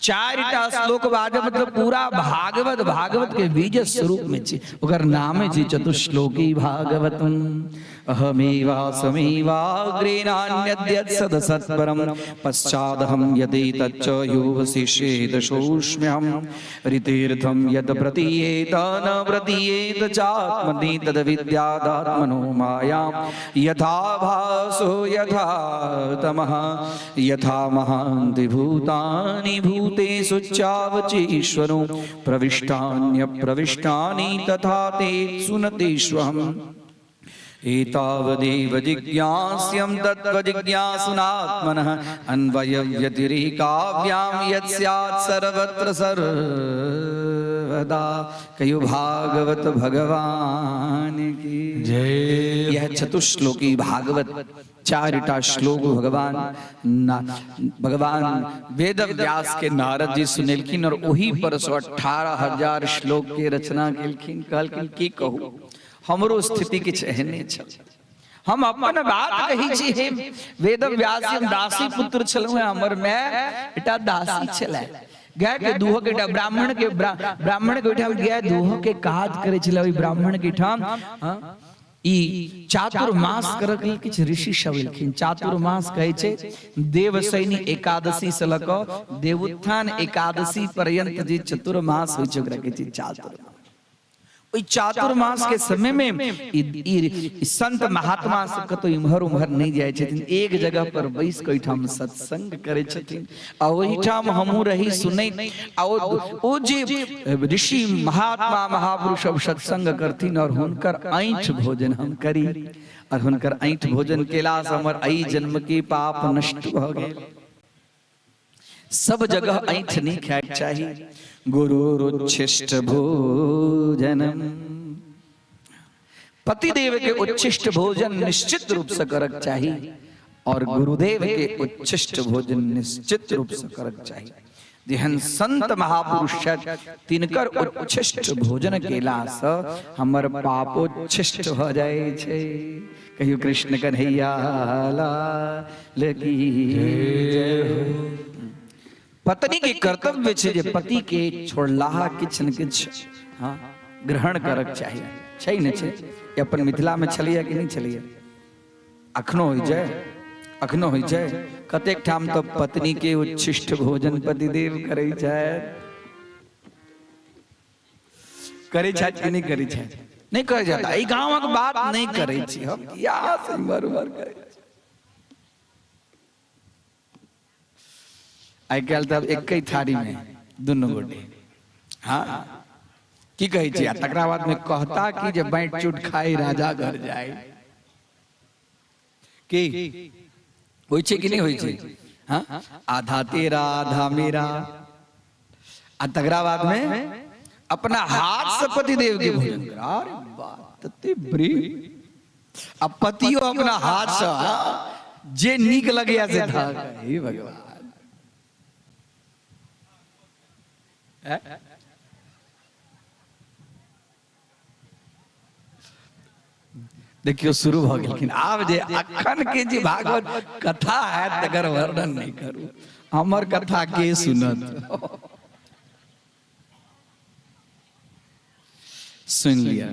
D: चारिटा श्लोक बाजे मतलब पूरा भागवत, भागवत के बीज स्वरूप में छी, ओकर नामे छी चतुश्लोकी भागवतम। अहमेवा समेवाग्रे नान्यद्यत् सदसत्परं पश्चादहं यदेतच्च योऽवशिष्येत सोऽस्म्यहम्। ऋतीर्थं यत् प्रतीयेत न प्रतीयेत चात्मनि तद्विद्यादात्मनो मायां यथा भासो यथा तमः यथा महान्ति भूतानि भूतेषु चावचीश्वरो प्रविष्टान्यप्रविष्टानि तथा ते सुनतेष्वहम्। एतावदेव जिज्ञास्यं तत्त्वजिज्ञासुनात्मनः अन्वयव्यतिरेकाभ्यां यत् स्यात् सर्वत्र सर्वदा। कहियो भागवत भगवान की
E: जय।
D: यह चतुश्लोकी भागवत चारिटा श्लोक भगवान भगवान वेद व्यास के नारद जी सुनेलखिन और ओही पर सो 18,000 श्लोक के रचना केलखिन। कहलखिन की कहू, हमरो स्थिति किछु एहने छल। हम अपन बात कहै छी, हे वेद व्यास जी, हम दासी पुत्र छलहुँ हेँ, हमर माय एकटा दासी छलै, गाय के दूह के एकटा ब्राह्मण के ब्राह्मण के ओहिठाम गाय दूह के काज करै छलै। ओहि ब्राह्मण के ओहिठाम ई चातुर्मास करक लेल किछु ऋषि सब एलखिन। चातुर्मास कहै छै देवशयनी एकादशी से लऽ कऽ देवोत्थान एकादशी पर्यंत जे चतुर्मास होइ छै ओकरा कहै छै चातुर्मास। ओहि चातुर्मास के समय में ई संत महात्मा सब कतौ इम्हर उम्हर नहि जाइ छथिन, एक जगह पर बैस कऽ ओहिठाम सत्संग करै छथिन। आ ओहिठाम हमहूँ रही सुनैत, आ ओ जे ऋषि महात्मा महापुरुष सब सत्संग करथिन और हुनकर ऐंठ भोजन हम करी, और हुनकर ऐंठ भोजन केला से हमर एहि जन्म के पाप नष्ट भऽ गेल। सब जगह ऐंठ नहीं खायके चाही। गुरुरुच्छिष्ट भोजनम, पतिदेव के उच्छिष्ट भोजन निश्चित रूप से करक चाही और गुरुदेव के उच्छिष्ट भोजन निश्चित रूप से करक चाही। जेहन संत महापुरुष छथि तिनकर उच्छिष्ट भोजन केला से हमर पापोच्छिष्ट भ जाइ छै। कहियो कृष्ण कन्हैया लाल की जय हो। पत्नी के कर्तव्य छै जे पति के छोड़लाहा किछु ने किछु हाँ ग्रहण करक चाही, छै ने छै? ई अपन मिथिला में छलैया कि नहि छलैया? अखनो होइ छै, अखनो होइ छै। कतेक ठाम तऽ पत्नी के उच्छिष्ट भोजन पतिदेव करै छथि। करै छथि कि नहि करै छथि? नहि करै छथि। एहि गाँवक बात नहि करै छी हम, किया से इम्हर उम्हर करै छी। आइ काल्हि तऽ आब एके थारीमे दुनू गोटे। हाँ की कहै छी? आ तकरा बादमे कहता कि जे बाँटि चूट खाइ राजा घर जाय। की होइ छै कि नहि होइ छै? हाँ, आधा तेरा आधा मेरा। आ तकरा बादमे अपना हाथ से पतिदेव के भोजन करा। अरे बात तते प्रेम। आ पतियो अपना हाथ से जे नीक लगैया से धऽ। हे भगवान, देखियौ शुरू भऽ गेलखिन। आब जे अखन के जे भागवत कथा हैत तकर वर्णन नहि करू, हमर कथा के सुनत? सुनि लिअ,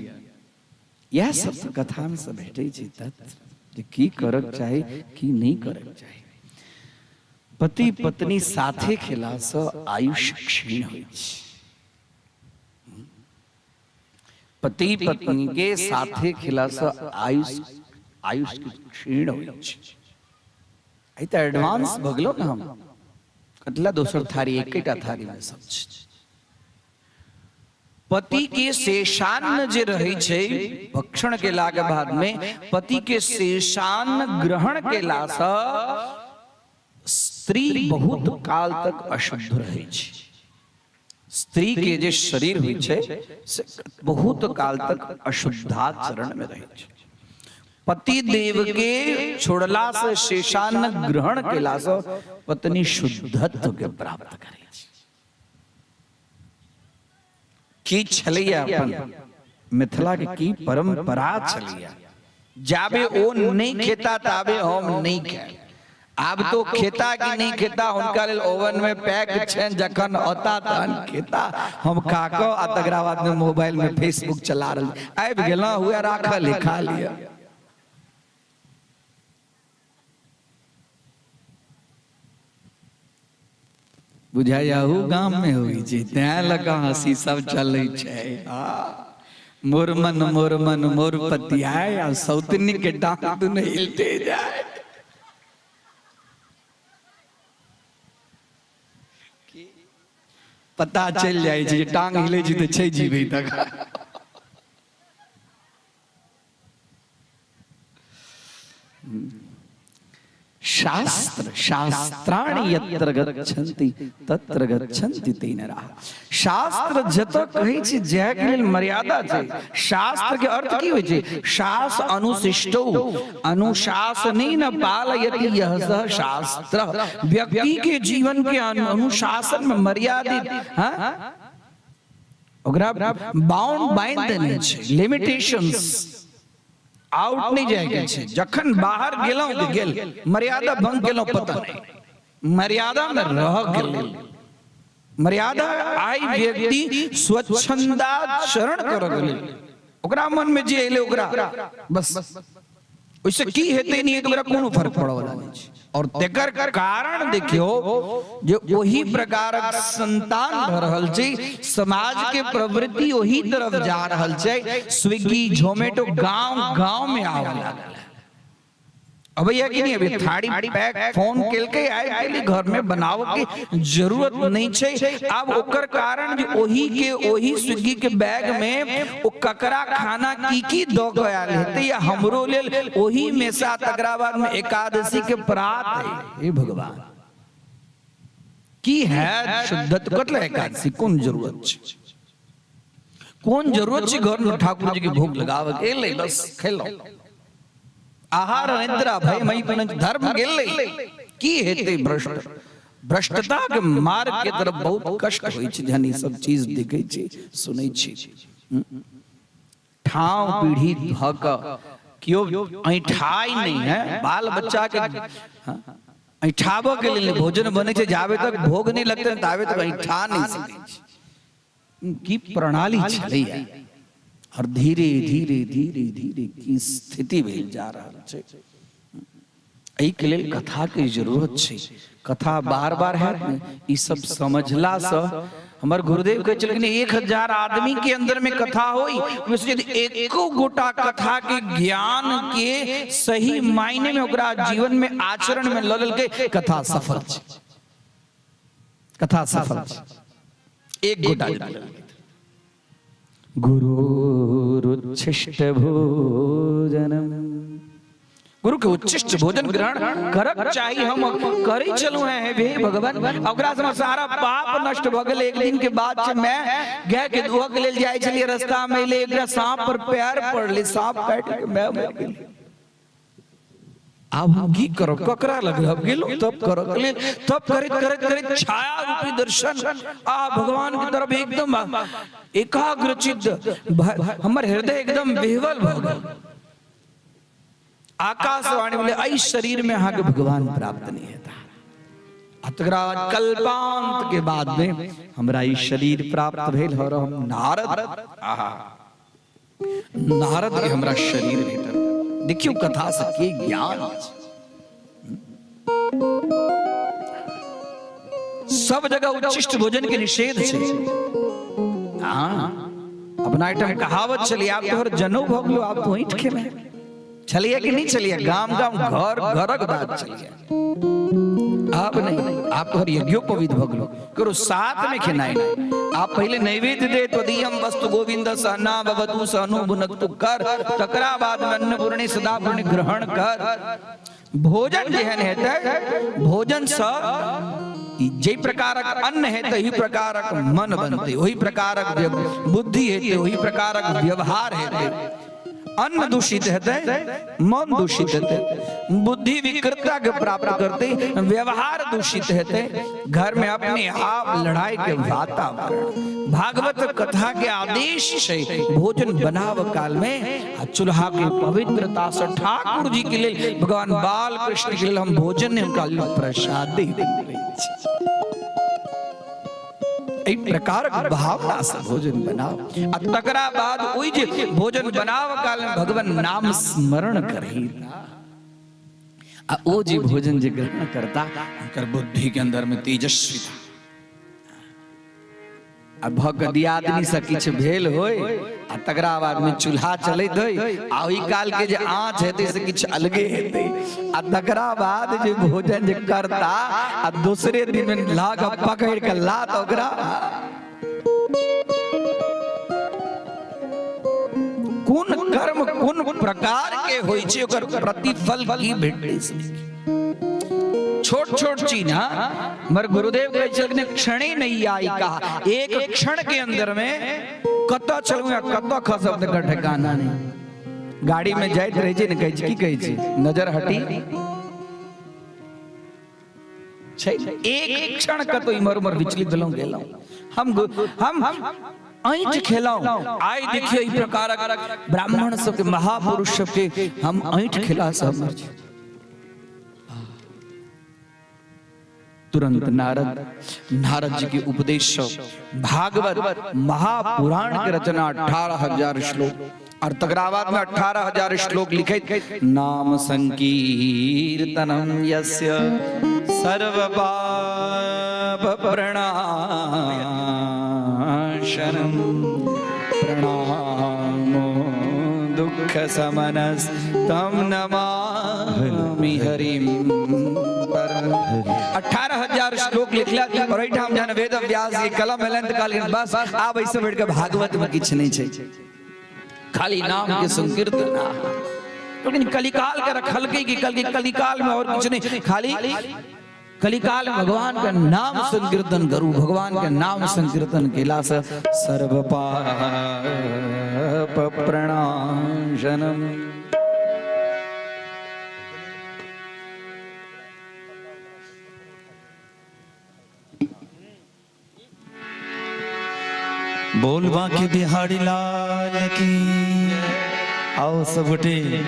D: इएह सब तऽ कथामे से भेटै छै तथ्य जे की करक चाही की नहि करक चाही। पति पत्नी साथे खेलासँ आयुष्य क्षीण होइ छै। पति पत्नी के साथे खेलासँ आयुष आयुष क्षीण होइ छै। आइ तऽ एडवांस भऽ गेलौ ने हम, कतला दोसर थारी, एकेटा थारीमे सब छै। पति के शेषान्न जे रहै छै भक्षण केलाके बादमे, पति के शेषान्न ग्रहण केलासँ स्त्री बहुत काल तक अशुद्ध रहै छै। स्त्री के जे शरीर होइ छै से बहुत काल तक अशुद्धाचरण में रहै छै। पति देव के छोड़ला से, शेषान्न ग्रहण केला से पत्नी शुद्धत्व के प्राप्त करै छै। की छलैया अपन मिथिला के की परंपरा छलैया, जाबे ओ नहीं खेता ताबे हम नहीं खाएब। आब तो खेता कि नहीं खेता, हुनका लेल ओवन में पैक छनि, जखन औता तहन खेता। हम खा कऽ आ तकरा बाद में मोबाइल में फेसबुक चला रहल, आबि गेलहुँ हुए राखल है, खा लिअ। बुझाइया अहू गाम में होइ छै, तैं लऽ कऽ हँसी सब चलै छै। मोर मन मोर मन मोर पतियाय आ सौतनी के डांग दुनू हिलते जाय। पता चलि जाइ छै जे टांग हिलै छै तऽ छै जीबै तक। शास्त्र शास्त्राणि यत्र गच्छन्ति तत्र गच्छन्ति ते नराः। शास्त्र जतऽ कहै छै जायके लेल मर्यादा छै। शास्त्र के अर्थ की होइ छै? शास अनुशिष्टौ अनुशासनेन पालयति यः सः शास्त्र। व्यक्ति के जीवन के अनुशासन में मर्यादित, हाँ, ओकरा बाउंड बांधि देने छै, लिमिटेशंस आउट नहि जायके छै। जखन बाहर गेलहुँ तऽ गेल, मर्यादा भंग केलहुँ पता नहि, मर्यादामे रह के लेल मर्यादा। आइ व्यक्ति स्वच्छंदाचरण करऽ के लेल ओकरा मन मे जे एलै ओकरा बस, ओहिसँ की हेतै नहि हेतै ओकरा कोनो फर्क पड़ऽ वाला नहि छै। और तेकर कारण देखियो जे ओही प्रकारक संतान भऽ रहल छै, समाज के प्रवृत्ति ओही तरफ जा रहल छै। स्विगी जोमेटो गांव गांव में आबऽ लागल है। अबैया कि नहीं अबै? थारी पैक फोन केलकै आबि गेलै घर में, बनाबऽ के जरूरत नहीं छै। आब ओकर कारण जे ओही के ओही स्विगी के बैग में ओ ककरा खाना की की दऽ के आयल हेतै या हमरो लेल ओही में से। तकरा बाद में एकादशी के प्रात है, हे भगवान की है शुद्धत कतला एकादशी? कोन जरूरत छै, कोन जरूरत छै घर में ठाकुर जी के भोग लगावे के? एलै बस खेलौ। आहार निद्रा भय मई धर्म गेलै की हेतै? भ्रष्ट भ्रष्टता के मार्ग के तरफ बहुत कष्ट होइ छै जहन ई सब चीज देखै छी सुनै छी। ठाव पीढ़ी धऽ कऽ केओ ऐठाइ नहि है, बाल बच्चा के ऐठाबऽ के लेल भोजन बनै छै, जाबे तक भोग नहि लगतै ताबे तक ऐठा नहि सकै छै। की प्रणाली छलैया और धीरे धीरे धीरे धीरे की स्थिति भेल जा रहल छै। एहिके लेल कथाके जरूरत छै। कथा बार बार हैत ने ई सब समझलासँ। हमर गुरुदेव कहै छलखिन 1000 आदमी के अंदर में कथा होई, ओहिमे से यदि एको गोटा कथा के ज्ञान के सही मायने में ओकरा जीवन में आचरण में लऽ लेलकै, कथा सफल छै, कथा सफल छै। एक गोटा यदि लऽ लेलकै। गुरुरुच्छिष्ट भोजनम, गुरु के उच्छिष्ट भोजन ग्रहण करक चाही। हम करै चलू हैं हे भगवान, ओकरा से सारा पाप नष्ट भ गेल। एक दिन के बाद से मैं गाय के दुह के लेल जाय छलियै, रास्ता में एलै एकरा सांप पर पैर पड़लै, सांप काटि के मैं मरि गेलियै। आब हम की करब, ककरा लग रहब? गेलहुँ तप करऽ के लेल, तप करैत करैत करैत छाया रूपी दर्शन आ भगवान के तरफ एकदम एकाग्रचित हमर हृदय एकदम विह्वल भऽ गेल। आकाशवाणी बोले एहि शरीर में अहाँके भगवान प्राप्त नहीं हेता। आ तकरा बाद कल्पांत के बाद में हमरा ई शरीर प्राप्त भेल और हम नारद, आहा नारद के हमरा शरीर भेटल। देखियौ कथा से के ज्ञान छै। सब जगह उच्छिष्ट भोजन के निषेध छै। हाँ, अपना एहिठाम कहावत छलियै आब तोहर जनउ भऽ गेलो आब तू ऐंठ खेमे। छलियै कि नहि छलियै? गाम गाम घर घरक बात छलियै। आब नहीं, आब तोहर यज्ञोपवीत भऽ गेलो, करो साथ में खेनाइ नहि। आप पहिले नैवेद्य दे त्वदीयम वस्तु गोविंद सहना भवतु सहनु भुनक्तु कर, तकरा बाद में अन्नपूर्णे सदा पूर्ण ग्रहण कर। भोजन जेहन हेतै, भोजन सँ जाहि प्रकारक अन्न हेतै ओहि प्रकारक मन बनतै, ओहि प्रकारक बुद्धि हेतै, ओहि प्रकारक व्यवहार हेतै। अन्न दूषित हेतै, मन दूषित हेतै, बुद्धि विकृतता के प्राप्त करतै, व्यवहार दूषित हेतै, घर में अपने आप लड़ाई के वातावरण। भागवत कथा के आदेश छै भोजन बनाव काल में आ चूल्हा के पवित्रता से ठाकुर जी के लेल, भगवान बाल कृष्ण के लेल हम भोजन नहि, हुनका लेल प्रसादी बनबै छी। एहि प्रकारक भावना से भोजन बनाओ आ तकरा बाद ओहि जे भोजन बनाव काल में भगवान नाम स्मरण करही आ ओ जे भोजन जे ग्रहण करता हुनकर बुद्धि के अंदर में तेजस्विता आ भऽ कऽ दियादनी से किछु भेल होय आ तकरा बाद में चूल्हा चलैत होय आ ओहि काल के जे आँच हेतै से किछु अलगे हेतै आ तकरा बाद जे भोजन जे करता आ दोसरे दिन में ला कऽ पकड़ के लात ओकरा। कोन कर्म कोन प्रकार के होइ छै, ओकर प्रतिफल की भेटै छै। छोट छोट चीज। हाँ, मगर गुरुदेव कहै छलखिन, क्षणे नहीं आई कहा, एक क्षण के अंदर में कतऽ चलू या कतऽ खसब तकर ठिकाना नहीं। गाड़ी में जाइत रहै छै ने, कहै छै की कहै छै, नजर हटी छै, एक क्षण कतौ इम्हर उम्हर विचलित भेलहुँ, गेलहुँ, हम हम ऐंठ खेलहुँ। आइ देखियौ, ई प्रकारक ब्राह्मण सबके, महापुरुष सबके हम ऐंठ खेला से हमर छै। तुरंत नारद नारद जी के उपदेश से भागवत महापुराण के रचना, 18,000 श्लोक, और तकरा बाद में 18,000 श्लोक लिखैत नाम संकीर्तनम यस्य सर्व पाप प्रणाशनम, प्रणामो दुःख समनस्तं नमामि हरिम परम। 18,000 श्लोक लिखला और एहिठाम जहन वेद व्यास के कलम एलनि तऽ कहलखिन, बस आब ऐसे बैठ के भागवत में किछु नहि छै, खाली नाम के संकीर्तन। लेकिन कलिकाल के रखलकै कि कल कलिकाल में और किछु नहीं, खाली कलिकाल में भगवान के नाम संकीर्तन करू। भगवान के नाम संकीर्तन केला से सर्व पाप प्रणाशनम।
E: बोल बांके बिहारी लाल की। आओ सब गोटे,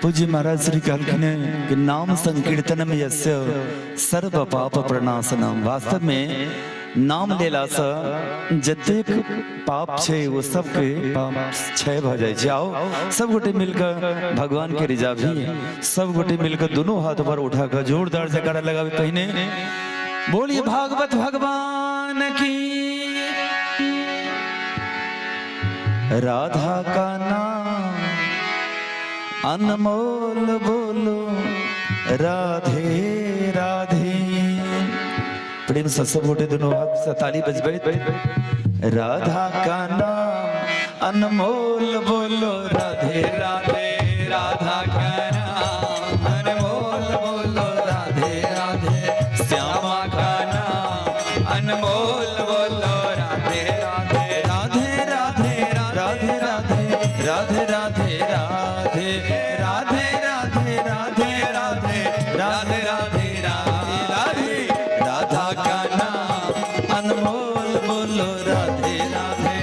E: पूज्य महाराज श्री कहलखिन कि नाम संकीर्तन में यस्य सर्व पाप प्रणाशनम। वास्तव में नाम लेला से जतेक पाप छै, ओ सबके पाप क्षय भऽ जाइ छै। आओ सब गोटे मिलकर भगवान के रिझाबी। सब गोटे मिलकर दोनों हाथ पर उठा कर जोरदार जयकारा लगावे। पहिने बोलिए भागवत भगवान की। राधा का नाम अनमोल, बोलो राधे राधे। प्रेम से सब गोटे दोनों हाथ से ताली बजबैत, राधा का नाम अनमोल, बोलो राधे राधे। राधा का नाम अनमोल, बोलो राधे राधे। श्यामा का नाम अनमोल, बोलो राधे राधे। राधे राधे राधे राधे राधे राधे राधे राधे राधे राधे राधे राधे राधे राधे राधे। राधा का नाम अनमोल, बोलो राधे राधे।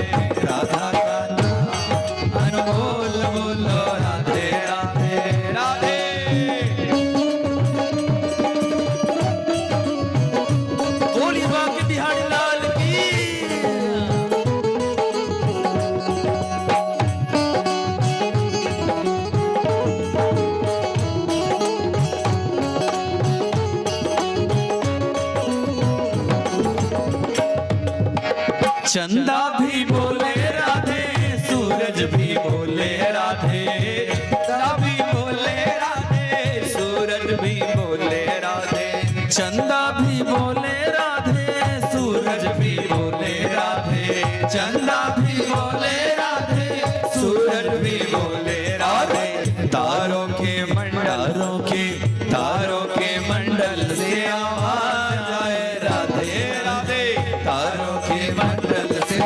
E: राधा का नाम अनमोल, बोलो राधे राधे राधे। बोलिए बांके बिहारी लाल की। चंदा भी बोले राधे, सूरज भी बोले राधे। चंदा भी बोले राधे, सूरज भी बोले राधे। चंदा भी बोले राधे, सूरज भी बोले राधे। चंदा भी बोले राधे, सूरज भी बोले राधे। तारों के मंडलों के, तारों के मंडल से आवाज आए, राधे राधे। तारों के मंडल से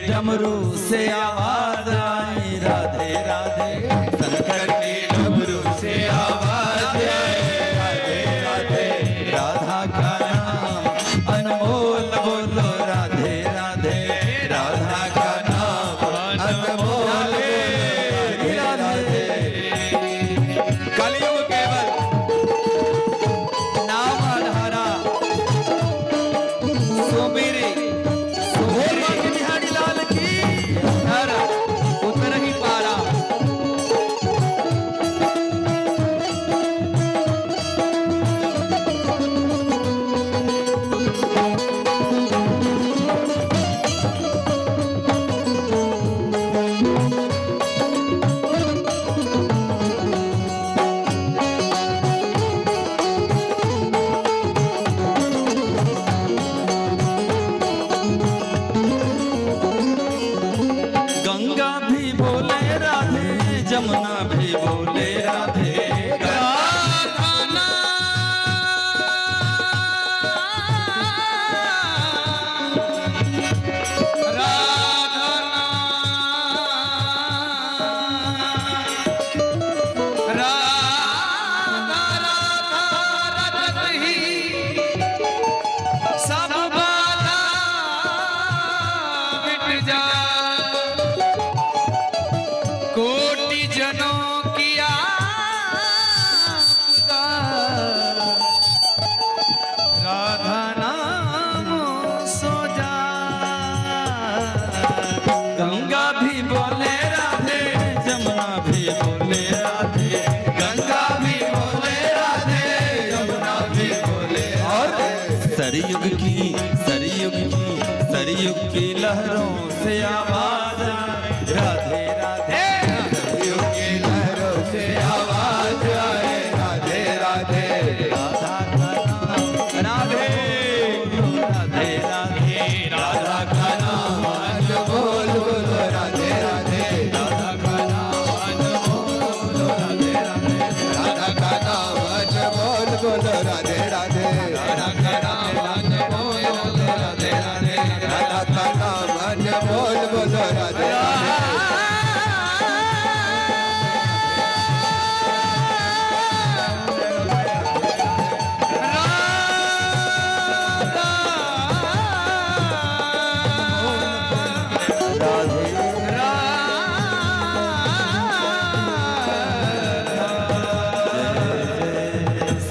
E: डमरू से आवाज आई राधे राधे, शंकर के डमरू से आवाज आई राधे राधे, राधा का नाम अनमोल बोलो राधे राधे, राधा का नाम अनमोल राधे राधे।
D: कलयुग केवल नाम आधारा सुमिरी
E: बोल बांके बिहारी लाल की।
D: हर उतर ही पारा।
E: गंगा भी बोले राधे, जमुना भी बोले राधे,
A: राधा राधा रजत ही सब बाधा मिट जा, कोटि जनों की आपदा, राधा नाम सो जा।
E: गंगा भी बोले राधे, जमुना भी बोले राधे, गंगा भी बोले राधे, जमुना भी बोले। और सरयुग की सरयुग की सरयुग की लहरों से आवाज आए राधे राधे, सरयुग की लहरों से आवाज आए राधे राधे, राधा का नाम
D: राधे
E: राधे राधे, राधा का नाम अनमोल बोलो राधे राधे, राधा का नाम अनमोल बोलो राधे राधे,
F: राधा का नाम अनमोल बोलो राधे राधे,
A: राधा का नाम अनमोल बोलो राधे राधे,
F: राधा का नाम अनमोल बोलो राधे राधे।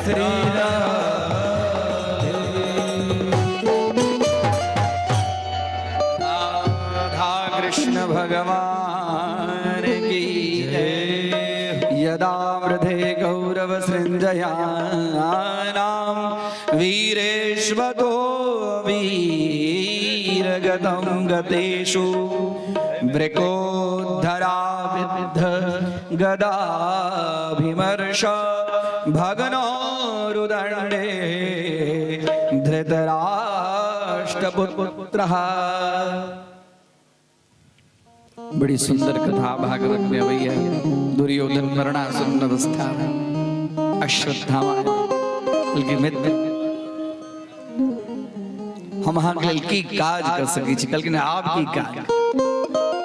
E: श्री
D: राधा कृष्ण भगवान की जय। यदा वृधे गौरव सृंजयानाम वीरेश्वतो वीरगतं गतेषु वृकोद्धरा विद्ध गदाभिमर्श भगनोरुदण्डे धृतराष्ट्रपुत्रः। बड़ी सुंदर कथा भागवत में अभी है। दुर्योधन मरणासन्न अवस्था में अश्वत्थामा बल्कि मित्र हम अहाँ के लेल की काज कर सकै छी, कहलखिन आब की काज।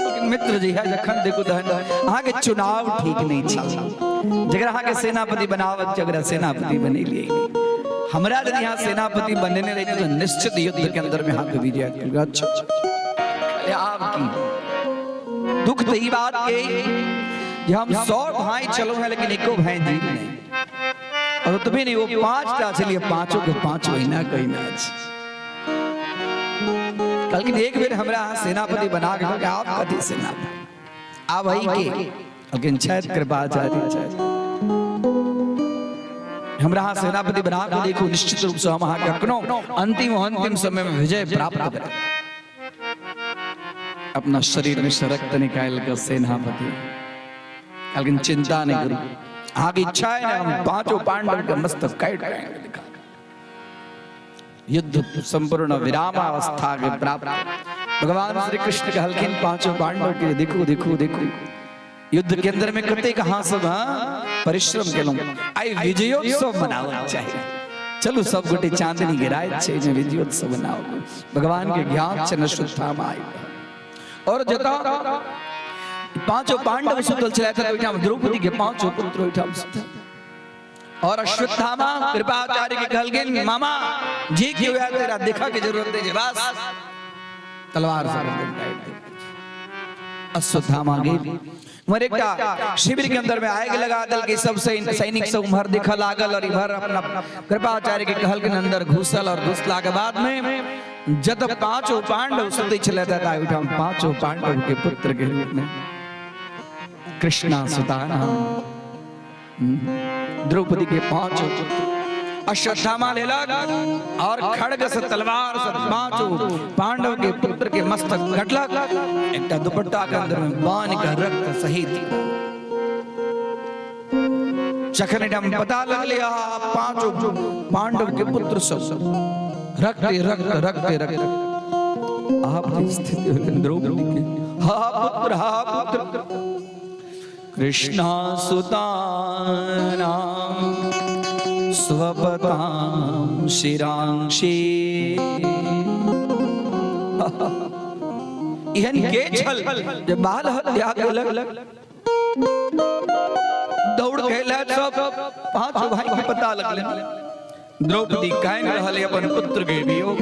D: लेकिन मित्र जी है जखन देखू तहन अहाँ के चुनाव ठीक नहीं छै, जकरा अहाँ के सेनापति बनावत जकरा सेनापति बनेलियै। हमरा यदि अहाँ सेनापति बनेने रहितै तो निश्चित युद्ध के अंदर में अहाँ के विजय। अच्छा अरे आब की दुख तो ई बात के जे हम 100 भाई चलो हैं लेकिन एको भाई जीत नहीं, और ओतबे नहीं वो 5 टा छलिए, पांचों के 5 महीना कहीं ना अछि। कहलखिन एक बेर हमरा अहाँ सेनापति बना के दो, आप कथी सेनापति आब है के। कहलखिन छथि कृपाचार्य छथि, हमरा अहाँ सेनापति बना के देखू, निश्चित रूप से हम अहाँ के कखनो अंतिम अंतिम समय में विजय प्राप्त करब। अपना शरीर में से रक्त निकाल कर सेनापति कहलखिन चिंता नहीं करू, अहाँ की इच्छा है ना हम पांचों पांडव के मस्तक काट के दिखा। युद्ध संपूर्ण विरामावस्था के प्राप्त भगवान श्री कृष्ण कहलखिन पांचों पांडव के देखू देखू देखू युद्ध के अंदर में कतेक अहाँ सब परिश्रम केलहुँ, आइ विजयोत्सव मनावक चाही। चलू सब गोटे चांदनी गिराइत छै जे विजयोत्सव मनाओ। भगवान के ज्ञात छै अश्वत्थामा आइ और जतऽ पांचों पांडव सुतल छलथि ओहिठाम द्रौपदी के पांचों पुत्र ओहिठाम सुतल। और अश्वत्थामा कृपाचार्य के कहलखिन, मामा जी क्यों आया, तेरा देखा के जरूरत नहीं है, बस तलवार से गर्दन काटि देलकै। अश्वत्थामा गेल उम्हर एकटा शिविर के अंदर में आग लगा देलकै, सब सैनिक सब उम्हर देखऽ लागल और इम्हर अपना कृपाचार्य के कहलखिन अंदर घुसल। और घुसला के बाद में जब पांचों पांडव सुतै छलथि तऽ ओहिठाम पांचों पांडव के पुत्र के रूप में कृष्णा सुताना द्रौपदी के पांचों पुत्र अश्वत्थामा लेलक और खड़ग से तलवार से पांचों पांडव के पुत्र के मस्तक कटलक, एकटा दुपट्टा के अंदर में बांध के रक्त सहित। जखन एठाम पता लगले आ पांचों पांडव के पुत्र सब रक्त रक्त रक्त रक्त, आप स्थिति होलनि द्रौपदी के, हा पुत्र हा पुत्र। कृष्णा सुतानां स्वपतां शिरांक्षी। एहन के छल जे बाल हत्या केलक? दौड़ के अयला सब पांच भाई के पता लगले। द्रौपदी कान रहल अपन पुत्र के वियोग।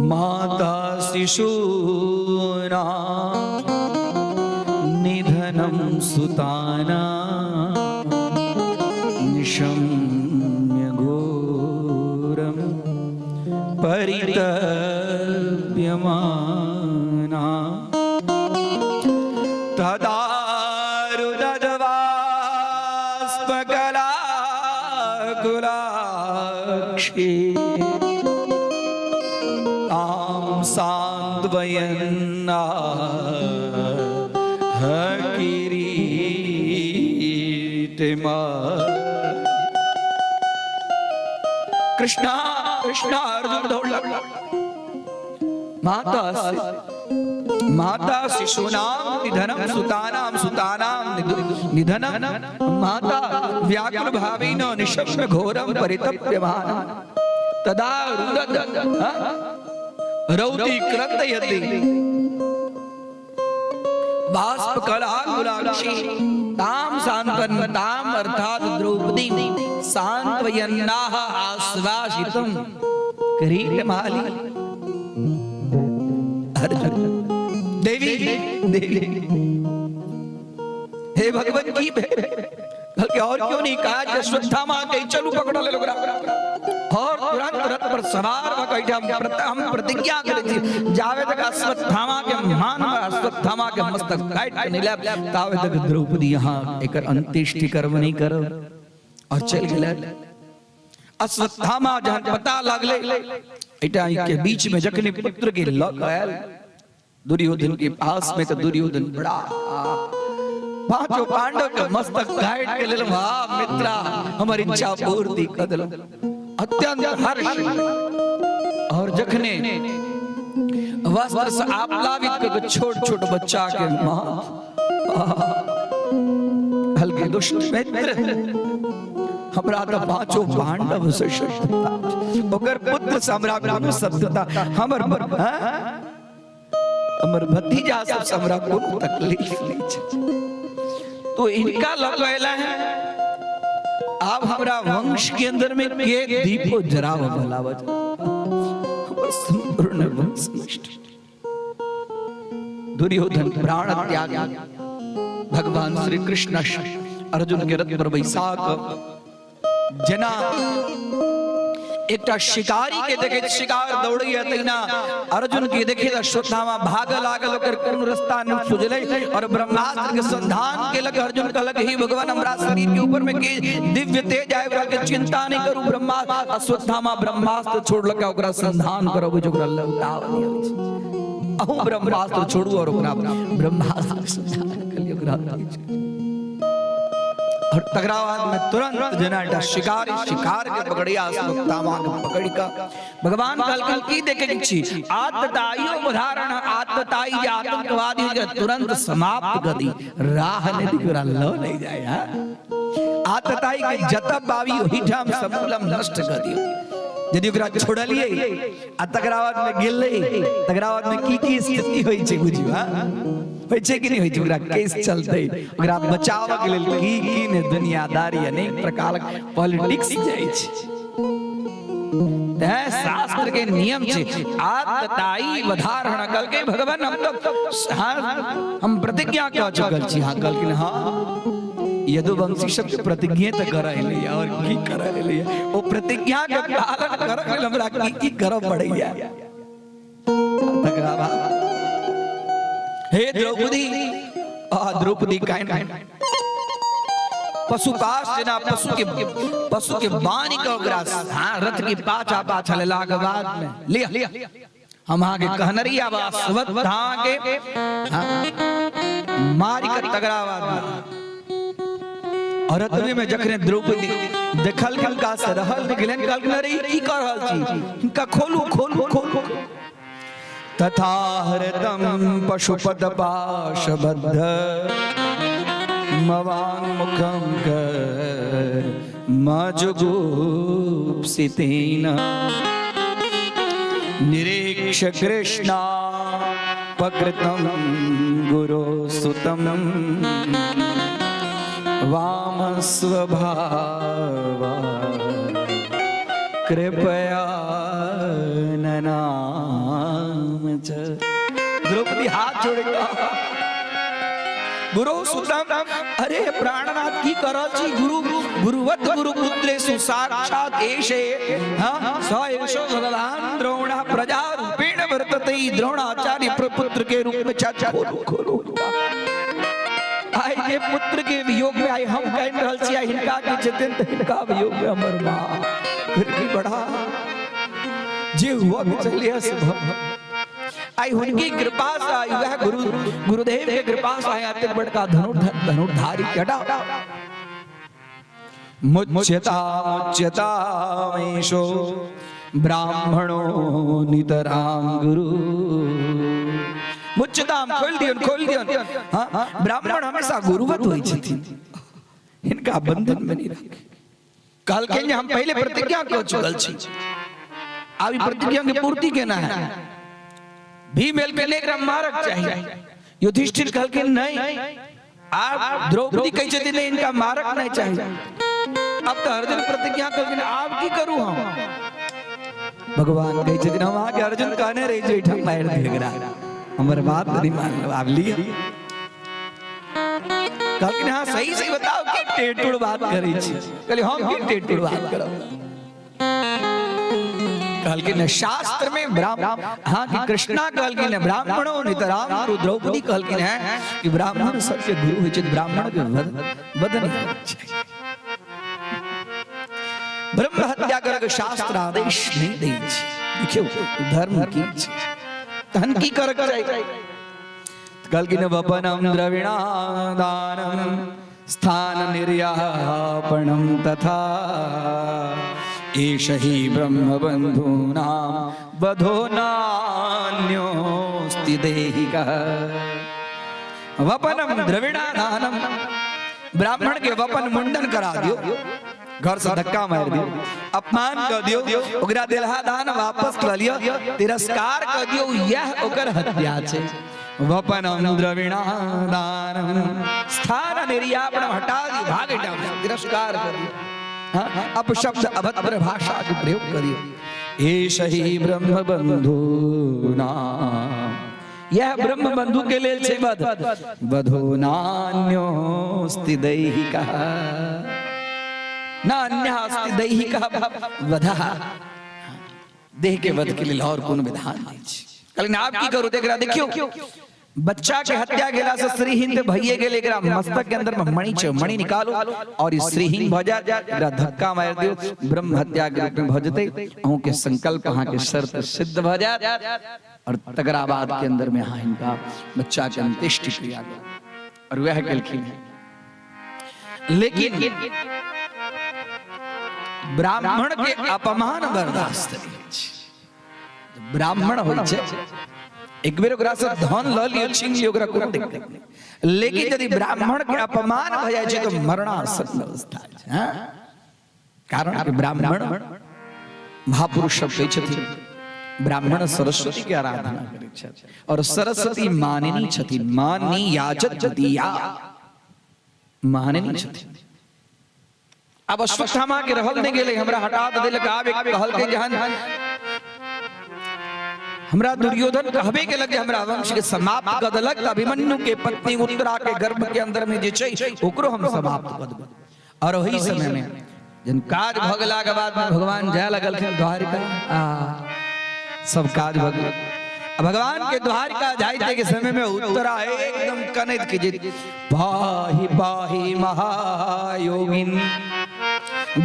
D: माता शिशूना निधनं सुताना निशम्य घोरम परितप्यमाना तदारुदद्वास्पकलाकुलाक्षी तां सान्त्वयन्ना किरीटिमा। कृष्णा कृष्णा अर्जुन दौड़लक। माता माता शिशूनां निधनं सुतानां सुतानां निधनं माता व्याकुल भावेन निशम्य घोरं परितप्यमान तदा रुदद रौदी क्रन्दयति बाष्प कलाकुलाक्षी ताम सांत्वन ताम अर्थात द्रौपदी सांत्वयन्नाह आश्वासितुम किरीटमाली। अर्जुन देवी देवी हे भगवान की भेल और क्यों नहीं कहा जे अश्वत्थामा के चलू पकड़ ले ओकरा और तुरंत रथ पर सवार भ के हम प्रतिज्ञा करै छी, जावे तक अश्वत्थामा के मान में अश्वत्थामा के मस्तक काटि के नहीं लायब तावे तक द्रौपदी यहाँ एकर अंत्येष्टि कर्म नहीं करब। और चलि गेलै अश्वत्थामा। जहन पता लागले एटा के बीच में जखनी पुत्र के लऽ के आयल दुर्योधन के पास में, तो दुर्योधन बड़ा पांचों पांडव के मस्तक काट के लेल, वाह मित्रा, हमर इच्छा पूर्ति कर देल, अत्यंत हर्ष। और जखने वस्त्र से आप्लावित करके छोट छोट बच्चा के माथ हल्के, दुष्ट मित्र, हमरा तऽ पांचों पांडव से शत्रुता, ओकर पुत्र से हमरा कोनो शत्रुता, हमर हमर भतीजा सब से हमरा कोनो तकलीफ नहीं छै, तो इनका लग अयला है। आब हमरा वंश के अंदर में के दीपो जराव वाला बच, हमर संपूर्ण वंश नष्ट। दुर्योधन प्राण त्याग भगवान श्री कृष्ण अर्जुन के रथ पर बैसा कऽ जेना एकटा शिकारी के देखैत शिकार दौड़ैया तहिना अर्जुन के देखैत अश्वत्थामा भागऽ लागल। ओकर कोनो रास्ता नहि सुझलै और ब्रह्मास्त्र के संधान केलक। अर्जुन कहलक, हे भगवान, हमरा शरीर के ऊपर में के दिव्य तेज आबि रहल के चिंता नहि करू। ब्रह्मा अश्वत्थामा ब्रह्मास्त्र छोड़लक, ओकरा संधान करब जे ओकरा लौटाव दिअ। अहूँ ब्रह्मास्त्र छोड़ू और ओकरा ब्रह्मास्त्र संधान कलिए ओकरा। और तकरा बाद में तुरंत जेना एकटा शिकारी शिकार के पकड़िया, अश्वत्थामा के पकड़ि कऽ भगवान कहलखिन, की देखे छी? आतताइयो उदाहरण आतताई जे आतंकवादी के तुरंत समाप्त कर दी, राह नहीं दी, ओकरा लऽ नहीं जाय। हां, आतताई के जतब बाबी ओहिठाम समूलम नष्ट कर दियो। यदि ओकरा छोड़लियै आ तकरा बाद में गेलै, तकरा बाद में की की स्थिति होइ छै बुझियौ। हाँ, होइ छै कि नहि होइ छै? ओकरा केस चलतै, ओकरा बचावऽ के लेल की की ने दुनियादारी, अनेक प्रकारक पॉलिटिक्स जाइ छै। तैं शास्त्र के नियम छै आतताई वधारण। कहलकै भगवान हम तो, हाँ, हम प्रतिज्ञा कऽ चुकल छी। हाँ, कहलखिन हाँ, यदुवंशी सबके प्रतिज्ञा तऽ करऽ एलैया और की करऽ एलैया? ओ प्रतिज्ञा के पालन करऽ लेल हमरा की की करऽ पड़ैया। तकरा बाद हे द्रौपदी, आ द्रौपदी काइन पशुपाश जेना पशु के बान्हि के ओकरा, हाँ, रथ के पाछा पाछा लेलाक बाद में लिया हम अहाँके कहनरिया अश्वत्थामा के, हाँ, मारि के तगड़ा बाद में। और एतबे में जखने द्रौपदी देखल हिनका से रहल नहि गेलनि, कहलखिन अरे ई की कऽ रहल छी, हिनका खोलू खोलू खोलू। तथा हृदम पशुपद पाशबद्ध मवांग मुखम कर मजुगुप्सितेन निरीक्ष कृष्णा पकृतं गुरो सुतम वाम स्वभावा कृपया ननाम च। द्रौपदी हाथ जोड़े, गुरु सुतम, अरे प्राणनाथ की कर रहल छी? गुरु गुरुवत गुरु पुत्रेषु साक्षात एषे, हाँ, स एषो भगवान द्रोण प्रजा रूपेण वर्तते। द्रोणाचार्य प्रपुत्र के रूप में। चाचा खोलू खोलू। आइ जे पुत्र के वियोग में आइ हम कहि रहल छी, आइ हिनका के छथिन तऽ हिनका वियोग में हमर माँ। फिर भी बड़ा जे हुआ के चलिए से भव। आई हुनकी कृपा से आई वह गुरु गुरुदेव के कृपा से आया एतेक बड़का धनुर्धारी के हटाओ। मुच्यता मुच्यतामेशो ब्राह्मणो नितराम गुरु। मुच्यताम, खोल दियौन खोल दियौन। हाँ, ब्राह्मण हमेशा गुरुवत होइ छथिन, हिनका बंधन में नहीं राखे। कहलखिन जे हम पहिले प्रतिज्ञा कऽ चुकल छी, आब ई प्रतिज्ञा के पूर्ति केना है? भीम एल के एकरा मारक चाही। युधिष्ठिर कहलखिन नहीं, आब द्रौपदी कहै छथिन नहीं, इनका मारक नहीं चाही। अब तऽ अर्जुन प्रतिज्ञा कहलखिन आब की करू हम? भगवान कहै छथिन हम अहाँके अर्जुन कहने रही जे एहिठाम मारि दिअ एकरा, हमर बात नहीं मानलहुँ, आब लिअ। कहलखिन हाँ, सही सही बताओ की टेटुड़ बात करै छी? कहलियै हम की टेटुड़ बात करब? कहलखिन शास्त्र में ब्राह्मण, हाँ, कि कृष्णा कहलखिन ब्राह्मणो नितराम गुरु। द्रौपदी कहलखिन है कि ब्राह्मण सबके गुरु होइ छै, ब्राह्मण के वध वध नहीं होना चाही। ब्रह्म हत्या करके शास्त्र आदेश नहीं दै छै। देखियौ धर्म की छै, तहन की करक चाही? कहलखिन वपनम द्रविणादानम स्थान निर्यापणम तथा एष हि ब्रह्मबन्धूनां वधो नान्योऽस्ति दैहिकः। वपनम द्रविणादानम, ब्राह्मण के वपन मुंडन करा दियो, घर से धक्का मार दियो, अपमान कर दियो, ओकरा देलहा दान वापस कर लियो, तिरस्कार कर दियो, यह ओकर हत्या छै। वपनम द्रविणादानम स्थान निर्यापणम, हटा दियो, भाग हटाओ, तिरस्कार कर दियो, हाँ, अपशब्द अभद्र भाषा के प्रयोग करियो। एष ही ब्रह्म बंधु, यह ब्रह्म बंधु के लेल छै वध, वधो नान्योस्ति दैहिकः, न अन्यः अस्ति दैहिकः वधः। देह के वध के लेल और कोनो विधान नहीं छै। कहलिन आब की करू? देख रहा, देखियो बच्चा के हत्या गेला से श्रीहीन ते भइए गेल, एकरा मस्तक के अंदर में मणि छै, मणि निकालू और ई श्रीहीन भ जाय, एकरा धक्का मारि दियौ, ब्रह्म हत्या के रूप में भ जेतै, अहूँ के संकल्प अहाँ के शर्त सिद्ध भ जायत। और तकरा बाद के अंदर में अहाँ हिनका बच्चा के अंत्येष्टि क्रिया करू। और वह केलखिन हैं। लेकिन ब्राह्मण के अपमान बर्दाश्त नहीं होइ छै। ब्राह्मण होइ छै, एक बेर ओकरा से धन ल लियो, छीन लियो, ओकरा कोनो दिक्कत नहीं, लेकिन यदि ब्राह्मण के अपमान भ जाइ छै तो मरणासन्न अवस्था छै। हाँ? कारण कि ब्राह्मण महापुरुष सब कहै छथिन ब्राह्मण सरस्वती के आराधना करै छथि और सरस्वती मानिनी छथिन, मानी याचत दिया मानिनी छथिन। अब अश्वत्थामा के रहल नहीं गेलै, हमरा हटा देलक। आब एक कहलकै जहन हमरा दुर्योधन कहबे केलक जे हमरा वंश के समाप्त कऽ देलक, तऽ अभिमन्यु के पत्नी उत्तरा के गर्भ के अंदर में जे छै ओकरो हम समाप्त कऽ देबै। और ओही समय में जहन काज भऽ गेला के बाद में भगवान जाय लगलखिन द्वारिका, आ सब काज भऽ गेल। आ भगवान के द्वारिका जाइते के समय में उत्तरा एकदम कनैत के जे पाहि पाहि महायोगिन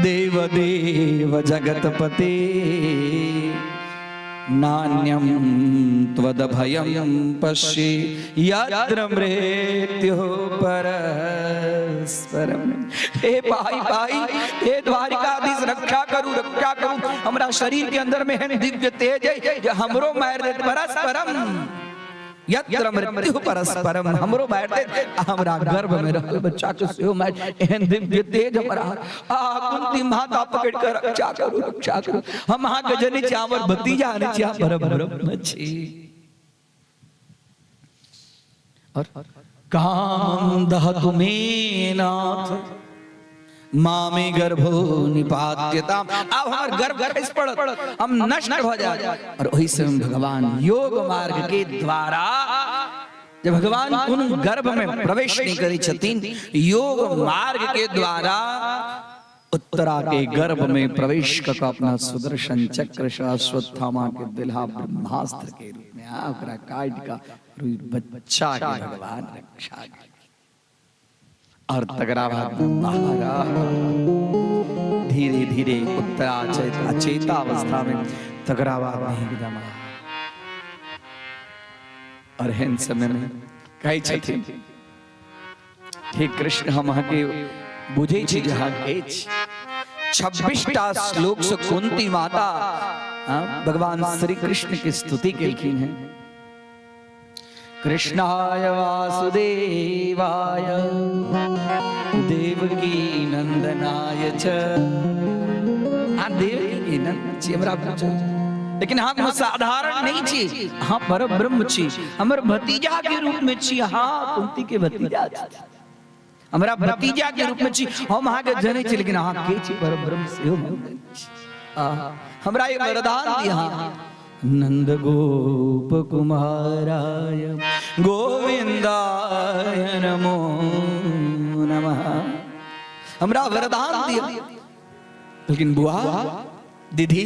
D: देव देव जगतपते नान्यं त्वदभयं पश्ये यत्र मृत्युः परस्परम्। हे भाई भाई, हे द्वारिकाधीश, रक्षा करू रक्षा करू, हमरा शरीर के अंदर में एहन दिव्य तेज है जे हमरो मारि देत। परस्परम यत्र मृत्यु परस्परम, हमरो मारि देत आ हमरा गर्भ में रहल बच्चा के सेहो मारि, एहन दिव्य तेज हमरा। आ कुंती माता पकड़ के रक्षा करू रक्षा करू, हम अहाँ के जनै छी, हमर भतीजा नै छी, अहाँ परब्रह्म छी। और कामं दहतु मे नाथ मामे गर्भो निपात्यताम, आब हमर गर्भ खसि पड़त, हम नष्ट भऽ जायब। और ओहि समय भगवान योग मार्ग के द्वारा, जब भगवान कोनो गर्भ में प्रवेश नहीं करै छथिन, योग मार्ग के द्वारा उत्तरा के गर्भ में प्रवेश कऽ कऽ अपना सुदर्शन चक्र से अश्वत्थामा के दिलहा ब्रह्मास्त्र के रूप में आ ओकरा काटि कऽ बच्चा के भगवान रक्षा केलखिन। और तकरा बाद में बाहर धीरे धीरे उत्तरा अचेता अवस्था में, तकरा बाद में एकदम। और एहन समय में कहै छथिन, हे कृष्ण, हम अहाँके बुझै छी जे अहाँ के छी। 26 टा श्लोक से कुंती माता भगवान श्री कृष्ण के स्तुति केलखिन हैं। कृष्णाय वासुदेवाय देवकी नंदनाय च। अहाँ देवकी के नंदन छी, हमरा पूछो, लेकिन अहाँ कोनो साधारण नहीं छी, अहाँ पर ब्रह्म छी, हमर भतीजा के रूप में छी। अहाँ कुंती के भतीजा छी, हमरा भतीजा के रूप में छी, हम अहाँ के जनै छी, लेकिन अहाँ के छी? पर ब्रह्म सेहो हम जनै छी। हमरा एक वरदान दिया। नंद गोप कुमाराय गोविंदाय नमो नमः। हमरा वरदान दिया। लेकिन बुआ दीदी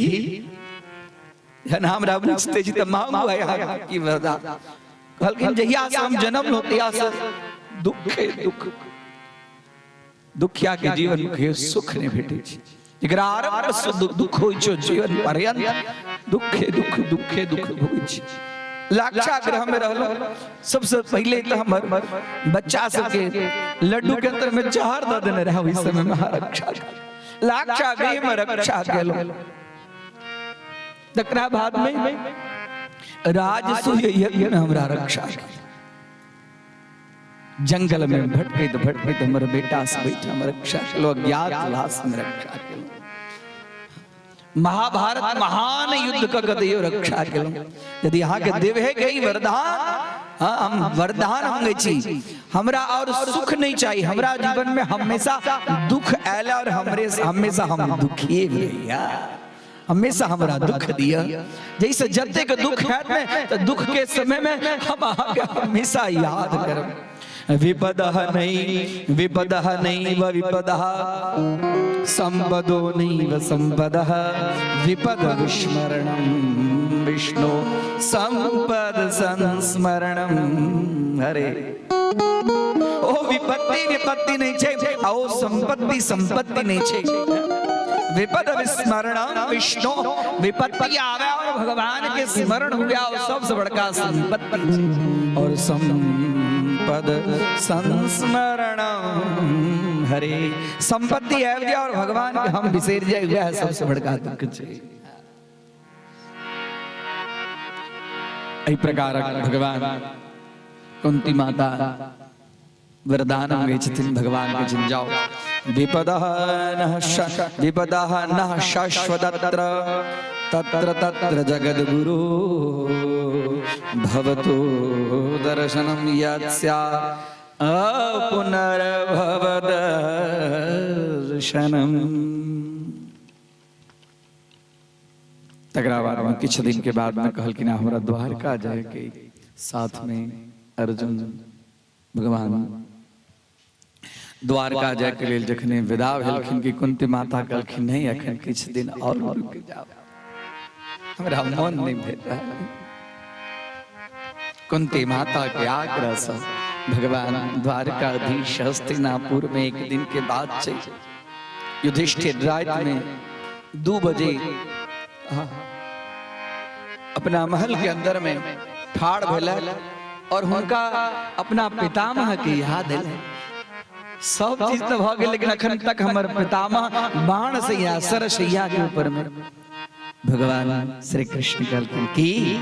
D: जहन हमरा बुझते छी तऽ मांगू है अहाँ की वरदान। कहलखिन जहिया से हम जन्म लो तहिया से दुखे दुख, दुखिया के जीवन के सुख नहीं भेटै छै, जकरा आरंभ से दुख होइ छै, जीवन पर्यंत दुखे दुख दुखे दुख भोगै छै। लाक्षागृह में रहलो, सबसे पहले तो हमर बच्चा सबके लड्डू के अंदर में जहर दऽ देने रहे, ओहि समय में रक्षा लाक्षागृह में रक्षा केलहुँ। तकरा बाद में राजसूय यज्ञ में हमरा रक्षा केलहुँ। जंगल में भटकैत भटकैत हमर बेटा से बैठा हमर रक्षा केलहुँ, अज्ञातवास में रक्षा केलहुँ, महाभारत महान युद्ध क कऽ रक्षा केलहुँ। यदि अहाँके देवे गई वरदान, हाँ, हम वरदान मांगे छी, हमरा और सुख नहीं चाहिए, हमरा जीवन में हमेशा दुख आयल और हमरे हमेशा हम दुखिए भैया, हमेशा हमरा दुख दिया, जैसे जतेक दुख हैत ने तो दुख के समय में हम अहाँके हमेशा याद करब। विपदः नहीं विपदः नैव विपदः संपदो नैव संपदः विपद विस्मरणं विष्णु संपद संस्मरणं हरे। ओ विपत्ति विपत्ति नहीं छै आ ओ संपत्ति संपत्ति नहीं छै। विपद विस्मरण विष्णु, विपत्ति आवे और भगवान के स्मरण हो गया, सबसे बड़का संपत्ति छै। और संपद संस्मरण हरे, संपत्ति आबि जाए और भगवान के हम बिसरि जाए, वह सबसे बड़का दुख छै। एहि प्रकारक भगवान कुंती माता वरदान मंगै छथिन भगवान के, जिन जाओ विपदः नः विपदः नः शाश्वतत्र तत्र तत्र जगद्गुरु भवतु दर्शनं यत् स्यात् अपुनर्भव दर्शनम्। तकरा बाद में किछु दिन के बाद में कहलखिन हमरा द्वारका जाए के, साथ में अर्जुन भगवान द्वारका जाए के लेल जखने विदा भेलखिन कि कुंती माता कहलखिन नहीं, अखन किछु दिन और रुक जाओ, हमरा मन नहीं भेल रहल। कुंती माता के आग्रह से भगवान द्वारकाधीश हस्तिनापुर में एक दिन के बाद छै। युधिष्ठिर रात में 2 बजे अपना महल के अंदर में ठाड़ भेला और हुनका अपना पितामह के याद एलै। सब चीज तो भ गेल, लेकिन अखन तक हमर पितामह बाण सैया सरसैया के ऊपर में। भगवान श्री कृष्ण कहलखिन कि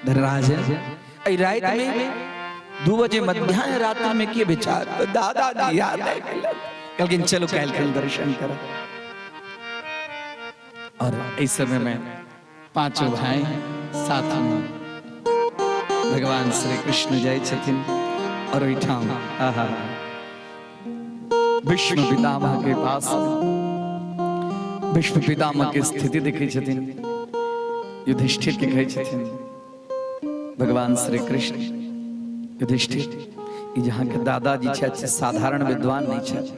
D: धनराज, एहि राति में 2 बजे मध्याह्न रात्रि में के विचार? तो दादाजी याद आबि गेल। कहलखिन चलो काल्हि दर्शन करब। और एहि समय में पांचों भाई साथ में भगवान श्री कृष्ण जाइ छथिन और ओहिठाम आहा विष्णु पितामह के पास विष्णु पितामह के स्थिति देखै छथिन। युधिष्ठिर के कहै छथिन भगवान श्री कृष्ण, युधिष्ठिर, ई जहाँ के दादाजी छथि साधारण विद्वान नहीं छथि,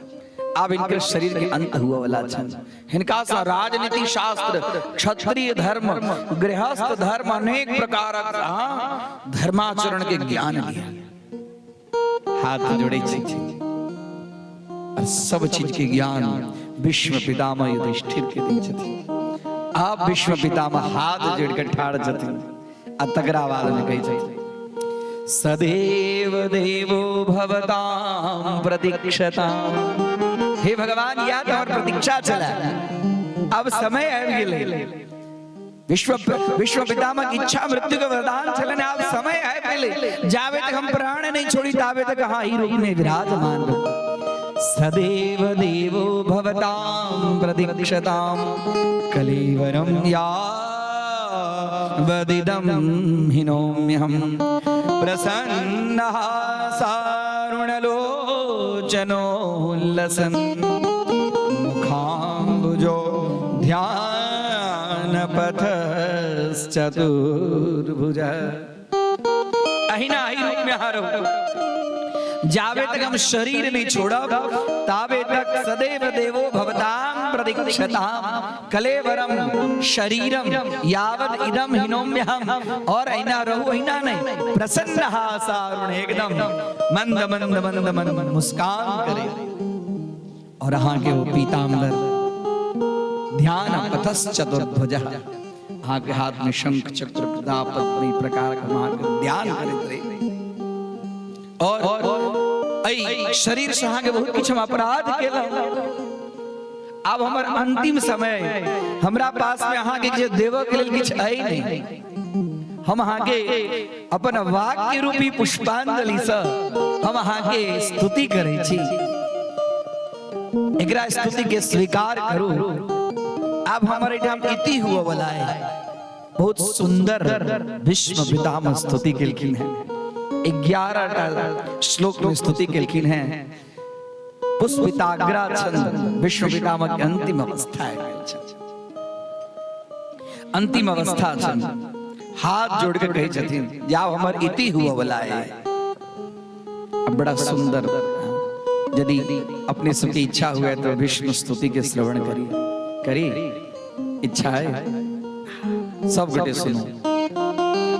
D: आब इनके शरीर के अंत हुआ वाला छनि। हिनका से राजनीति शास्त्र, क्षत्रिय धर्म, गृहस्थ धर्म, अनेक प्रकारक धर्माचरण के ज्ञान लिया। हाथ जोड़े छी और सब चीज के ज्ञान विश्व पितामह युधिष्ठिर के दै छथिन। आब विश्व पितामह हाथ जोड़ के ठाढ़ छथिन आ तकरा बाद में कहै छथिन, सदैव देवो भवताम प्रतीक्षताम। हे भगवान, या तो हमर प्रतीक्षा छला, अब समय आबि गेलै। विश्व विश्व पितामह की इच्छा मृत्यु के वरदान छलनि, आब समय आबि गेलै। जाबे तक हम प्राण नहीं छोड़ी ताबे तक अहाँ ही रूप में विराजमान रहू। सदैव देवो भवताम प्रतीक्षताम कलेवरम यावदिदं हिनोम्यहं प्रसन्नः सारुणलोचनोल्लसन् मुखाम्बुजो ध्यान पथश्चतुर्भुज। अहिना अहि रूप में अहाँ रहू, जाबे तक हम शरीर नहीं छोड़ब ताबे तक सदैव देवो भवताम प्रतीक्षताम कलेवरम शरीरम यावद इदम हिनोम्यहम। और अहिना रहू, अहिना नहीं, प्रसन्न हासारुण एकदम मंद मंद मंद मंद मुस्कान करे और अहाँ के वो पीताम्बर ध्यान पथस चतुर्भुज, अहाँ के हाथ में शंख चक्र गदा पद्म प्रकार के अहाँ के ध्यान करैत रही। और एहि शरीर से अहाँ के बहुत किछु हम अपराध केलहुँ, आब हमर अंतिम समय, हमरा पास में अहाँ के किछु देबऽ के लेल किछु अइ नहीं, हम अहाँ के अपन वाक्य रूपी पुष्पांजलि से हम अहाँ के स्तुति करै छी, एकरा स्तुति के स्वीकार करू। आब हमर एहिठाम इति हुआ वाला है। बहुत सुंदर भीष्म पितामह स्तुति केलखिन हैं, 11 टा श्लोक में स्तुति केलखिन हैं। पुष्पिताग्रा छंद भीष्म पितामह के अंतिम अवस्था है, अंतिम अवस्था छंद। हाथ जोड़ के कहै छथिन जाब हमर इति हुआ वाला है। अब बड़ा सुंदर, यदि अपने सबके इच्छा हुए तो भीष्म स्तुति के श्रवण करी करी, इच्छा है सब गोटे सुनो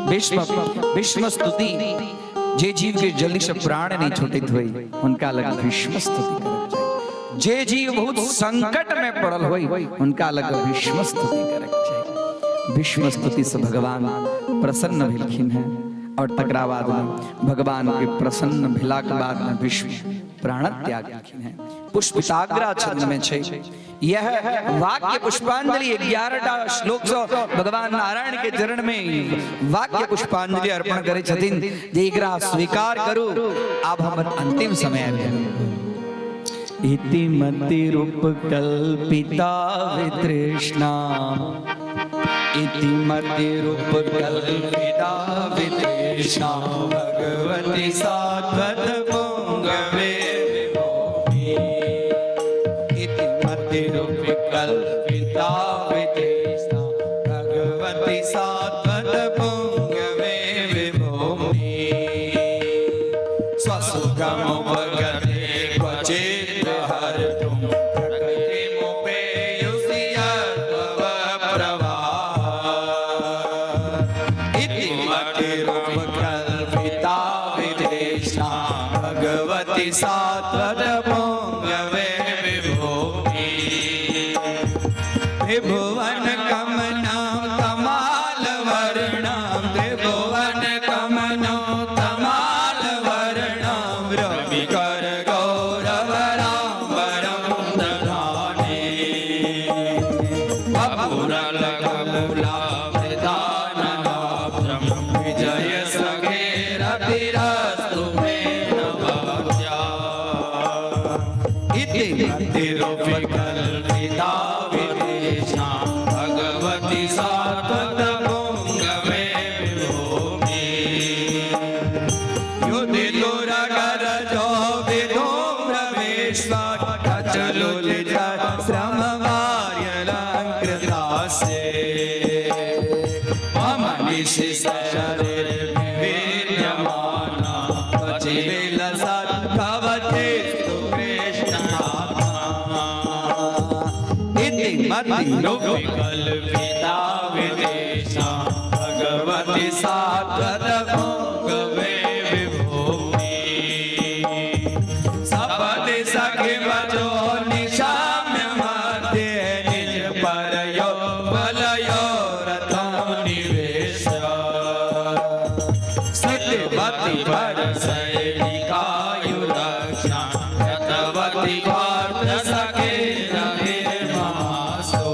D: भीष्म भीष्म स्तुति। जे जीव के जल्दी से प्राण नहीं छूटित हुई उनका लग भीष्म स्तुति करक चाही, जे जीव बहुत संकट में पड़ल होई उनका लग भीष्म स्तुति करक चाही। भीष्म स्तुति से भगवान प्रसन्न भेलखिन हैं और तकरा बाद में भगवान के प्रसन्न भेला के बाद में भीष्म प्राण त्याग केलखिन हैं। पुष्पिताग्रा छंद में छै यह वाक्य पुष्पांजलि, 11 टा श्लोक से भगवान नारायण के चरण में वाक्य पुष्पांजलि अर्पण करे छथिन जे एकरा स्वीकार करू, आब हमर अंतिम समय आबि गेल। इति मतिरूपकल्पिता वितृष्णा इति मतिरूपकल्पिता वितृष्णा भगवती सात्वत पुंगवे विभूमि इति मतिरूपकल्पिता वितृष्णा भगवती सात्वत पुंगवे विभूमि स्वसुखमुपगते क्वचित् हर्तुं प्रकृतिमुपेयुषि यद्भव प्रवाह इति मतिरूपकल्पिता वितृष्णा भगवती सात्वत पुंगवे विभूमि त्रिभुवन कमनं तमाल वर्णं त्रिभुवन कमनं तमाल वर्णं रविकर गौरवराम्बरं दधाने वपुरलककुलावृताननाभ्रं विजय सखे रतिरस्तु मे नवाब्जा इति मतिरूपकल्पिता वितृष्णा भगवती सात्वत पुंगवे विभूमि युधि दुरगर जो विधूम्र विश्व श्रम वार्यलङ्कृतास्य मम निशिशरीर्विद्यमाना क्वचिविलसत् भवति कृष्णात्मा इति मतिरूपकल्पिता वितृष्णा भगवती सात्वत पुंगवे विभूमि सपदि सखि वचो निशाम्य मध्ये निज परयो बलयो रथं निवेश सत्यवती पर शैलिकायुरक्षा रथवती पार्थ सखे रहिर्मासो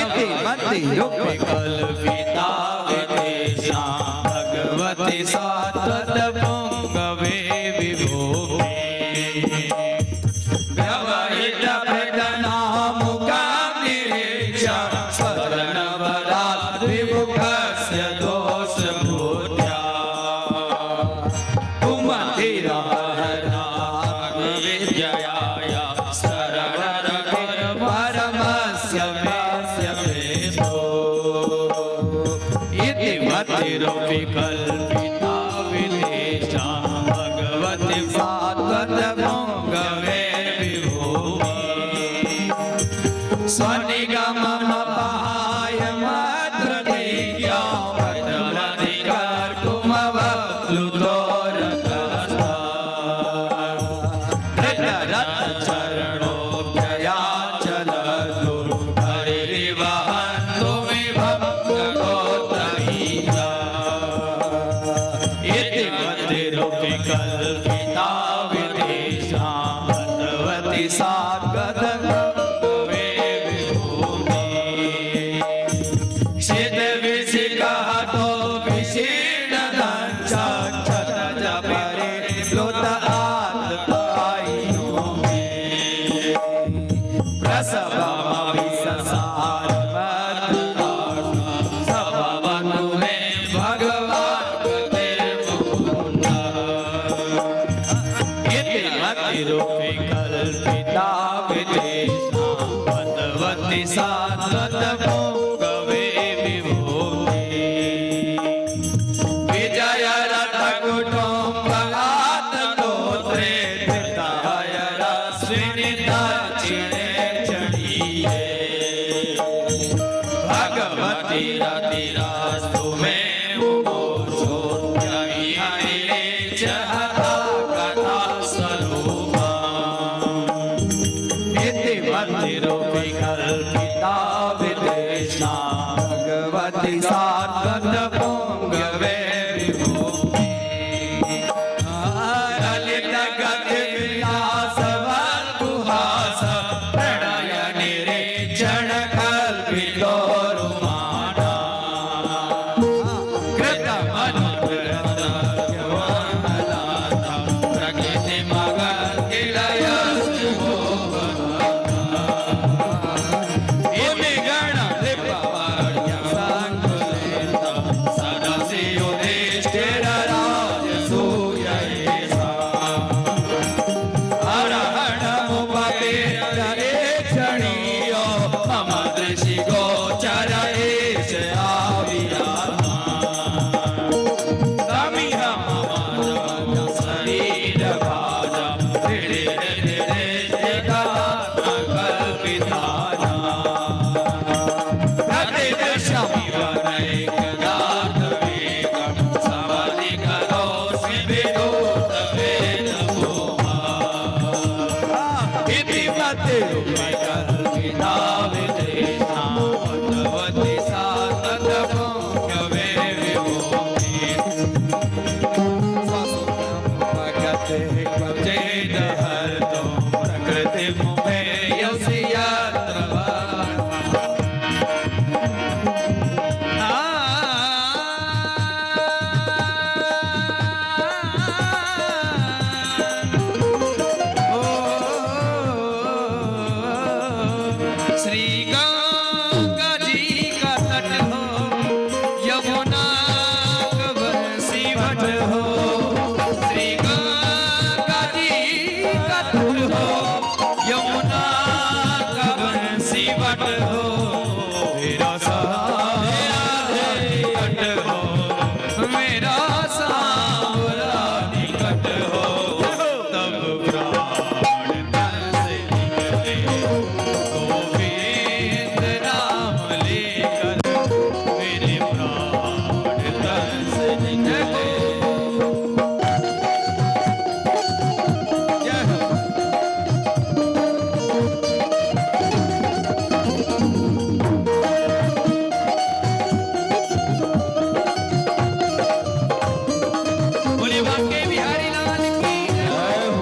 D: इति मतिरूपकल्पिता वितृष्णा भगवती सात्वत पुंगवे विभूमि व्यवहित प्रगनामुखां निरीक्ष्य स्वजनवरात् विमुखस्य दोषबुद्ध्या कुमतिराहरागविद्ययाय शरणरतिर् परमस्य मेस्य वेदो इति मतिरूपकल्पिता वितृष्णा भगवती सात्वत पुंगवे विभूमि स्वनिगममपहाय मातृदिज्ञा पद्मधिकर्तुमवप्लुतो रथस्थ चरणोभ्ययाचलतु हरिवहन्तु विभक्तगोत्रवीता इति मतिरूपकल्पिता वितृष्णा भगवती सात्वत पुंगवे विभूमि सिद्ध विशिखहतो विशीर्ण परे प्लुत आततायिनो मे प्रसभमभिससार सभवतु मे भगवान् गतिर्मुकुन्द इति मतिरूपकल्पिता वितृष्णा भगवती सात्वत पुंगवे विभूमि विजय रथ कुटुम्ब आततोत्रे धृतहय रश्विनि दक्षिणे चढ़िए भगवती रतिरस्तु मे मुमूर्षु हता कथा स्वरूपा इति मतिरूपकल्पिता वितृष्णा भगवती सात्वत पुंगवे विभूमि ललित गति विलास वल्गुहास प्रणय निरीक्षण कल्पितो रुमाना कृत मनुव्रत प्रकृति मगन किल
A: श्री गंगा जी का तट हो, यमुना बंसी भट हो। श्री गंगा जी का तट हो, यमुना का बंसी भट हो। मेरा सारा निकट हो, मेरा सांवरा निकट हो। तब प्राण तन से निकले गोविंद नाम लेकर, मेरे प्राण तन से निकले।
D: जय हो।
A: बोले बांके बिहारी लाल की
C: जय हो।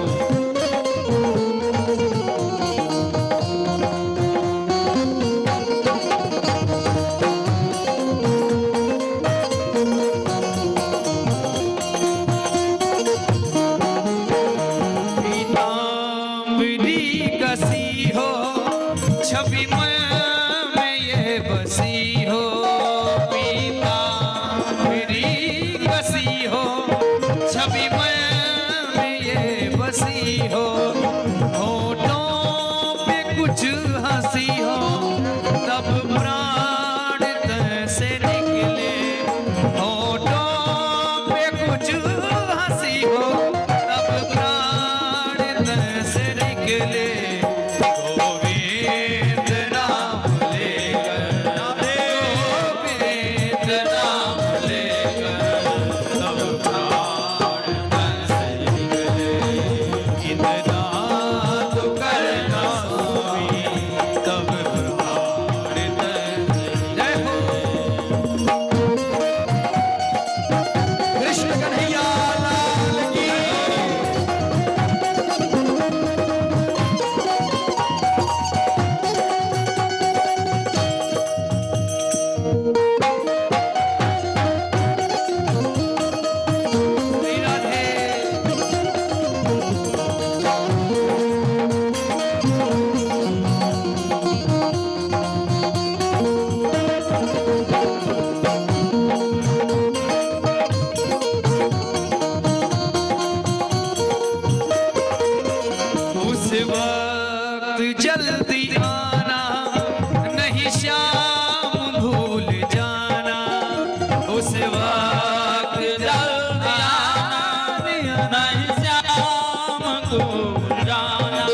A: पीताम्बरी कसी हो, छवि मन में ये बसी हो। पीताम्बरी कसी हो, छवि मन में ये बसी हो। होठों पे कुछ हंसी हो, तब प्राण तन से निकले। होठों पे कुछ हंसी हो, तब प्राण तन से निकले। गोविंद नाम लेकर, गोविंद नाम लेकर, तब प्राण तन से निकले। इतना तो करना स्वामी, तब प्राण तन से। जय हो।
D: कृष्ण कन्हैया लाल की।
A: श्री राधे। उस वक्त जल्दी आना, नहीं श्याम भूल जाना। उस वक्त जल्दी आना,
B: नहीं श्याम भूल जाना।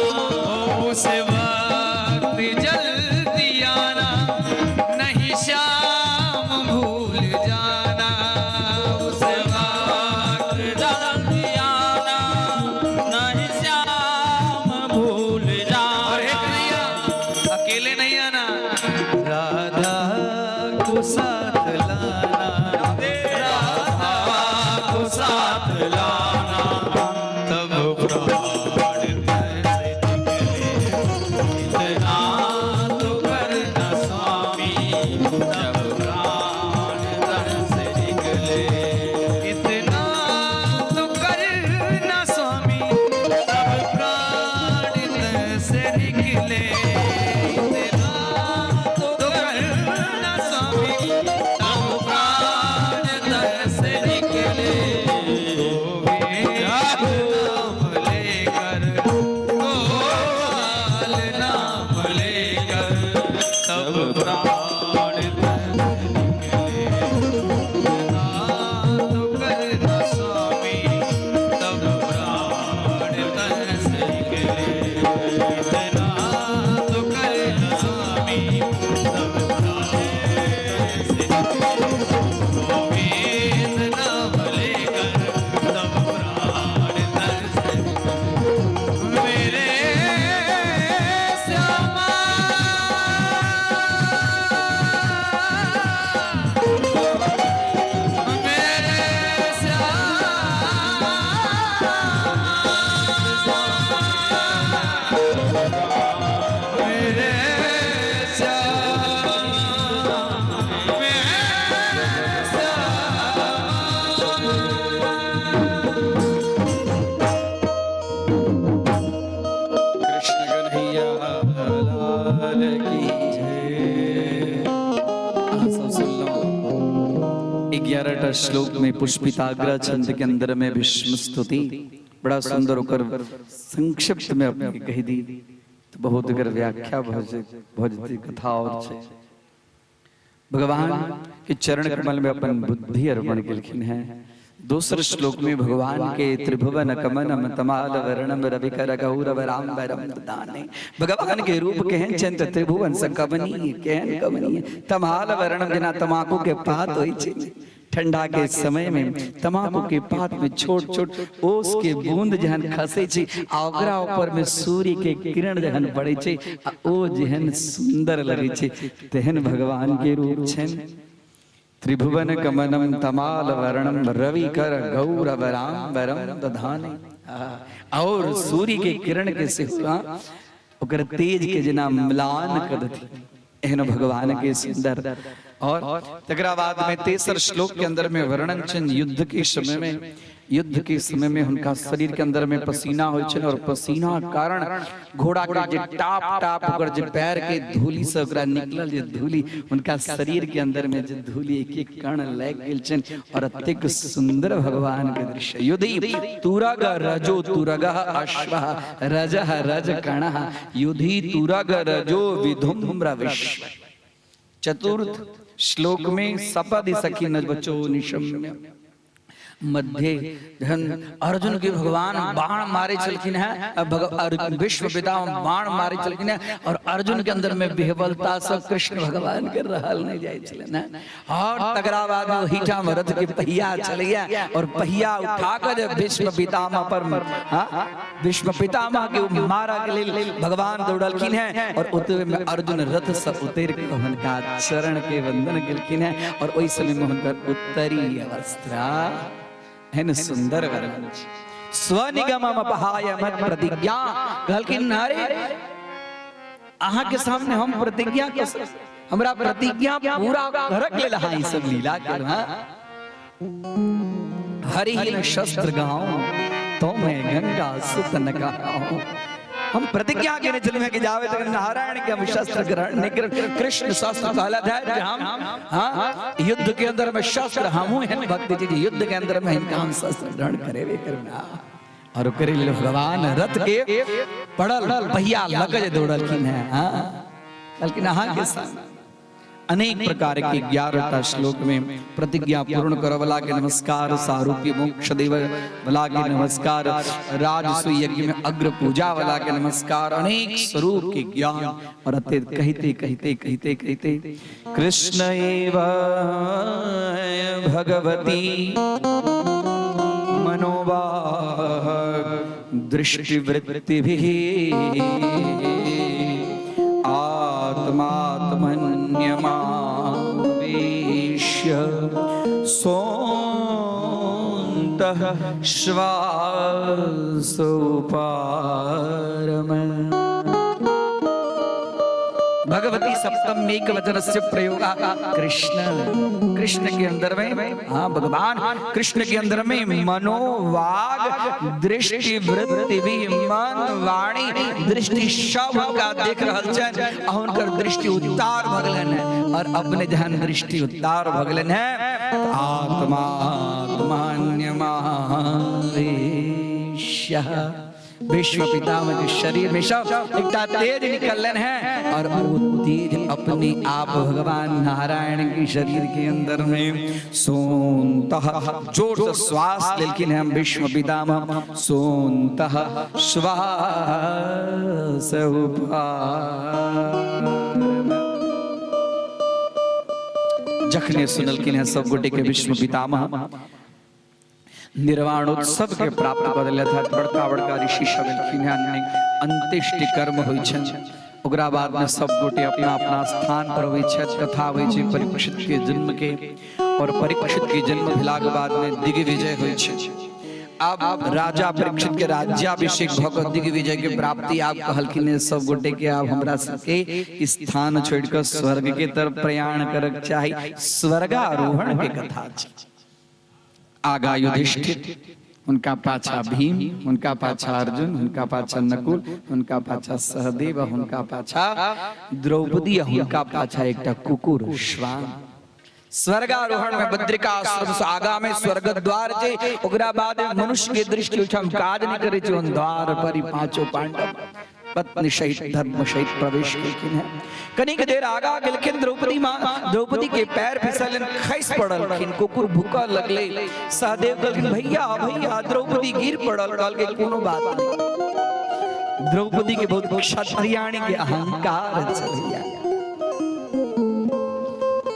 A: उस वक्त जल्दी आना, नहीं श्याम भूल जाना। उस वक्त
B: जल्दी आना, नहीं श्याम भूल
A: और हे
B: जाना।
A: कन्हैया, अकेले नहीं आना, राधा को साथ लाना, राधा को साथ लाना। तब प्राण तन से निकले, इतना तो करना स्वामी,
B: जब प्राण तन से निकले।
A: इतना तो करना स्वामी, तब प्राण तन से निकले। इतना तो करना स्वामी, तब प्राण तन से निकले। गोविंद नाम लेकर, गोपाल नाम लेकर, तब प्राण तन से निकले। इतना तो करना स्वामी, तब प्राण तन से निकले। इतना
C: लाल की जय। अहाँ सब सुनलहुँ 11टा श्लोक में पुष्पिताग्रह छंद के अंदर में भीष्म स्तुति बड़ा सुंदर ओकर संक्षिप्त में अपने कहि दी तो बहुत एकर व्याख्या भऽ जेतै कथा और छै। भगवान के चरण कमल में अपन बुद्धि अर्पण केलखिन हैं। दोसर श्लोक में भगवान के त्रिभुवन कमनम तमाल वर्णम रविकर गौरव राम वरम दाने, भगवान के रूप केहन छनि तऽ त्रिभुवन से कमनीय, केहन कमनीय, तमाल वर्णम जेना तमाकू के पात होइ छै ठंडा के समय में, तमाकू के पात में छोट छोट ओस के बूंद जहन खसे छै आ ओकरा ऊपर में सूर्य के किरण जहन पड़े छै आ ओ जेहन सुंदर लगे छै तेहन भगवान के रूप छनि। त्रिभुवन कमनम तमाल वर्णम रविकर गौरव राम वरम दधाने, और सूर्य के किरण के सेहो ओकर तेज के जेना म्लान कर देथिन, एहन भगवान के सुंदर। और तकरा बाद में तेसर श्लोक के अंदर में वर्णन छनि युद्ध के समय में, युद्ध के समय में हुनका शरीर के अंदर में पसीना होइ छनि और पसीना कारण घोड़ा के जे टाप टाप ओकर जे पैर के धूली से ओकरा निकलल जे धूली हुनका शरीर के अंदर में जे धूली एक एक कण लागि गेल छनि और अतेक सुंदर भगवान के दृश्य। युधि तुरग रजो तुरग अश्व रजः रज कणः युधि तुरग रजो विधुम्र विश्व। चतुर्थ श्लोक में सपदि सखी न बचो निशम्य मध्य धन अर्जुन के भगवान बाण मारे छलखिन हैं, विश्व पिता बाण मारे छलखिन हैं और अर्जुन के अंदर में विह्वलता सब कृष्ण भगवान के रहल नहीं जाय छलनि हैं। और तकरा बाद में ओहिठाम रथ के पहिया चलैया और पहिया उठा कर जब भीष्म पितामह पर, हाँ, भीष्म पितामह के मारा के लेल भगवान दौड़लखिन हैं और ओतबे में अर्जुन रथ से उतर के हुनका चरण के वंदन केलखिन हैं और ओहि समय में हुनकर उत्तरी अवस्था एहन सुंदर वर्णन छै। स्वनिगम अपहाय मत प्रतिज्ञा कहलखिन अरे अहाँ के सामने हम प्रतिज्ञा के हमरा प्रतिज्ञा पूरा करक लेल अहाँ ई सब लीला केलहुँ। हाँ हरि शस्त्र गाँव तो मैं गंगा सुत न गाऊं। हम प्रतिज्ञा केने छलहुँ कि जावे तक नारायण के हम शस्त्र ग्रहण नहीं कर। कृष्ण शस्त्र कहला था कि हम हाँ युद्ध के अंदर में शस्त्र हमहूँ एहन भक्त जी युद्ध के अंदर में हिनका हम शस्त्र ग्रहण करेबे करना और ओकरे लेल भगवान रथ के पड़ल पहिया लग जे दौड़लखिन हैं। हाँ कहलखिन अहाँ के सामने अनेक प्रकार के 11टा श्लोक में प्रतिज्ञा पूर्ण कर वाला के नमस्कार, सारूप्य मोक्ष देव वाला के नमस्कार, राजसूय यज्ञ में अग्र पूजा वाला के नमस्कार, अनेक स्वरूप के ज्ञान और अति कहते कहते कहते कहते कृष्ण एव भगवती मनोवाक् दृष्टिवृत्तिभिः आत्मात्मन्यमावेश्य सोऽन्तः श्वासोपारम। भगवती सप्तम एक वचनस्य प्रयोग कृष्ण कृष्ण के अंदर में, हाँ भगवान कृष्ण के अंदर में मनोवाग दृष्टि वृत्ति भी मन वाणी दृष्टि सब हुनका देख रहल छनि आ हुनकर दृष्टि उतार भऽ गेलनि है और अपने जहन दृष्टि उतार भऽ गेलनि है आत्मा आत्मान्यमावेश्य विश्व पितामह के शरीर में सब एकटा तेज निकललन है और वो तेज अपने आप भगवान नारायण के शरीर के अंदर में सोनतः जोर से श्वास लेलखिन हम विश्व पितामह सोनतः श्वास उपार। जखने सुनलखिन है सब गोटे के विश्व पितामह निर्वाणोत्सव के प्राप्त कऽ देलथि हँ। बड़का बड़का ऋषि सब एलखिन हँ, अंत्येष्टि कर्म होइ छनि, ओकरा बाद में सब गोटे अपना अपना स्थान पर होइ छथि। कथा होइ छै परीक्षित के जन्म के और परीक्षित के जन्म भेलाक बाद में दिग्विजय होइ छै। आब राजा परीक्षित के राज्याभिषेक भऽ कऽ दिग्विजय के प्राप्ति आब कहलखिन हँ सब गोटे के आब हमरा सबके स्थान छोड़ि कऽ स्वर्ग के तरफ प्रयाण करक चाही। स्वर्गारोहण के कथा छै। आगा युधिष्ठिर
D: हुनका पाछा भीम, हुनका पाछा अर्जुन, हुनका पाछा नकुल, हुनका पाछा सहदेव, हुनका पाछा द्रौपदी, हुनका पाछा एकटा कुकुर श्वान। स्वर्गारोहण में बद्रिका आश्रम से आगा में स्वर्ग द्वार छै, ओकरा बाद में मनुष्य के दृष्टि ओहिठाम काज नहीं करे छै, द्वार पर ही पांचों पांडव पत्नी सहित धर्म सहित प्रवेश केलखिन है। कनिक देर आगा गेलखिन, द्रौपदी माँ द्रौपदी के पैर फिसलन खसि पड़लखिन, कुकुर भूखऽ लगले। सहदेव कहलखिन भैया भैया, द्रौपदी गिर पड़ल। कहलकै कोनो बात नहीं। द्रौपदी के बहुत क्षत्रियाणी के अहंकार छलैया।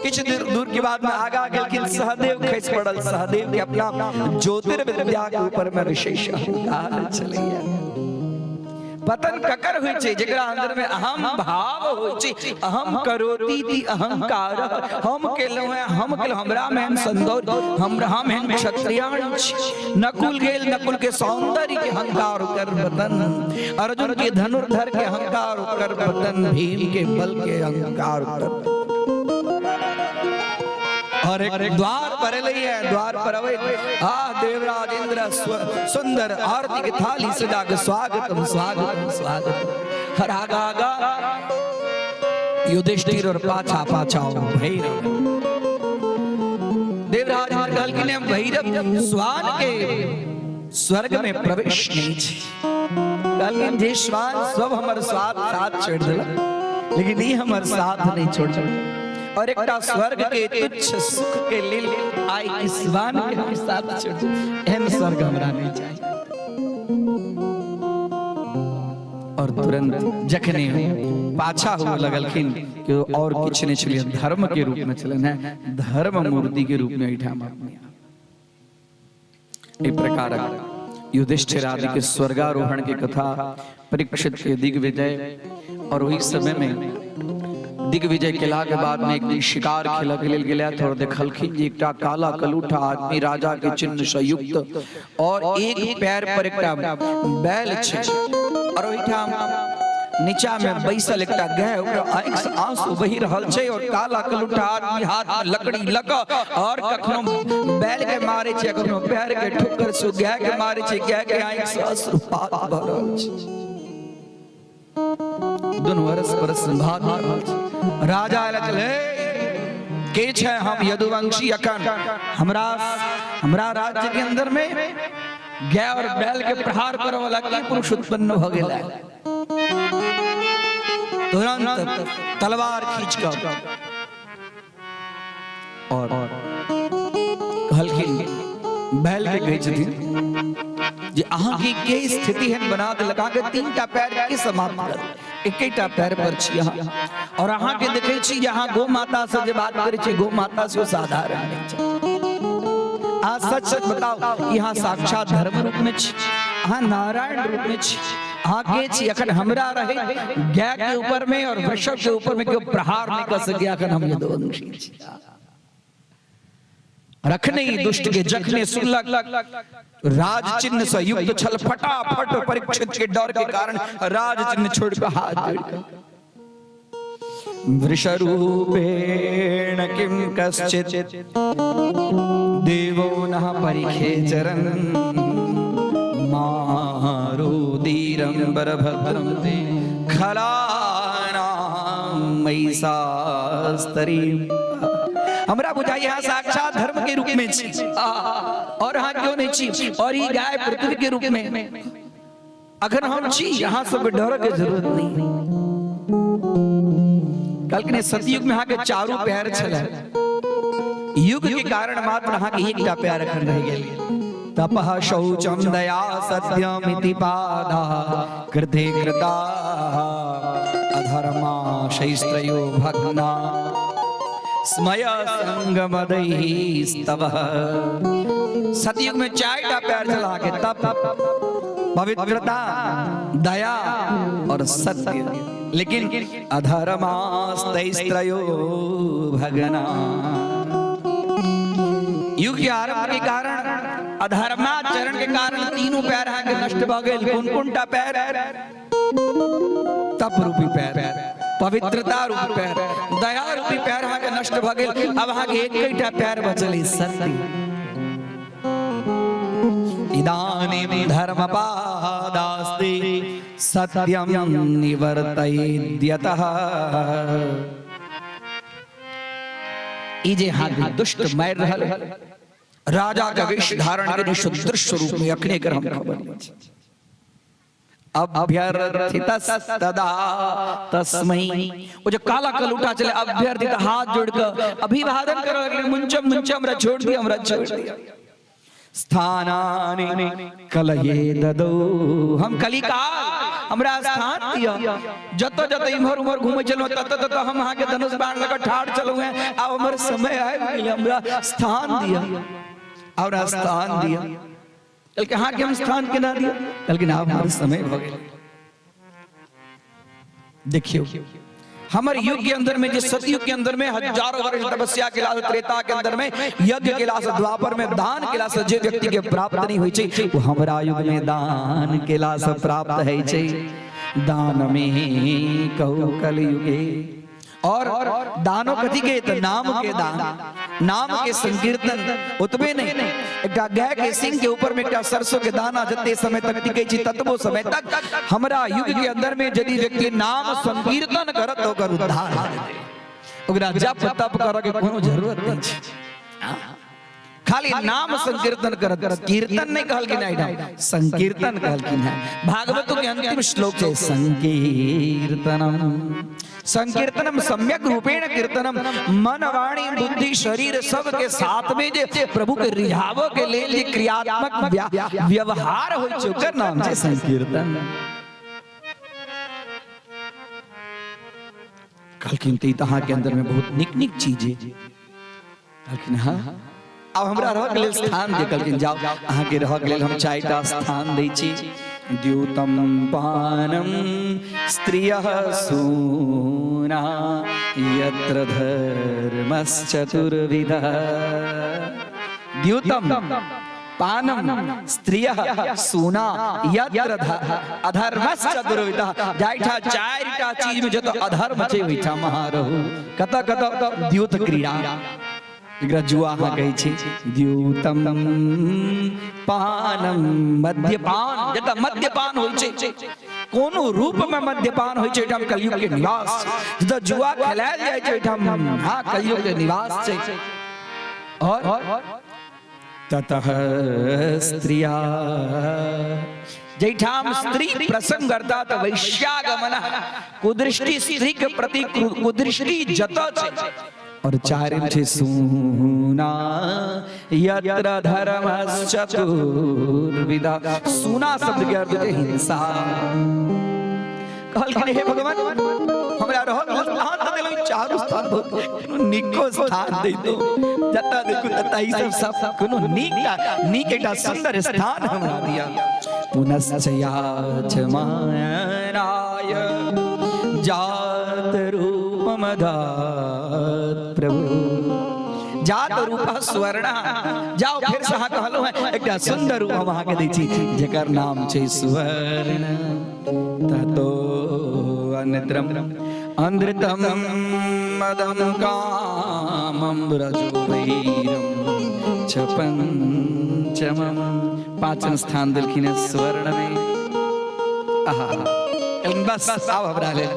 D: किछु दूर दूर के बाद में आगा गेलखिन, सहदेव खसि पड़ल। सहदेव के अपना ज्योतिर्विद्या के ऊपर में विशेष अहंकार छलैया। पतन ककर होइ छै? जेकरा अंदर में अहम भाव होइ छै। अहम करोति ति अहंकार, हम केलहुँ हैं, हम केलहुँ, हमरा में हम सौंदर्य, हम हम क्षत्रियाण छी। नकुल गेल, नकुल के सौंदर्य के अहंकार ओकर पतन, अर्जुन के धनुर्धर के अहंकार ओकर पतन, भीम के बल के अहंकार ओकर पतन। और एक द्वार पर एलै है, द्वार पर अबै आ देवराज इंद्र सुंदर आरती के थाली सजा के स्वागतम स्वागतम स्वागतम। हर आगा आगा युधिष्ठिर और पाछा पाछा भैरव। देवराज इंद्र कहलखिन हम भैरव स्वान के स्वर्ग में प्रवेश नहीं छै। कहलखिन जे श्वान सब हमर साथ साथ छोड़ देलक, लेकिन ई हमर साथ नहीं छोड़ देलक। और एकटा स्वर्ग के तुच्छ सुख के लेल आइ ई श्वान के हम साथ छोड़ देलक, एहन स्वर्ग हमरा नहीं चाहिए। और तुरंत जखने पाछा हुए लगलखिन कि और किछु नहीं छलियै, धर्म के रूप में छलनि है, धर्म मूर्ति के रूप में एहिठाम अपने एहि प्रकारक युधिष्ठिर आदि के स्वर्गारोहण के कथा, परीक्षित के दिग्विजय। और वही समय में दिग्विजय केला के बाद में एक दिन शिकार खेलऽ के लेल गेला और देखलखिन जे एकटा काला कलूठा आदमी राजा के चिन्ह से युक्त और एक पैर पर एकटा बैल छै और ओहिठाम नीचा में बैसल एकटा गाय, ओकरा आँखि से आंसू बहि रहल छै और काला कलुठा आदमी हाथ में लकड़ी लऽ कऽ और कखनो बैल के मारे छै, कखनो पैर के ठोकर से गाय के मारे छै, गाय के आँखि से अश्रुपात भऽ रहल छै। दुनू अरस परस भाग रहल छै। राजा आयल छल, के छै? हम यदुवंशी, अखन हमरा हमरा राज्य के अंदर में गाय और बैल के प्रहार करे वाला की पुरुष उत्पन्न भ गेला? तुरंत तलवार खींच कर और कहलखिन बैल के कहै छथिन जे अहाँ के के स्थिति है बना देलक, अहाँ के तीन टा पैर के समाप्त कर एकेटा पैर पर छी अहाँ, और अहाँ के देखै छी जे अहाँ गौ माता से जे बात करै छी, गौ माता से साधारण नहीं छै। आ सच सच बताओ, यहाँ साक्षात धर्म रूप में छी, अहाँ नारायण रूप में छी, अहाँ के छी? अखन हमरा रहे गाय के ऊपर में और वृषभ के ऊपर में केओ प्रहार नहीं कर सके, अखन हम यदुवंशी छी। रखने ही दुष्ट के जखने सुनलक राज चिन्ह से युक्त छल, फटाफट परीक्षित के डर के कारण राज चिन्ह छोड़ के हाथ जोड़ के वृषरूपेण किं कश्चित् देवो नः परिखेचरन् मारुदीरं बरभद्रं ते खलानां महिषास्तरीं। हमरा बुझाइ यहाँ साक्षात धर्म के रूप में छी और अहाँ क्यों नहीं छी और ई गाय पृथ्वी के रूप में अखन हम छी, यहाँ सबके डर के जरूरत नहीं। कहलखिन सतयुग में अहाँके चारू पैर छलै, युग के कारण मात्र अहाँके एकटा पैर अखन रहि गेल। तपः शौचम दया सत्यम इति पादा कृते कृता अधर्मा शैस्त्रयो भग्ना स्मय संगमदैस्तव। सतयुग में चारिटा पैर छल अहाँके, तप, पवित्रता, दया और सत्य, लेकिन अधर्मास्तैस्त्रयो भगना। युग के आरंभ के कारण अधर्माचरण के कारण तीनों पैर अहाँके नष्ट भऽ गेल। कोन कोन टा पैर? तप रूपी पैर, पवित्रता रूपी पैर, दया रूपी पैर अहाँके नष्ट भऽ गेल। अब अहाँके एकटा पैर बचल, सत्य। इदानीं धर्मपादास्ति सत्यं निवर्तयेद्यतः। ई जे हाथ दुष्ट मारि रहल राजा के वेश धारण के शुद्ध स्वरूप में अखने कर हम खबर लै छी। अभ्यर्थितस्तदा तस्मै, वो जो काला कलूटा चले अभ्यर्थित हाथ जोड़ के अभिवादन करे लगले, मुंचम मुंचम हमरा छोड़ दिया, हमरा छोड़ दिया। स्थानानि कलये ददौ, हम कलिकाल हमरा स्थान दिया। जत जत इम्हर उम्हर घूमे चलू तत तत हम अहाँ के धनुष बाण लगा ठाढ़ चलू हैं। आब हमर समय आबि गेल, हमरा स्थान दिया, हमरा स्थान दिया। कहलकै अहाँके हम स्थान केना दिअ? कहलखिन आब हमर समय भऽ गेल। देखियौ हमर युग के अंदर में जे सतयुग के अंदर में हजारों वर्ष तपस्या के लाल त्रेता के अंदर में यज्ञ के लाल द्वापर में दान के लाल जे व्यक्ति के प्राप्त नहीं होइ छै, वो हमरा युग में दान के लाल प्राप्त होइ छै। दान में कहू कलयुगे। और दानो कथी के? तो नाम के दान, नाम के संकीर्तन। ओतबे नहीं, एकटा गाय के सिंह के ऊपर में एकटा सरसों के दाना जते समय तक टिकै छै ततबो समय तक हमरा युग के अंदर में यदि व्यक्ति नाम संकीर्तन करत तो ओकर उद्धार भऽ जेतै। ओकरा जप तप करऽ के कोनो जरूरत नहीं छै, खाली नाम संकीर्तन करत। कीर्तन नहीं कहलखिन एहिठाम, संकीर्तन कहलखिन है। भागवत के अंतिम श्लोक है संकीर्तनम। संकीर्तनम सम्यक रूपेण कीर्तनम, मन वाणी बुद्धि शरीर सब के साथ में जे प्रभु के रिझावो के लेल जे क्रियात्मक व्यवहार होय छै ओकर नाम छै संकीर्तन। कहलखिन त ई त अहाँ के अंदर में बहुत नीक नीक चीज है। कहलखिन हाँ, आब हमरा रहक लेल स्थान दे। कहलखिन जाओ, अहाँके रहक लेल हम 4टा स्थान दै छी। द्यूतम पानम स्त्रियः सूना यत्र धर्मश्चतुर्विधः। द्यूतम पानम स्त्रियः सूना यत्र अधर्मश्चतुर्विधः। जाहिठाम 4टा चीज में जतऽ अधर्म छै ओहिठाम अहाँ रहू। कतऽ कतऽ? द्यूत क्रीड़ा, एकरा जुआ अहाँ कहै छी। द्यूतम पानम मद्यपान, जतऽ मद्यपान होइ छै, कोनो रूप में मद्यपान होइ छै ओहिठाम कलयुग के निवास छै। जतऽ जुआ खेलायल जाइ छै ओहिठाम हाँ कलयुग के निवास छै। और ततः स्त्रिया, जैठाम स्त्री प्रसंग अर्थात वैश्यागमन, कुदृष्टि, स्त्री के प्रति कुदृष्टि जत छै। और चारिम छै सूना यत्र धर्मश्चतुर्विधा। सूना शब्द के अर्थ छै हिंसा। कहलखिन हे भगवान हमरा रहल स्थान तऽ देलहुँ चारू स्थान, बहुत कोनो नीको स्थान दैतो, जतऽ देखू ततऽ ई सब सब कोनो नीक नीक एकटा सुन्दर स्थान हमरा दिअ। पुनश्च याचमानाय जात रूपमदात प्रभु। जात रूप स्वर्ण, जाओ फिर से अहाँ कहलहुँ हैं एकटा सुन्दर रूप हम अहाँके दै छी जेकर नाम छै सुवर्ण। ततो अनिद्रम अनृतम मदम कामम रजोवैरम च पंचमम। पांचम स्थान देलखिन है स्वर्ण में। आहा, बस आब हमरा लेल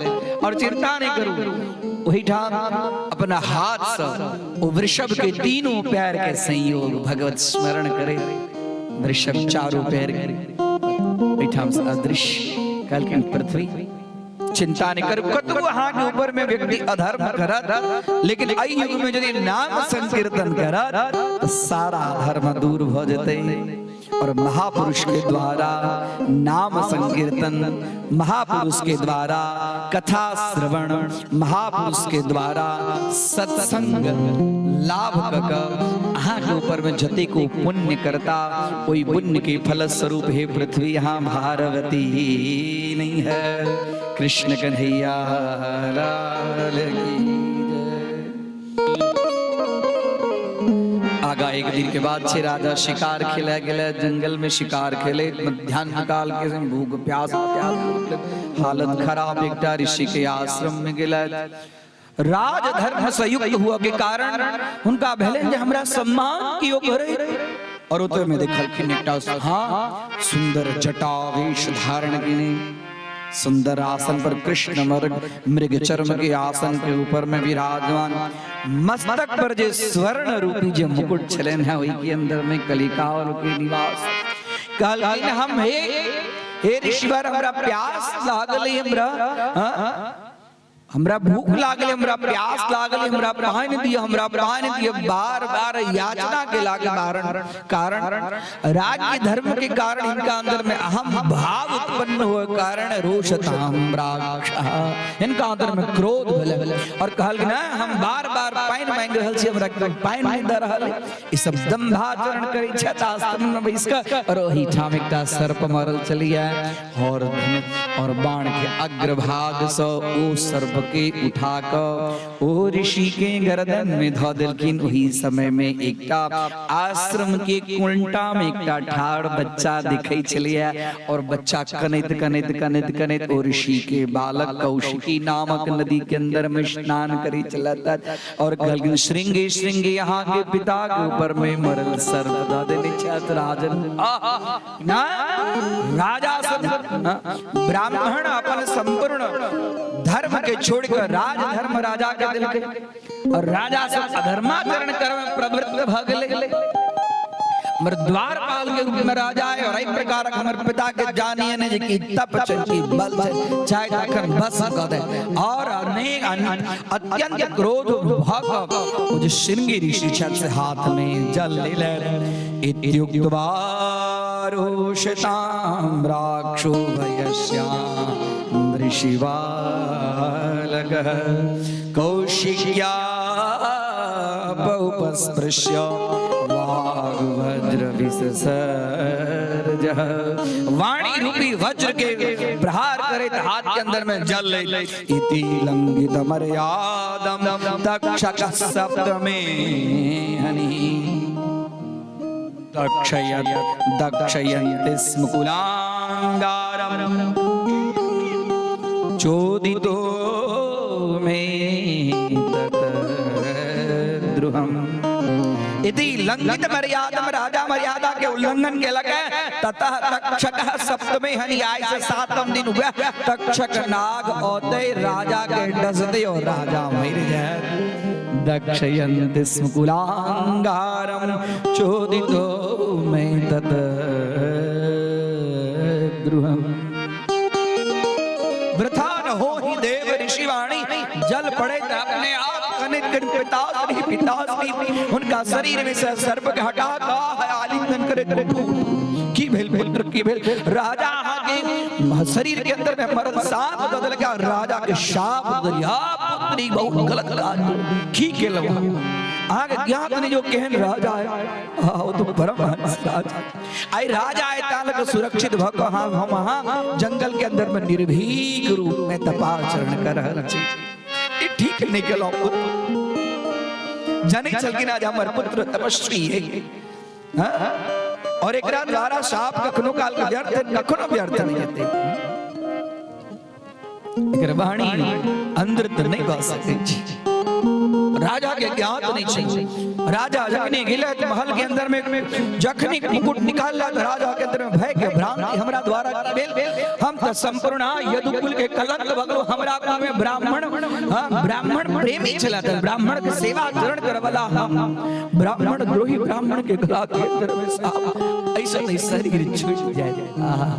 D: और चिंता नहीं करू। ओहिठाम अपना हाथ से ओ वृषभ के तीनों पैर के संयोग भगवत स्मरण करे, वृषभ चारों पैर के एहिठाम से अदृश्य। कहलखिन पृथ्वी चिंता नहीं करू, कतबो अहाँ के ऊपर में व्यक्ति अधर्म करत, लेकिन एहि युग में यदि नाम संकीर्तन करत तो सारा अधर्म दूर भ जेतै। और महापुरुष के द्वारा नाम संकीर्तन, महापुरुष के द्वारा कथा श्रवण, महापुरुष के द्वारा सत्संग लाभ कऽ अहाँ के ऊपर में जतेक ओ पुण्य करता ओहि पुण्य के फल स्वरूप हे पृथ्वी यहाँ भारवती नहीं है। कृष्ण कन्हैया लाल की जय। आगा एक दिन के बाद छे राजा शिकार खेले गेले, जंगल में शिकार खेले मध्यान्ह काल के समय भूख प्यास हालत खराब, एकटा ऋषि के आश्रम में गेले। राजधर्म से युक्त हुआ के कारण हुनका भेलनि जे हमरा सम्मान कियो करे। और ओतय में देखलखिन एकटा हाँ सुंदर जटावेश धारण केने सुंदर आसन पर कृष्ण मृग मृग चर्म के आसन के ऊपर में विराजमान, मस्तक पर जे स्वर्ण रूपी जे मुकुट छलनि है ओहि के अंदर में कलिकाल के निवास। कहलखिन हम हे हे ऋषिवर, हमरा प्यास लागल, हमरा हमरा भूख लागल, हमरा प्यास लागल, हमरा पानि दिअ, हमरा पानि दिअ। बार बार याचना के लागे कारण कारण राज्य धर्म के कारण इनका अंदर में अहम भाव उत्पन्न हुए कारण रोषताम राक्ष, इनका अंदर में क्रोध भेलै और कहल ना हम बार बार पानि मांगि रहल छी, हमरा पानि नहि दऽ रहल। ई सब दंभाचरण करै छथि आश्रम में बैस कऽ और ओहिठाम एकटा सर्प मरल छलैया और धनुष और बाण के अग्रभाग से ओ सर्प के उठा क ओ ऋषि के गर्दन में धऽ देलखिन। ओही समय में एकटा आश्रम के कुंटा में एकटा ठाढ़ बच्चा दिखै छलैया और बच्चा कनैत कनैत कनैत कनैत ओ ऋषि के बालक कौशिकी नामक नदी के अंदर में स्नान करै छलथि और कहलखिन श्रृंगी श्रृंगी यहाँ के पिता के ऊपर में मरल सर्प दऽ देने छथि राजन। ना राजा सब ब्राह्मण अपन संपूर्ण धर्म के छोड़कर राज धर्म राजा के दिलके और राजा सब अधर्माचरण कर्म में प्रवृत्त भ गेलै। हमर द्वारपाल के रूप में राजा है और एहि प्रकार हमर पिता के जानिए ने जे कि तप छै कि बल छै, चाहे तखन बस कऽ दे। और अनेक अत्यंत क्रोध भ कऽ ओ जे श्रृंगी ऋषि छथि से हाथ में जल लेलनि। इत्युक्त्वा रोषतां राक्षो भयस्यां ऋषिबालकः कौशिक्या उपस्पृश्य वाग्वज्र विससर्जः। वाणी रूपी वज्र के प्रहार करे हाथ के अंदर में जल ले। इति लंघित मर्यादम तक्षक सप्तमे हनि दक्षयत दक्षयन्ति स्म कुलांगारम चोदितो मे तत द्रुहम। यदि लंघित मर्यादा राजा मर्यादा के उल्लंघन केलक ततः तक्षक सप्तमे हनि, आइ से सातम दिन हुआ तक्षक नाग औते राजा के डसते और राजा मर जाए। दक्षयन्ति स्म कुलांगारम चोदितो मे तत द्रुहम। वृथा न हो ही देव ऋषि वाणी, जल पड़े त अपने आप कनित कर पिताश्री पिताश्री उनका शरीर में से सर्प के हटा का है आलिंगन करे की भेल पुत्र की भेल। राजा अहाँ के शरीर के अंदर में मरल सांप दऽ देलक आ राजा के शाप दऽ देलियै। पुत्री बहुत गलत काज की केलहुँ अहाँके ज्ञात नहि जो केहन राजा है। ओ तो परमहंस राजा आई राजा आए तालक सुरक्षित भऽ कऽ हम अहाँ जंगल के अंदर में निर्भीक रूप में तपाचरण कर रहल छी। ई ठीक नहि केलहुँ पुत्र। जनै छलखिन आज हमर पुत्र तपस्वी है हाँ? और एकरा द्वारा साप कखनो काल के व्यर्थ कखनो व्यर्थ नहीं जेतै। एकर वाणी अंदर तऽ नहि भऽ सकै छै। राजा के ज्ञात नहीं छै। राजा जखनी गेलै तऽ महल के अंदर में जखनी मुकुट निकालला तऽ राजा के अंदर में भय के भ्रांति हमरा द्वारा की भेल, हम तऽ संपूर्ण यदुकुल के कलंक भगलो। हमरा कुल में ब्राह्मण हाँ ब्राह्मण प्रेमी छला तऽ ब्राह्मण के सेवा चरण करे वाला हम ब्राह्मण द्रोही ब्राह्मण के गला के अंदर में साप ऐसा नहीं शरीर छूट जाए। आहा।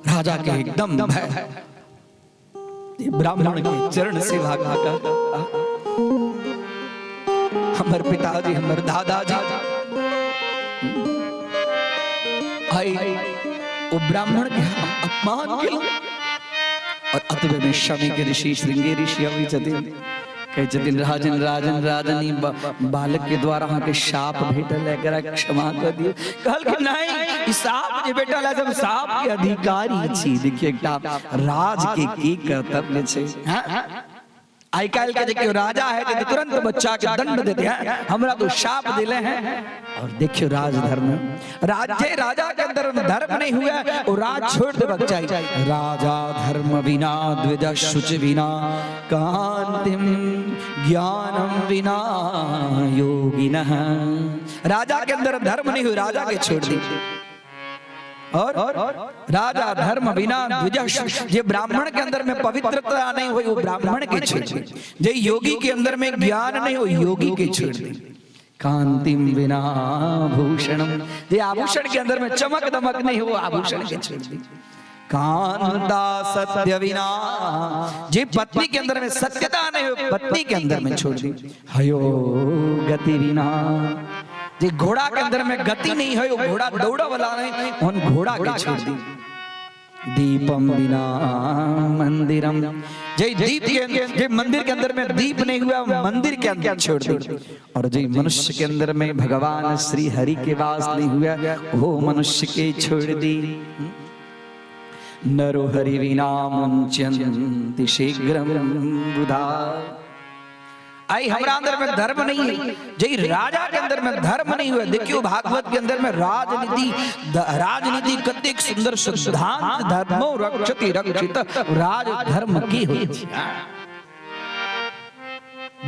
D: राजा के एकदम भय ब्राह्मण के चरण सेवा का हमर पिताजी हमर दादाजी आई वो ब्राह्मण के हम अपमान केलहुँ। और अतबे में शमी के ऋषि श्रृंगे ऋषि अबै छथिन, कहै छथिन राजन राजन राजन ई बालक के द्वारा अहाँके शाप भेटल है, एकरा क्षमा कऽ दियौ। कहलखिन नहि, ई शाप जे भेटल है हम शाप के अधिकारी छी। देखियौ एकटा राज के की कर्तव्य छै। हाँ? आइ काल्हि के जे केओ राजा है तऽ तुरंत बच्चा के दंड देते हैं, हमरा तो शाप दिले हैं। और देखियो राजधर्म राज्य राजा के अंदर धर्म नहीं हुआ वो राज छोड़ देबक चाहिए। राजा धर्म बिना द्विज शुच बिना कांतिम ज्ञानम बिना योगिनः। राजा के अंदर धर्म नहीं हुई, राजा के छोड़ दी। और राजा धर्म बिना द्विज, जे ब्राह्मण के अंदर में पवित्रता नहीं हुई वो ब्राह्मण के छोड़ दी। जे योगी के अंदर में ज्ञान नहीं हुई योगी के छोड़ दी। कांतिम बिना भूषणम, जे आभूषण के अंदर में चमक दमक नहीं हो आभूषण के छोड़ दी। कांता सत्य बिना, जे पत्नी के अंदर में सत्यता नहीं हो पत्नी के अंदर में छोड़ दी। हयो गति बिना, जे घोड़ा के अंदर में गति नहीं है वो घोड़ा दौड़ा वाला नहीं उन घोड़ा के छोड़ दी। दीपम बिना मंदिरम, जे दीप के जे मंदिर के अंदर में दीप नहीं हुआ मंदिर के अंदर छोड़ दी। और जे मनुष्य के अंदर में भगवान श्री हरि के वास नहीं हुआ वो मनुष्य के छोड़ दी। नरो हरि विना मुंचन्ति शीघ्रम बुधा। आई हमरा अंदर में धर्म नहीं है, जय राजा के अंदर में धर्म नहीं हुआ। देखियो भागवत के अंदर में राजनीति राजनीति कतेक सुंदर सिद्धांत, धर्मो रक्षति रक्षित, राज धर्म की होई छै।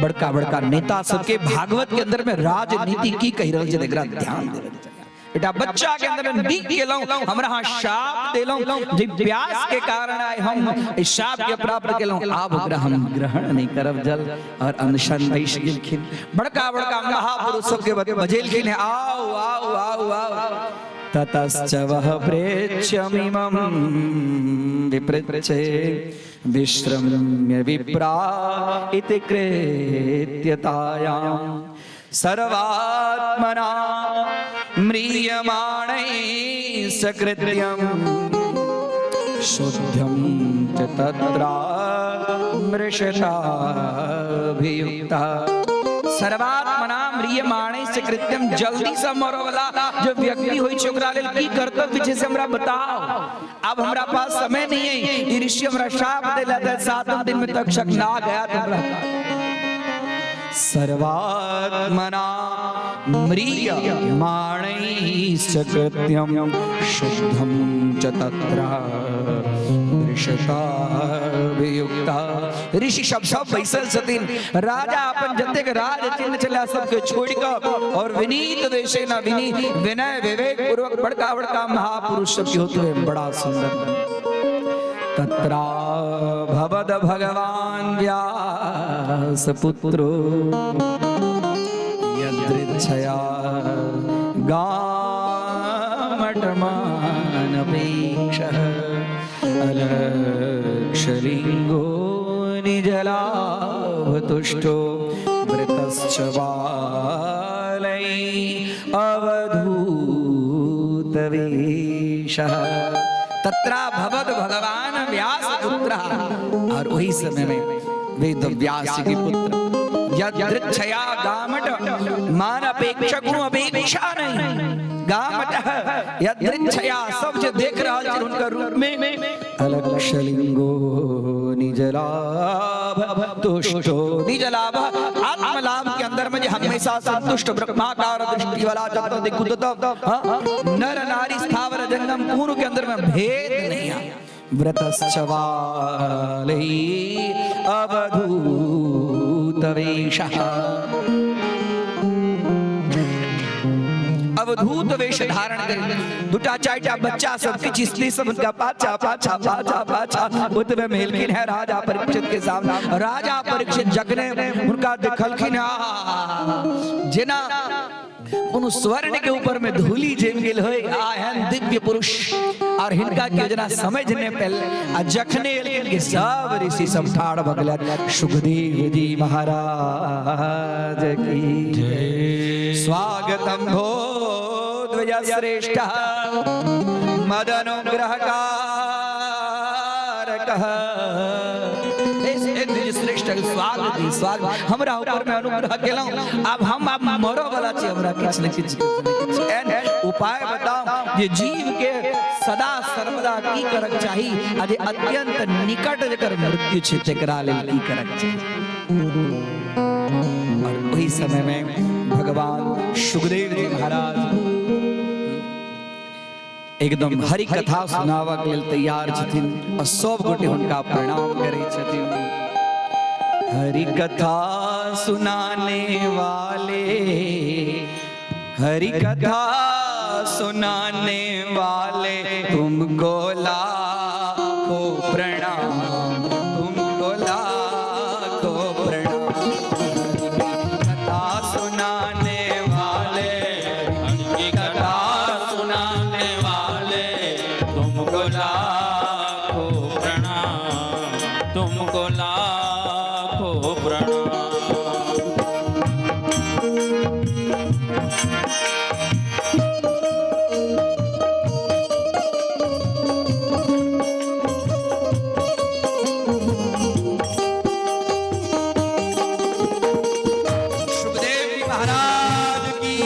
D: बड़का बड़का नेता सबके भागवत के अंदर में राजनीति की कहि रहल छै, एकरा ध्यान देबे के चाही। एकटा बच्चा के अंदर में नीक केलहुं, हमरा अहाँ शाप देलहुं, जे प्यास के कारण आइ हम एहि शाप के प्राप्त केलहुं, आब ओकरा हम ग्रहण नहीं करब जल। और अनशन बैस गेलखिन। बड़का बड़का महापुरुष सबके बजेलखिन, आओ आओ आओ आओ। ततश्च वः प्रेक्ष्यमिमं विपृच्छे विश्रम्य विप्रा इति कृत्यतायां सर्वात्मना म्रियमाणैः सकृत्यं शुद्धं च तत्रा मृषताभियुक्तः। सर्वात्मना म्रियमाणैः कृत्यम, जल्दी से मरऽ वाला जो व्यक्ति होई छै ओकरा लेल की कर्तव्य छै से हमरा बताओ। अब हमरा पास समय नहीं है, ई ऋषि हमरा शाप देला त सातम दिन में तक्षक ना गया त हमरा। सर्वात्मना म्रियमाणैः कृत्यं शुद्धं च तत्र मृषताभियुक्तः। ऋषि सब सब बैसल छथिन। राजा अपन जतेक राज चिन्ह छलै सबके छोड़ि कऽ और विनीत वेशे न विनीत विनय विवेक पूर्वक बड़का बड़का महापुरुष सबके होते हुए बड़ा सुंदर। तत्रा भवद भगवान व्यास पुत्रो यदृच्छया गामटमानपेक्षः अलक्षलिङ्गो निजलाभतुष्टो वृतश्च बालै अवधूतवेषः। तत्रा भवद भगवान व्यास पुत्र, और वही समय में वेद व्यास के पुत्र यदृच्छया गामट मान अपेक्षा कोनो अपेक्षा नहीं गामट यदृच्छया सब जे देख रहल छै हुनकर रूप में अलक्षलिंगो निजलाभ तुष्टो निजलाभ आत्मलाभ के अंदर में जे हमेशा संतुष्ट ब्रह्माकार दृष्टि वाला जब तक देखू तब नर नारी स्थावर जंगम पूर्ण के अंदर में भेद नहीं है। व्रतश्चवालै अवधूतवेषः, अवधूत वेश धारण कर दुटा चारिटा बच्चा सब किछु स्त्री सब उनका पाछा पाछा पाछा पाछा ओतबे में एलखिन है राजा परीक्षित के सामने। राजा परीक्षित जखने हुनका देखलखिन, जेना कोनो स्वर्ण के ऊपर में धूली जमि गेल होय, आ एहन दिव्य पुरुष और हिनका के जेना समझ ने पहले। आ जखने एलखिन कि सब ऋषि सब ठाढ़ भऽ गेलथि। सुखदेव जी महाराज की जय। स्वागतम भो द्विज श्रेष्ठ मदनुग्रह कारक। द्विज श्रेष्ठ स्वागत स्वागत, हमरा ऊपर में अनुग्रह केलहुँ। आब हम आब मरऽ वाला छी, हमरा किछु ने किछु एहन उपाय बताउ जे जीव के सदा सर्वदा की करक चाही आ जे अत्यंत निकट जकर मृत्यु छै तेकरा लेल की करक चाही। और ओहि समय में भगवान सुखदेव जी महाराज एकदम हरि कथा सुनाबऽ के लेल तैयार छथिन और सब गोटे हुनका प्रणाम करै छथिन। हरि कथा सुनाने वाले, हरि कथा सुनाने वाले, तुमको लाखों प्रणाम, तुमको लाखों प्रणाम। कथा सुनाने वाले,
B: हरि कथा सुनाने वाले, तुमको लाखों प्रणाम, तुमको लाखों प्रणाम।
D: सुखदेव जी महाराज की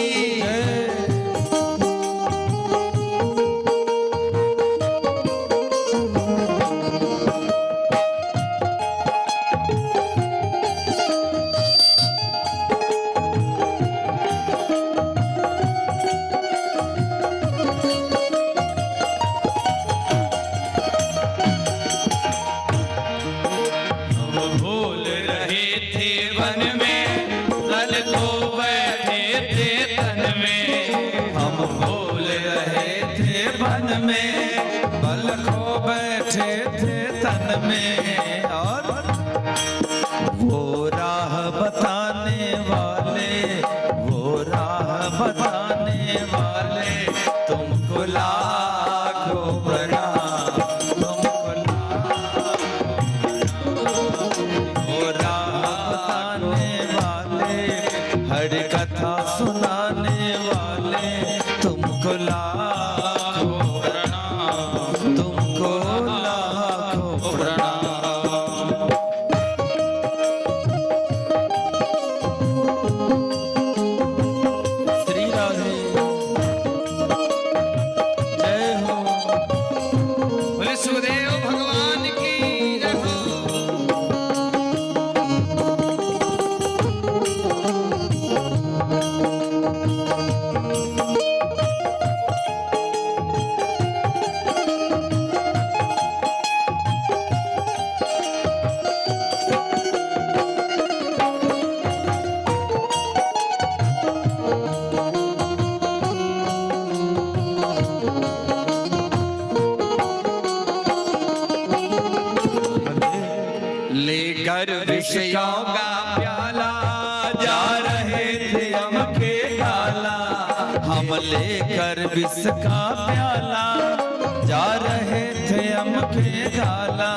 A: हम भूल रहे थे वन में, दल को बैठे थे तन में।
E: हम भूल रहे थे वन में, बल खो बैठे थे तन में। और वो राह बताने वाले, वो राह बताने वाले, तुमको लाखों प्रणाम, तुमको लाखों। वो राह बताने वाले, हर कथा सुनाने वाले, तुमको लाखों प्रणाम, तुमको लाखों प्रणाम। श्री राधे, जय हो।
A: बोले सुखदेव भगवान की जय हो।
D: लेकर विषयों का प्याला,
E: जा रहे थे हम के गाला, हम लेकर विष का प्याला, जा रहे थे हम के गाला।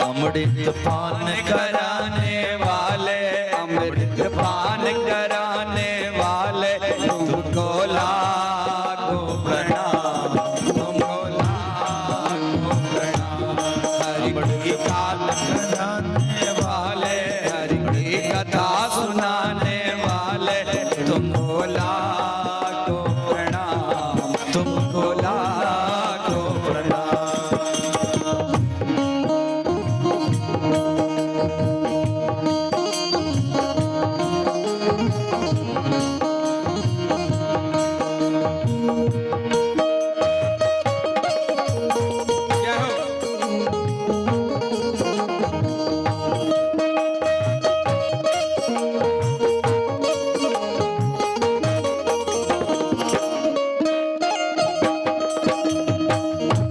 E: अमृत पान
D: कराने वाले, अमृत पान कराने वाले, तुमको लाखों प्रणाम, तुमको लाखों प्रणाम। हरि की काल
E: कराने
D: वाले, हरि की कथा सुनाने वाले, तुमको लाखों प्रणाम, तुमको लाखों प्रणाम। जय हो।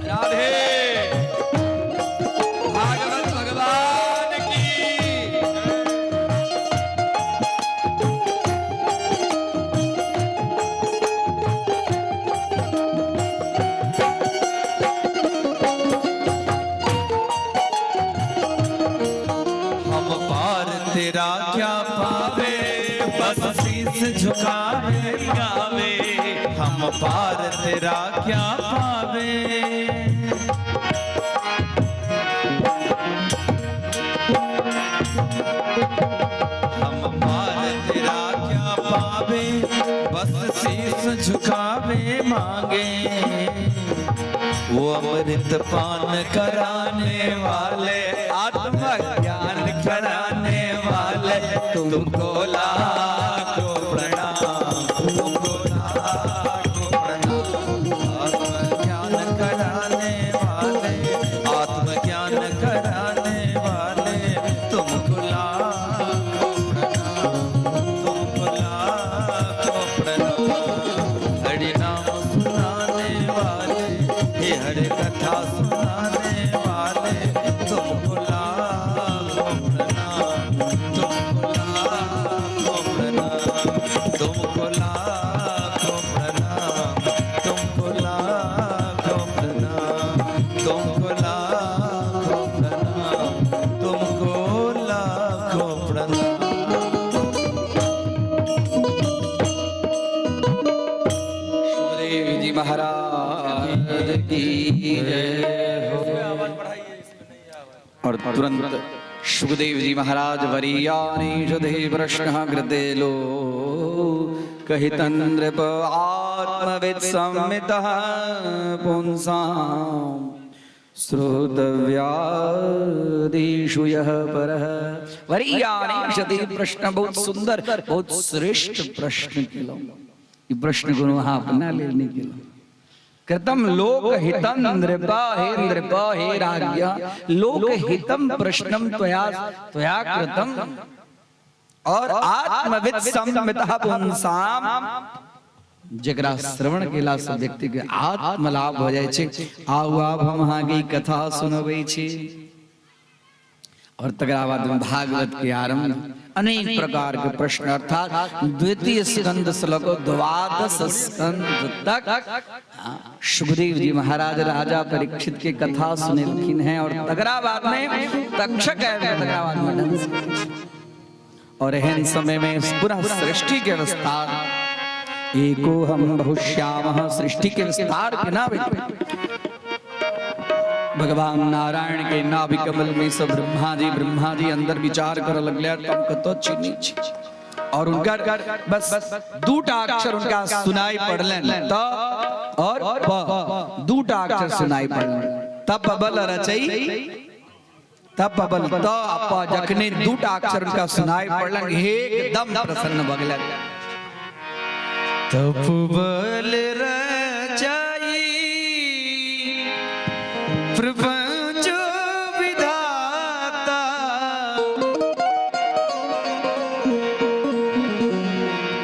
D: राधे, भागवत भगवान की।
E: हम पार तेरा क्या पावे, बस शीस झुकावे गावे। हम पार तेरा क्या पावे। हम पार तेरा क्या पावे, बस शीस झुकावे मांगे। वो अमृत पान कराने वाले,
D: आत्म ज्ञान कराने वाले, तुमको लाखों प्रणाम, तुमको लाखों प्रणाम।
E: आत्मज्ञान कराने वाले, आत्मज्ञान कराने वाले,
D: और तुरंत सुखदेव जी महाराज वरियानि हृदय प्रश्न कृते लो कहित नृप आत्मविद संमितः पुंसाम श्रोतव्यादिषु यः परः। वरियानि हृदय प्रश्न, बहुत सुंदर, बहुत श्रेष्ठ प्रश्न केलहुँ। ई प्रश्न कोनो अहाँ अपना लेल नहि केलहुँ। कृतम लोक हितम नृप, हे नृप, हे राज्ञ, लोक हितम प्रश्नम त्वया त्वया कृतम और आत्मविद संमितः पुंसाम, जकरा श्रवण केला से व्यक्ति के आत्मलाभ भऽ जाइ छै। आउ, आब हम अहाँके ई कथा सुनबै छी। और तकरा बाद में भागवत के आरंभ, अनेक प्रकार के प्रश्न, अर्थात द्वितीय स्कंद से लऽ कऽ द्वादश स्कंद तक सुखदेव जी महाराज राजा परीक्षित के कथा सुनेलखिन हैं। और तकरा बाद में तक्षक आबि कऽ तकरा बाद में डंस। और एहन समय में पूरा सृष्टि के विस्तार, एको हम बहुश्याम, सृष्टि के विस्तार केना भेलै? भगवान नारायण के नाभि कमल में सब ब्रह्मा जी, ब्रह्मा जी अंदर विचार कर लगले, हम कतौ चिन्है छी। और उनकर बस दूटा अक्षर उनका सुनाई पड़लन, त और प, दूटा अक्षर सुनाई पड़लन। तप बल रचई, तप बल, त आ प, जखने दूटा अक्षर उनका सुनाई पड़लन, एकदम प्रसन्न भऽ गेलन।
E: तप बल रचाई प्रपंच विधाता,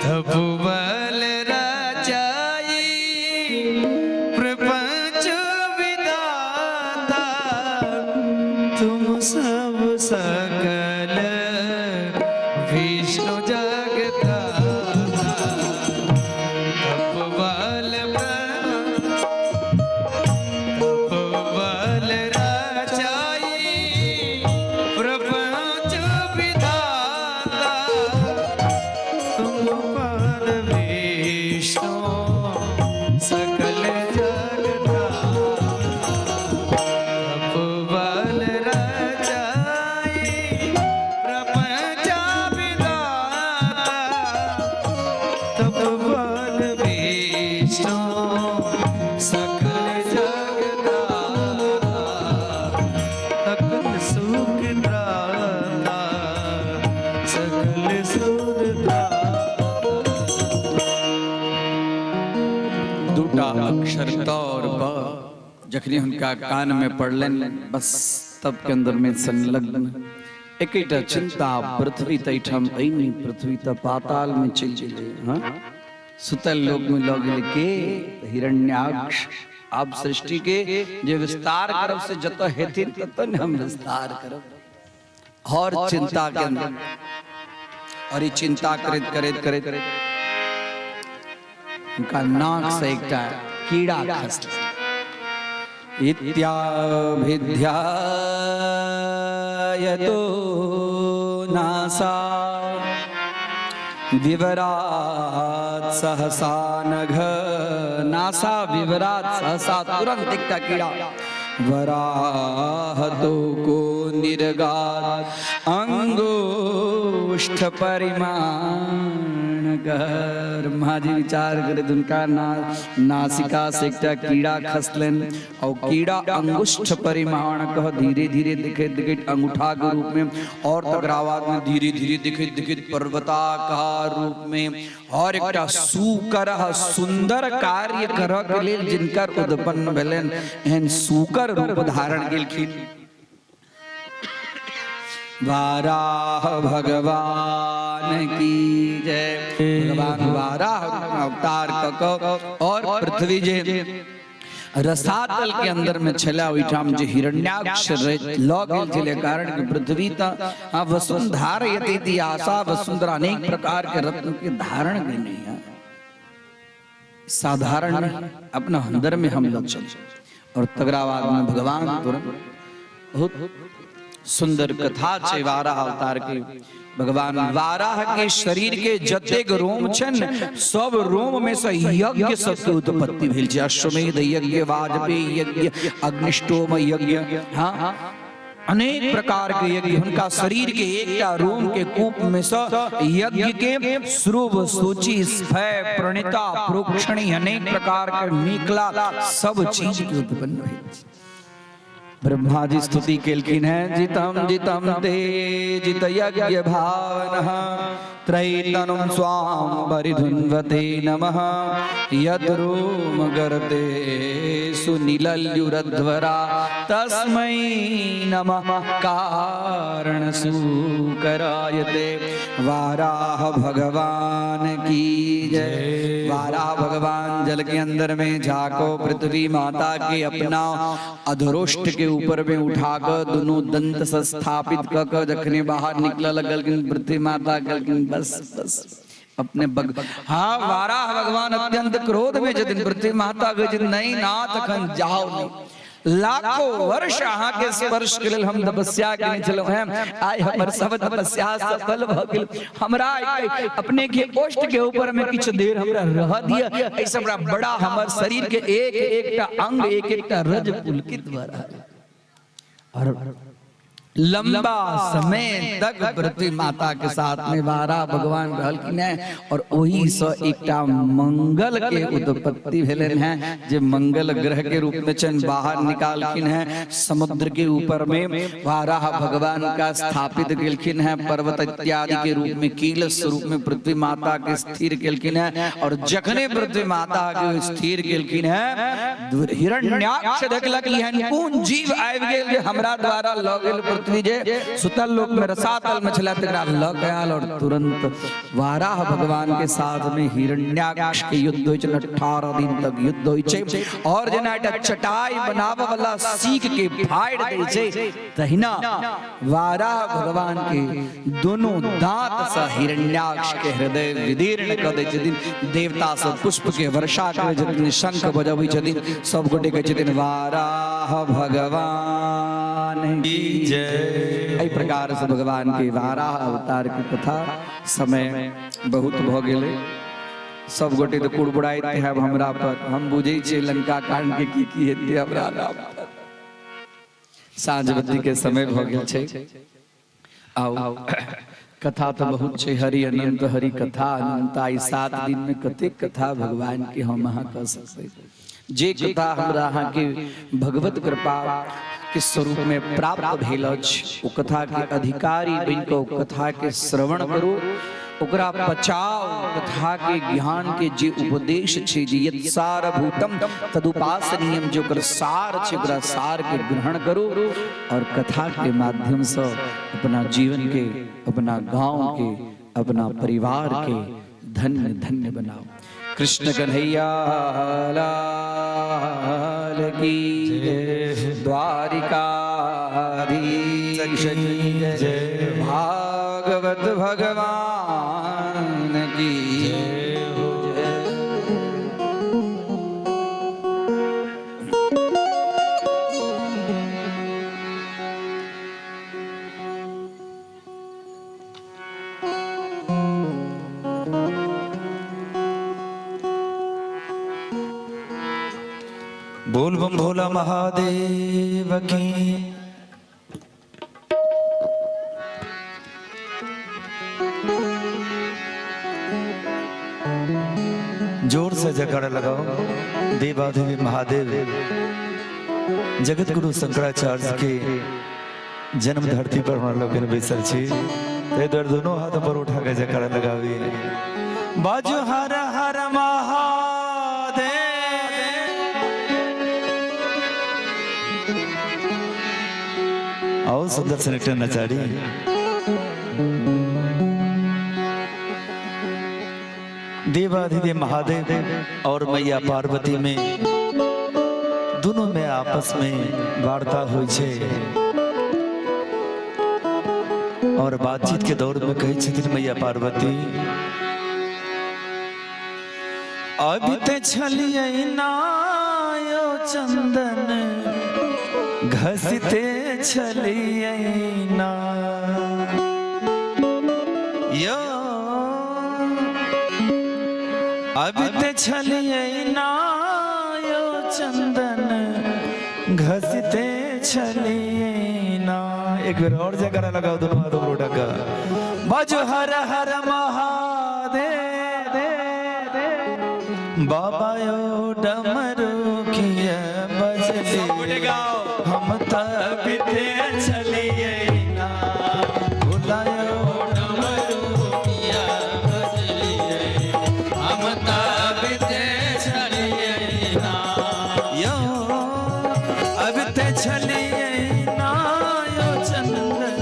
E: तप बल रचाई प्रपंच विधाता, तुम सब सकल विष्णु जगदाता। तप बल, तप बल रचाई प्रपंच विधाता, तुम पर विष्णु सकल जगदाता। तप बल रचाई प्रपंच विधाता, तप बल विष्णु सकल जगदाता, सकल सुख त्राता, सकल सुरदाता।
D: दूटा अक्षर त और प जखनी हुनका कान में पड़लनि, बस तब के अंदर में संलग्न एकेटा चिंता, पृथ्वी त एहिठाम अइ नहि, पृथ्वी त पाताल में चलि गेलै। हाँ, सुतल लोक में लऽ गेलै के? हिरण्याक्ष। आब सृष्टि के जे विस्तार करब से जतऽ हेथिन ततऽ ने हम विस्तार करब। और चिंता के अंदर, और ई चिंता करैत करैत करैत हुनका नाक से एकटा कीड़ा खसलै। इत्याभिध्यायतो नासा विवरात सहसा नघ, नासा विवरात सहसा, तुरंत एकटा कीड़ा वराहतो को निर्गात अंगुष्ठ परिमाण। ब्रह्मा जी विचार करैत हुनका नासिका से एकटा कीड़ा खसलनि और कीड़ा अंगुष्ठ परिमाण कह धीरे धीरे दिखैत दिखैत अंगूठा के रूप में, और तकरा बाद में धीरे धीरे दिखैत दिखैत पर्वताकार रूप में, और एकटा सुकर सुंदर कार्य करऽ के लेल जिनकर उत्पन्न भेलनि, एहन सुकर रूप धारण केलखिन। वाराह भगवान की जय। भगवान वाराह रूप में अवतार कऽ कऽ और पृथ्वी जे रसातल के अंदर में छला, ओहिठाम जे हिरण्याक्ष लऽ गेल छलै, कारण कि पृथ्वी तऽ वसुंधार यति आशा, वसुंधरा अनेक प्रकार के रत्न के धारण केने है, साधारण नहीं, अपना अंदर में हम लोग चले। और तकरा बाद में भगवान तुरंत, बहुत सुंदर कथा छै वाराह अवतार के। भगवान वाराह के शरीर के जतेक रोम छन, सब रोम में से यज्ञ सबके उत्पत्ति भेल छै। अश्वमेध यज्ञ, वाजपेयी यज्ञ, अग्निष्टोम यज्ञ, हाँ। अनेक प्रकार के यज्ञ हुनका शरीर के एकटा रूम के कूप में से यज्ञ के स्रुव सूची स्फय प्रणिता प्रोक्षणी अनेक प्रकार के मेखला सब चीज के उत्पन्न भेल। ब्रह्मा जी स्तुति केलखिन हैं, जितम जितम ते जित यज्ञ भावन त्रैतनुं स्वाम परिधुन्वते नमः यद्रूम गर्ते सुनिलल्युरध्वरा तस्मै नमः कारण सूकरायते। वाराह भगवान की जय। वाराह भगवान जल के अंदर में जाको पृथ्वी माता के अपना अधरोष्ट के ऊपर में उठाकर दोनों दंत से स्थापित क जखने बाहर निकल लगल पृथ्वी माता कहलखिन बस बस अपने बग। हाँ, वाराह भगवान अत्यंत क्रोध में छथिन। पृथ्वी माता कहै छथिन, नहीं नाथ, अखन जाओ नहीं, लाखों वर्ष अहाँ के स्पर्श के लेल हम तपस्या केने छलहुँ हैं, आइ हमर सब तपस्या सफल भऽ गेल, हमरा अपने के ओष्ठ के ऊपर में किछु देर हमरा रह दिया, एहिसँ हमरा बड़ा हमर शरीर के एक एकटा अंग एक एकटा रज पुलकित भऽ रहल। और लंबा समय तक पृथ्वी माता के साथ में वारा भगवान रहलखिन हैं और ओही से एकटा मंगल के उत्पत्ति भेलनि हैं, जे मंगल ग्रह के रूप में छनि। बाहर निकालखिन हैं, समुद्र के ऊपर में वाराह भगवान का स्थापित केलखिन हैं, पर्वत इत्यादि के रूप में कील स्वरूप में पृथ्वी माता के स्थिर केलखिन हैं। और जखने पृथ्वी माता के स्थिर केलखिन हैं, हिरण्याक्ष देखलक एहन कोन जीव आबि गेल जे हमरा द्वारा लऽ गेल पृथ्वी, जे सुतल लोक में रसातल में छला तकरा लऽ के आयल। और तुरंत वाराह भगवान के साथ में हिरण्याक्ष के युद्ध होइ छै। 18 दिन तक युद्ध होइ छै और जेना एकटा चटाई बनाबऽ वाला सीख के फाड़ि दै छै, तहिना वाराह भगवान के दोनों दांत से हिरण्याक्ष के हृदय विदीर्ण कऽ दै छथिन। देवता सब पुष्प के वर्षा करै छथिन, शंख बजबै छथिन, सब गोटे कहै छथिन वाराह भगवान की जय। एहि प्रकार से भगवान के वाराह अवतार के कथा। समय बहुत भऽ गेलै, सब गोटे तऽ कुड़बुड़ाइत हैब हमरा पर, हम बुझै छियै लंका कांड के की की हेतै हमरा नाम पर। साँझ बत्ती के समय भऽ गेल छै। आउ, कथा तऽ बहुत छै, हरि अनंत हरि कथा अनंत। आई 7 दिन में कतेक कथा भगवान के हम अहाँ कह सकबै। जे कथा हमरा अहाँ के भगवत कृपा के स्वरूप में प्राप्त भेल अछि, ओ कथा के अधिकारी बनि कऽ ओ कथा के श्रवण करू, ओकरा पचाओ। कथा के ज्ञान के जे उपदेश छै, जे यत् सारभूतम तदुपासनीयम, जे ओकर सार छै, ओकरा सार के ग्रहण करू और कथा के माध्यम से अपना जीवन के, अपना गांव के, अपना परिवार के धन्य धन्य बनाओ। कृष्ण कन्हैया लाल की जय, द्वारिकाधीश की जय, भागवत भगवान की जय।
E: बोल बम भोला महादेव की। जोर से जयकारा लगाओ देवादेवी महादेव जगत गुरु शंकराचार्य के जन्म धरती पर हमरा लोकनि बैसल छी, ताहि दुआरे दुनू हाथ पर उठा के जयकारा लगाबी। बाजू हर हर महादेव। आओ सुंदर से एकटा नचारी। देवाधिदेव महादेव और मैया पार्वती में दोनों में आपस में वार्ता होइ छै और बातचीत के दौर में कहै छथिन मैया पार्वती, अभी ते छलियै नायो चंदन घसते छलियै ना यो, अभी ते छलियै नायो चंदन घसते छलियै ना। एक बेर और जयकारा लगाओ दोनों हाथों पर उठा कर। बाजो हर हर महादेव। बाबा यो डमरू किया बजले, हम तबिते चलिए ना। भोला यो डमरू
A: किया बजलिए, हम तबिते चलिए ना।
E: यो अब ते चलिए ना, यो चंदन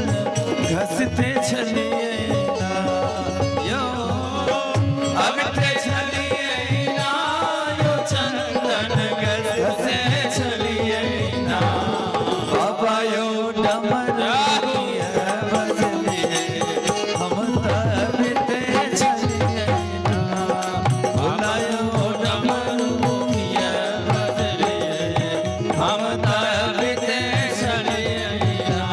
E: घसते चलिए ना। यो अब ते चलिए ना, यो चंदन घसते चलिए ना। बाबा यो डमरू किया बजलिए, हम तबिते चलिए ना। भोला यो डमरू किया बजलिए,
A: हम तबिते चलिए ना।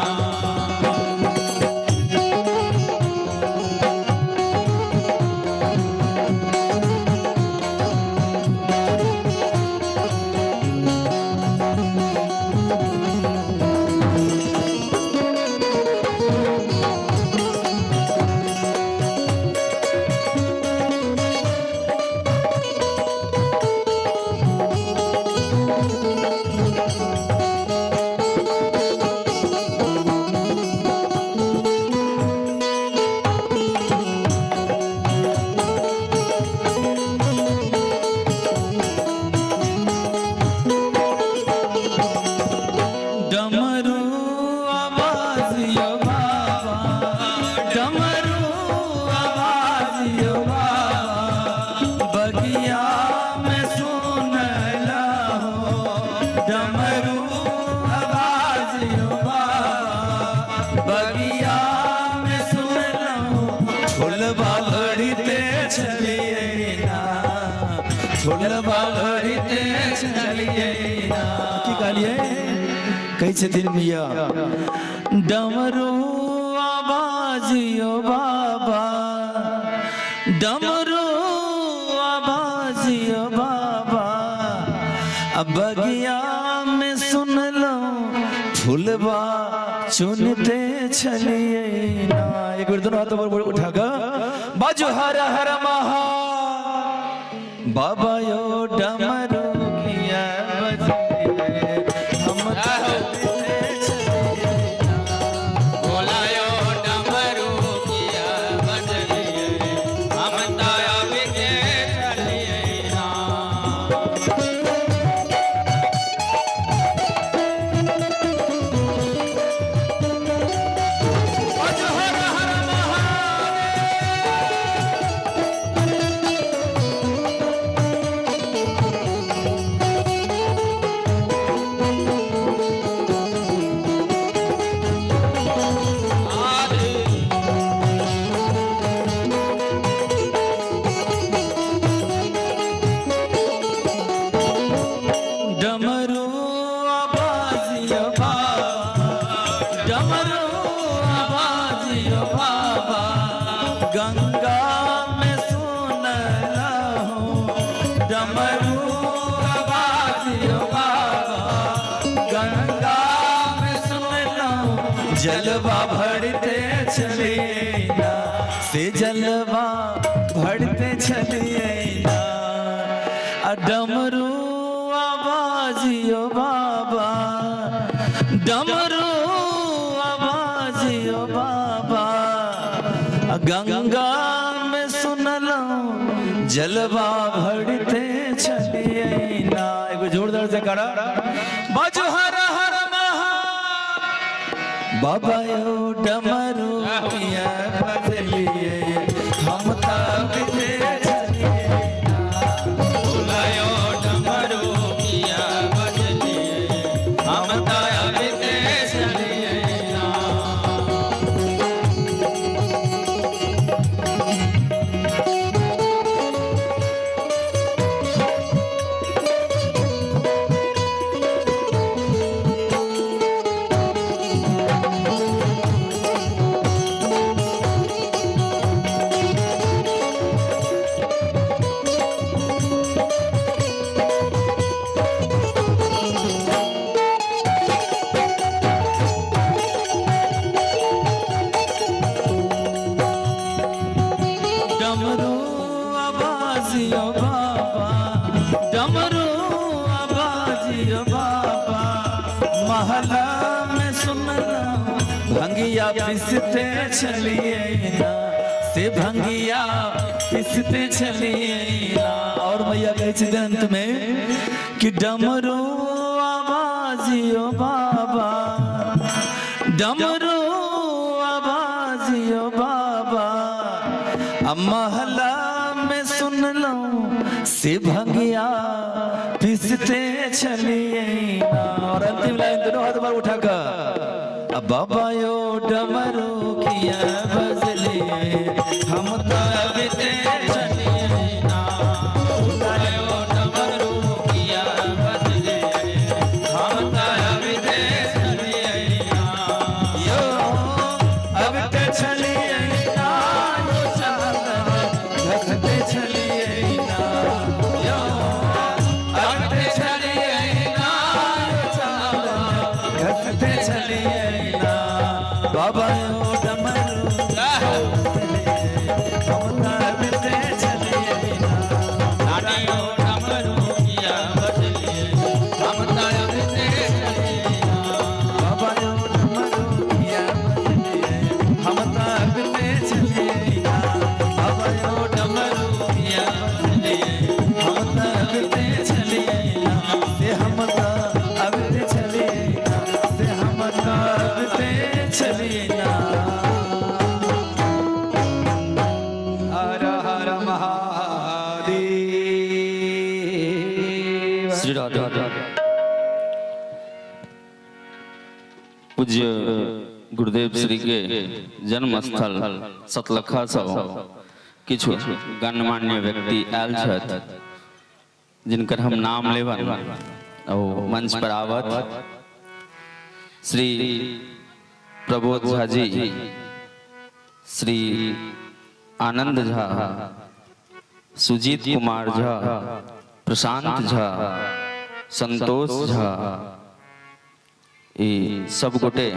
E: डमरू आवाज यो बाबा, डमरू आवाज यो बाबा, बगिया में सुन हो। डमरू आवाज यो बाबा, बगिया में सुन लो। फुलवा भरते चलिए ना, फुलवा भरते चलिए ना। की कहलिए? कहै छथिन मिया, डमरू आवाज यो बाबा, डमरू आवाज यो बाबा, अब बगिया में सुन लो, फुलवा चुनते चलिए ना। एक बेर दोनों हाथों पर उठा कर बाजू हर हर महा। बाबा यो डमरू किया बजलिए, हम तबिते चलिए ना।
A: भोला यो डमरू किया बजलिए, हम तबिते चलिए ना।
E: बाजू हर हर डमरू आवाज यो बाबा, डमरू आवाज यो बाबा, गंगा में सुन हो। डमरू आवाज यो बाबा, गंगा में सुन लो। जलवा भरते चलिए ना, से जलवा भरते चलिए ना। आ डमरू आवाज यो बाबा, डमरू आवाज यो बाबा, आ गंगा में सुन लो, जलवा भरते चलिए ना। एगो जोरदार से करा बाजू हर हर महा। बाबा यो डमरू किया बजलिए, हम तबिते चलिए ना।
A: भोला यो डमरू किया बजलिए, हम तबिते चलिए ना।
E: डमरू भंगिया पिसते छलिए ना, से भंगिया पिसते छलिए ना। और मैया कहै छै अंत में कि डमरू आवाजियो बाबा, डमरू आवाजियो बाबा, महला में सुनलहुँ से भंगिया पिसते छलिए ना। और अंतिम लाइन दोनों हाथ पर उठा कर, अब बाबा यो डमरू किया बजलिए, हम तो अबिते छलिए ना।
A: यो डमरू किया बजलिए, हम तो अबिते छलिए ना।
E: यो अबिते छलिए ना, यो चंदन घसते छलिए ना। यो अबिते छलिए ना, यो चंदन घसते छलिए ना। बाबा यो डमरू हम तो अबिते छलिए ना।
A: यो डमरू किया बजलिए, हम तो अबिते छलिए ना।
E: बाबा यो डमरू किया बजलिए, हम तो अबिते छलिए ना। बाबा यो डमरू किया बजलिए, हम तो अबिते छलिए ना। से हम तो अबिते छलिए ना, से हम तो अबिते छलिए ना।
D: हर हर महादेव।
B: श्री राधे। पूज्य गुरुदेव श्री के जन्म स्थल सतलखा सँ किछु गणमान्य व्यक्ति आयल छथि, जिनकर हम नाम लेबन ओ मंच पर आवत। श्री प्रबोध झा जी, श्री आनंद झा, सुजीत कुमार झा, प्रशांत झा, संतोष झा, ई सब गोटे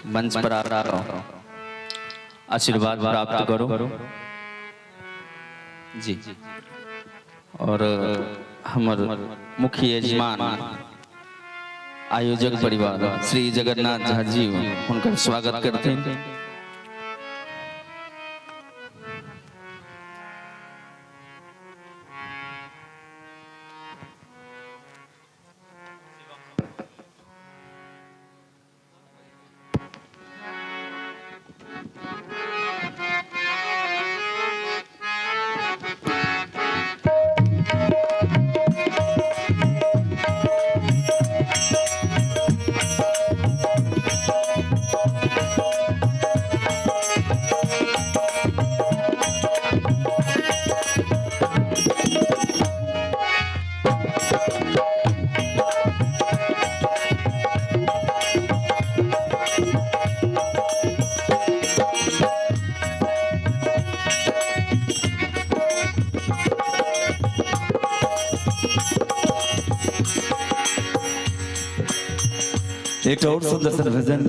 B: मंच पर आ आशीर्वाद प्राप्त करो जी। और हमर मुख्य यजमान आयोजक परिवार श्री जगन्नाथ झा जी हुनकर स्वागत करथिन।
E: एक और सुंदर सा भजन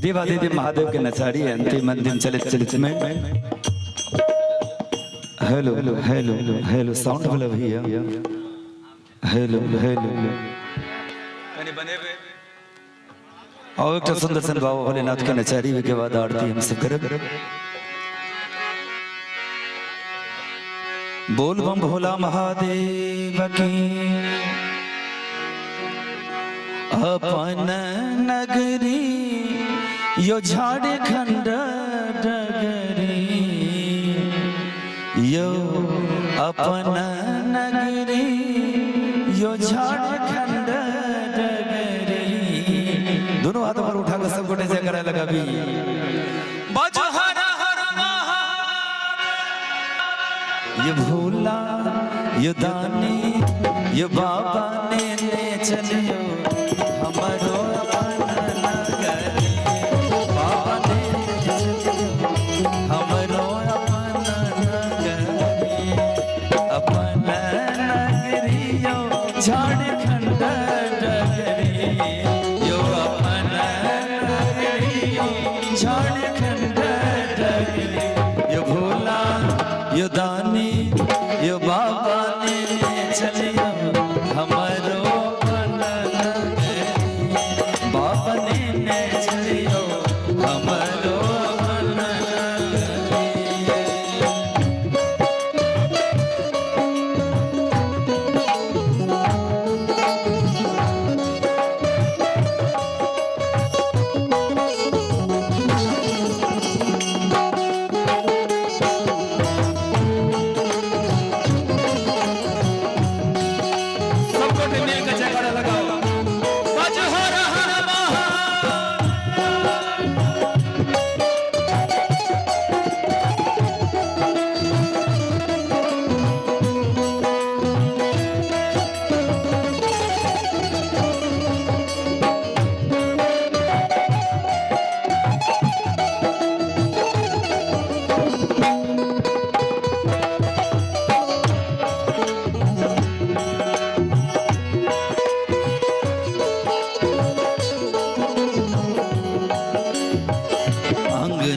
E: देवादेवी महादेव के नचारी है, अंतिम अंतिम चलित चलित में। हेलो हेलो हेलो साउंड वाला भैया, हेलो हेलो। और एक सुंदर सन बाबा भोलेनाथ के नचारी के बाद आरती हम सब करब। बोल बम भोला महादेव की। अपन नगरी यो झारखंड डगरी, यो अपन नगरी यो झारखंड डगरी। दोनों हाथ पर उठा कर सब गोटे से करे लगा भी
A: बजो हर हर महादेव।
E: ये भोला ये दानी ये बाबा ने ले चलियो हमारो अपन नगरी। बाबा ने ले चलियो हमारो अपन नगरी। अपन नगरी यो झारखंड डगरी, यो अपन नगरी यो झारखंड डगरी। यो भोला यो दानी यो बाबा ने ले चलियो हमारो अपन नगरी। बाबा ने ले चलियो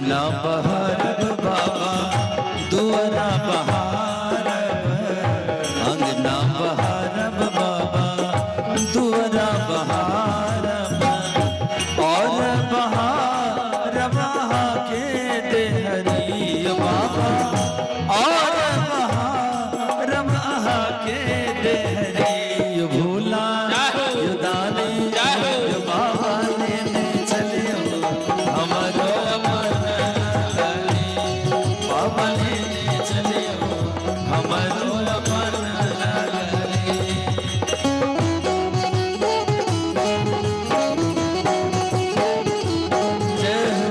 E: अंगना बहारब बाबा दुआरा बहारब, अंगना बहारब बाबा दुआरा बहारब, और बहारब के देहरी बाबा, और बहारब के देहरी। भोला यो दानी यो बाबा लेने चलियो हमरो अपन नगरी, बाबा लेने चलियो हमरो अपन नगरी। जय हो।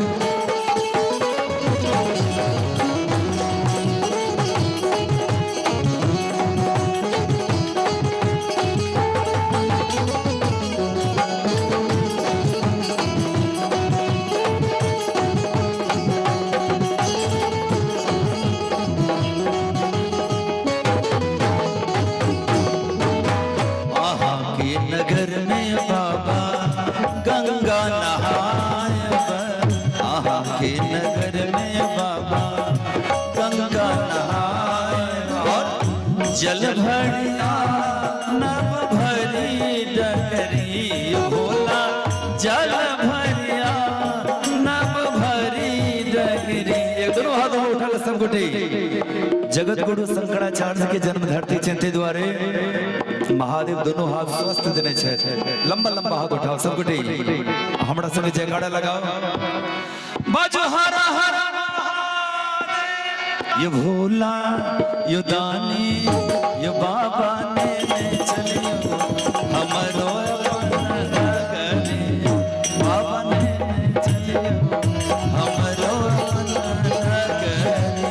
E: आहा के नगर में बाबा गंगा नहायब, आहा के नगर में बाबा गंगा नहायब, और जल भरिया नभ भरी डगरी भोला, जल भरिया नभ भरी डगरी। एक दोनों हाथ में उठल सब गोटे। जगत गुरु शंकराचार्य के जन्म धरती छनि द्वारे महादेव दोनों हाथ स्वस्थ देने छथि। लंबा लंबा हाथ उठाओ सब गोटे, हमरा संगे जयकारा लगाओ। बाजो हरा हरा महादेव। ये भोला यो दानी यो बाबा ने चलियो हमरो अपन नगरी, बाबा ने चलियो हमरो अपन नगरी।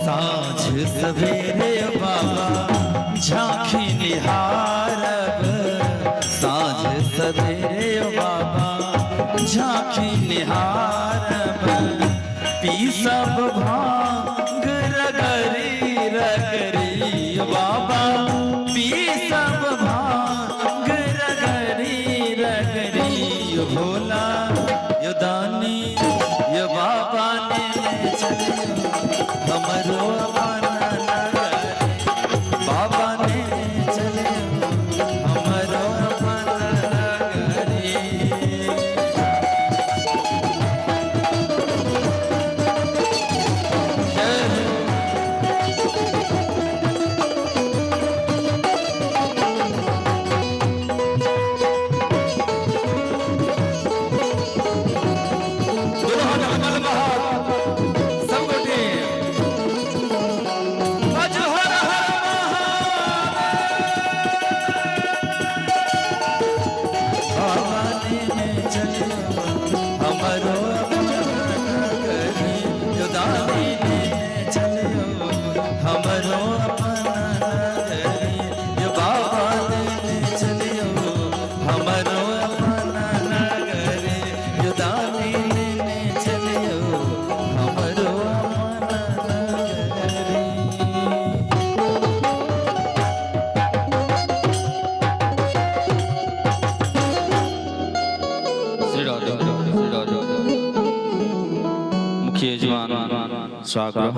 E: साँझ सवेरे बाबा झांकी निहारब, साँझ सवेरे बाबा झांकी निहारब, पी सब भांग रगरी रगरी बाबा, पी सब भांग रगरी रगरी। भोला यो दानी यो बाबा ने चलियो हमरो अपन नगरी, बाबा ने चलियो हमरो अपन नगरी। जय हो। दोनों हाथ लंबा लंबा हाथ सब गोटे। आज हर हर महादेव। बाबा ने चलियो हमरो अपन नगरी, यो दानी ने चलियो हमरो अपन नगरी, यो बाबा ने चलियो हमरो अपन नगरी, यो दानी ने चलियो हमरो अपन नगरी।
B: श्री राधे श्री राधे। मुख्य यजमान स्वागत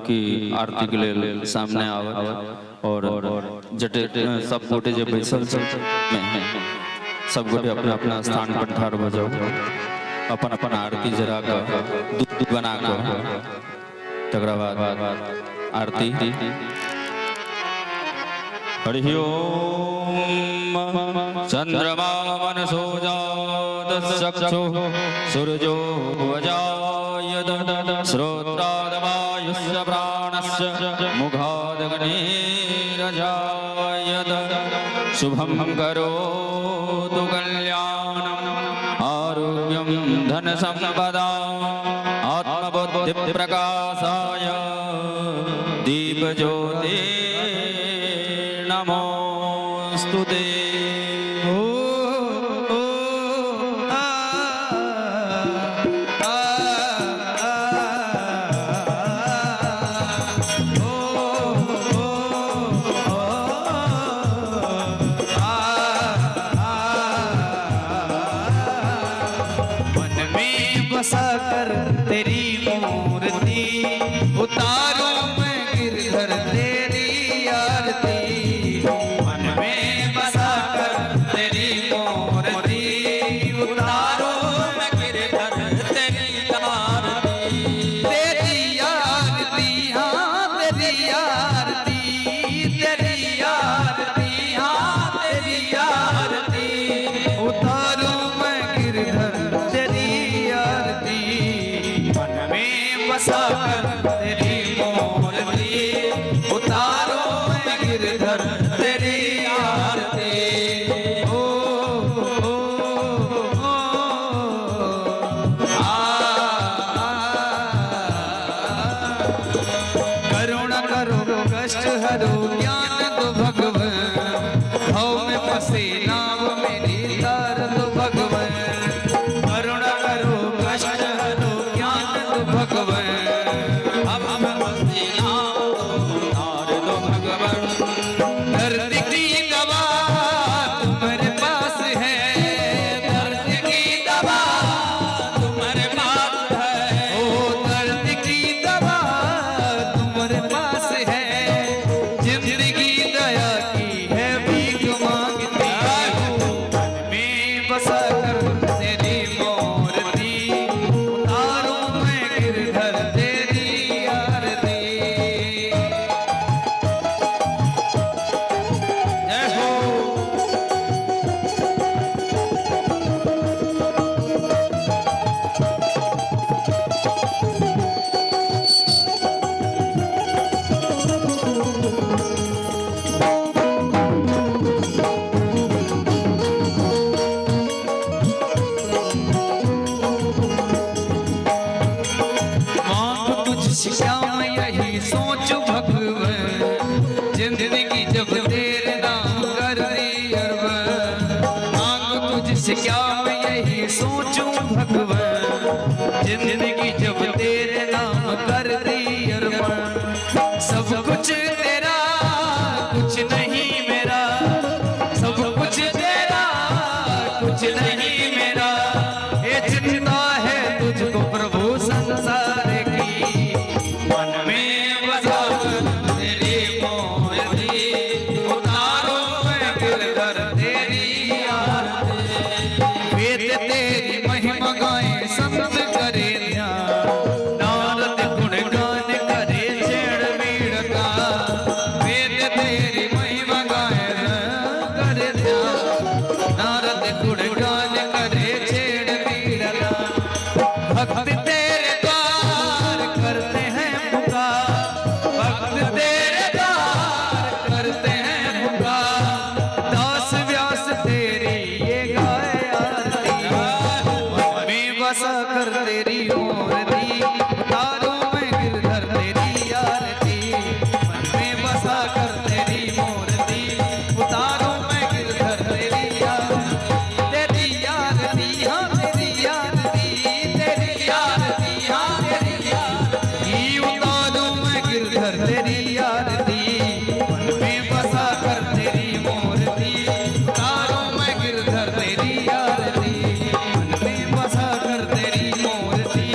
B: की आरती के लेल सामने आवत और जटे सब गोटे जे बैसल छै में सब गोटे अपना अपना स्थान पर ठाढ़ भऽ जाउ, अपन अपन आरती जरा कऽ दूध बना कऽ तकरा बाद आरती। हरि ओम। चंद्रमा मनसो जातचक्षु सूरजो वजायत। अजायत श्रोत्रादवायुस्य प्राणस्य मुखादग्निरजायत। शुभं करोतु कल्याणम् आरोग्यं धन संपदा आत्मबुद्धि प्रकाशाय दीपज्योति नमोस्तुते।
D: ओ ओ आ आ आ ओ ओ आ आ। मन में बसा कर तेरी मूर्ति, उतारूं मैं गिरधर तेरी आरती। मन में बसा कर तेरी मूर्ति, उतारूं मैं गिरधर तेरी आरती। तेरी आरती, हाँ तेरी आरती, तेरी आरती, हाँ तेरी आरती। उतारूं मैं गिरधर तेरी आरती। मन में बसा कर तेरी मूर्ति, उतारूं मैं गिरधर तेरी आरती। ओ ओ ओ आ आ। करुणा करो कष्ट हरो ज्ञान दो भगवान, भव में फंसे नाव मेरी तार दो भगवान। करुणा करो कष्ट हरो ज्ञान दो भगवान,
B: भव में फंसे नाव तार दो भगवान।
D: दर्द की दवा तुम्हारे पास है, दर्द की दवा
B: तुम्हारे पास है।
D: ओ दर्द की दवा तुम्हारे पास है, जिंदगी दया की है भीख मांगती हूँ। मन में बसा कर तेरी मूर्ति, उतारूं मैं गिरधर तेरी आरती। जय हो। मांग तुझसे श्याम यही सोच भगवान, जिंदगी जब तेरे नाम कर दी अर्पण। मांग तुझसे श्याम यही सोचूं भगवान, जिंदगी जब तेरे नाम कर दी अर्पण। सब कुछ तेरा कुछ नहीं मेरा, सब कुछ तेरा कुछ नहीं मेरा। ये चिंता है तुझको प्रभु संसार की। मन में बसा तेरी मूर्ति, उतारूं मैं गिरधर तेरी आरती। वेद तेरी महिमा गाए संत करे ध्यान, नारद गुणगान करे छेड़ मीड़ का। वेद तेरी महिमा गाए करे ध्यान, नारद गुणगान करे छेड़ मीड़ का। भक्त तेरे द्वार करते हैं पुकार, भक्त तेरे द्वार करते हैं पुकार। दास व्यास तेरी ये गाए आरती। मन में बसा कर तेरी मूर्ति, उतारूं मैं गिरधर तेरी आरती। मन में बसा कर तेरी मूर्ति, उतारूं मैं गिरधर तेरी आरती। तेरी आरती, हाँ तेरी आरती, तेरी आरती, हाँ तेरी आरती। उतारूं मैं गिरधर तेरी आरती। मन में बसा कर तेरी मूर्ति, उतारूं मैं गिरधर तेरी आरती। मन में बसा कर तेरी मूर्ति,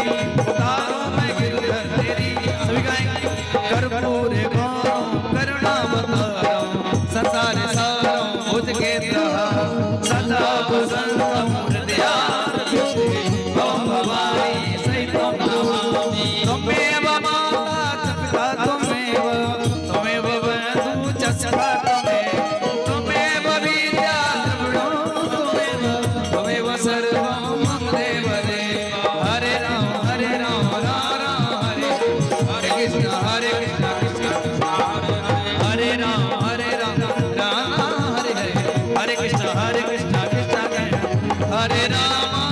A: हरे राम।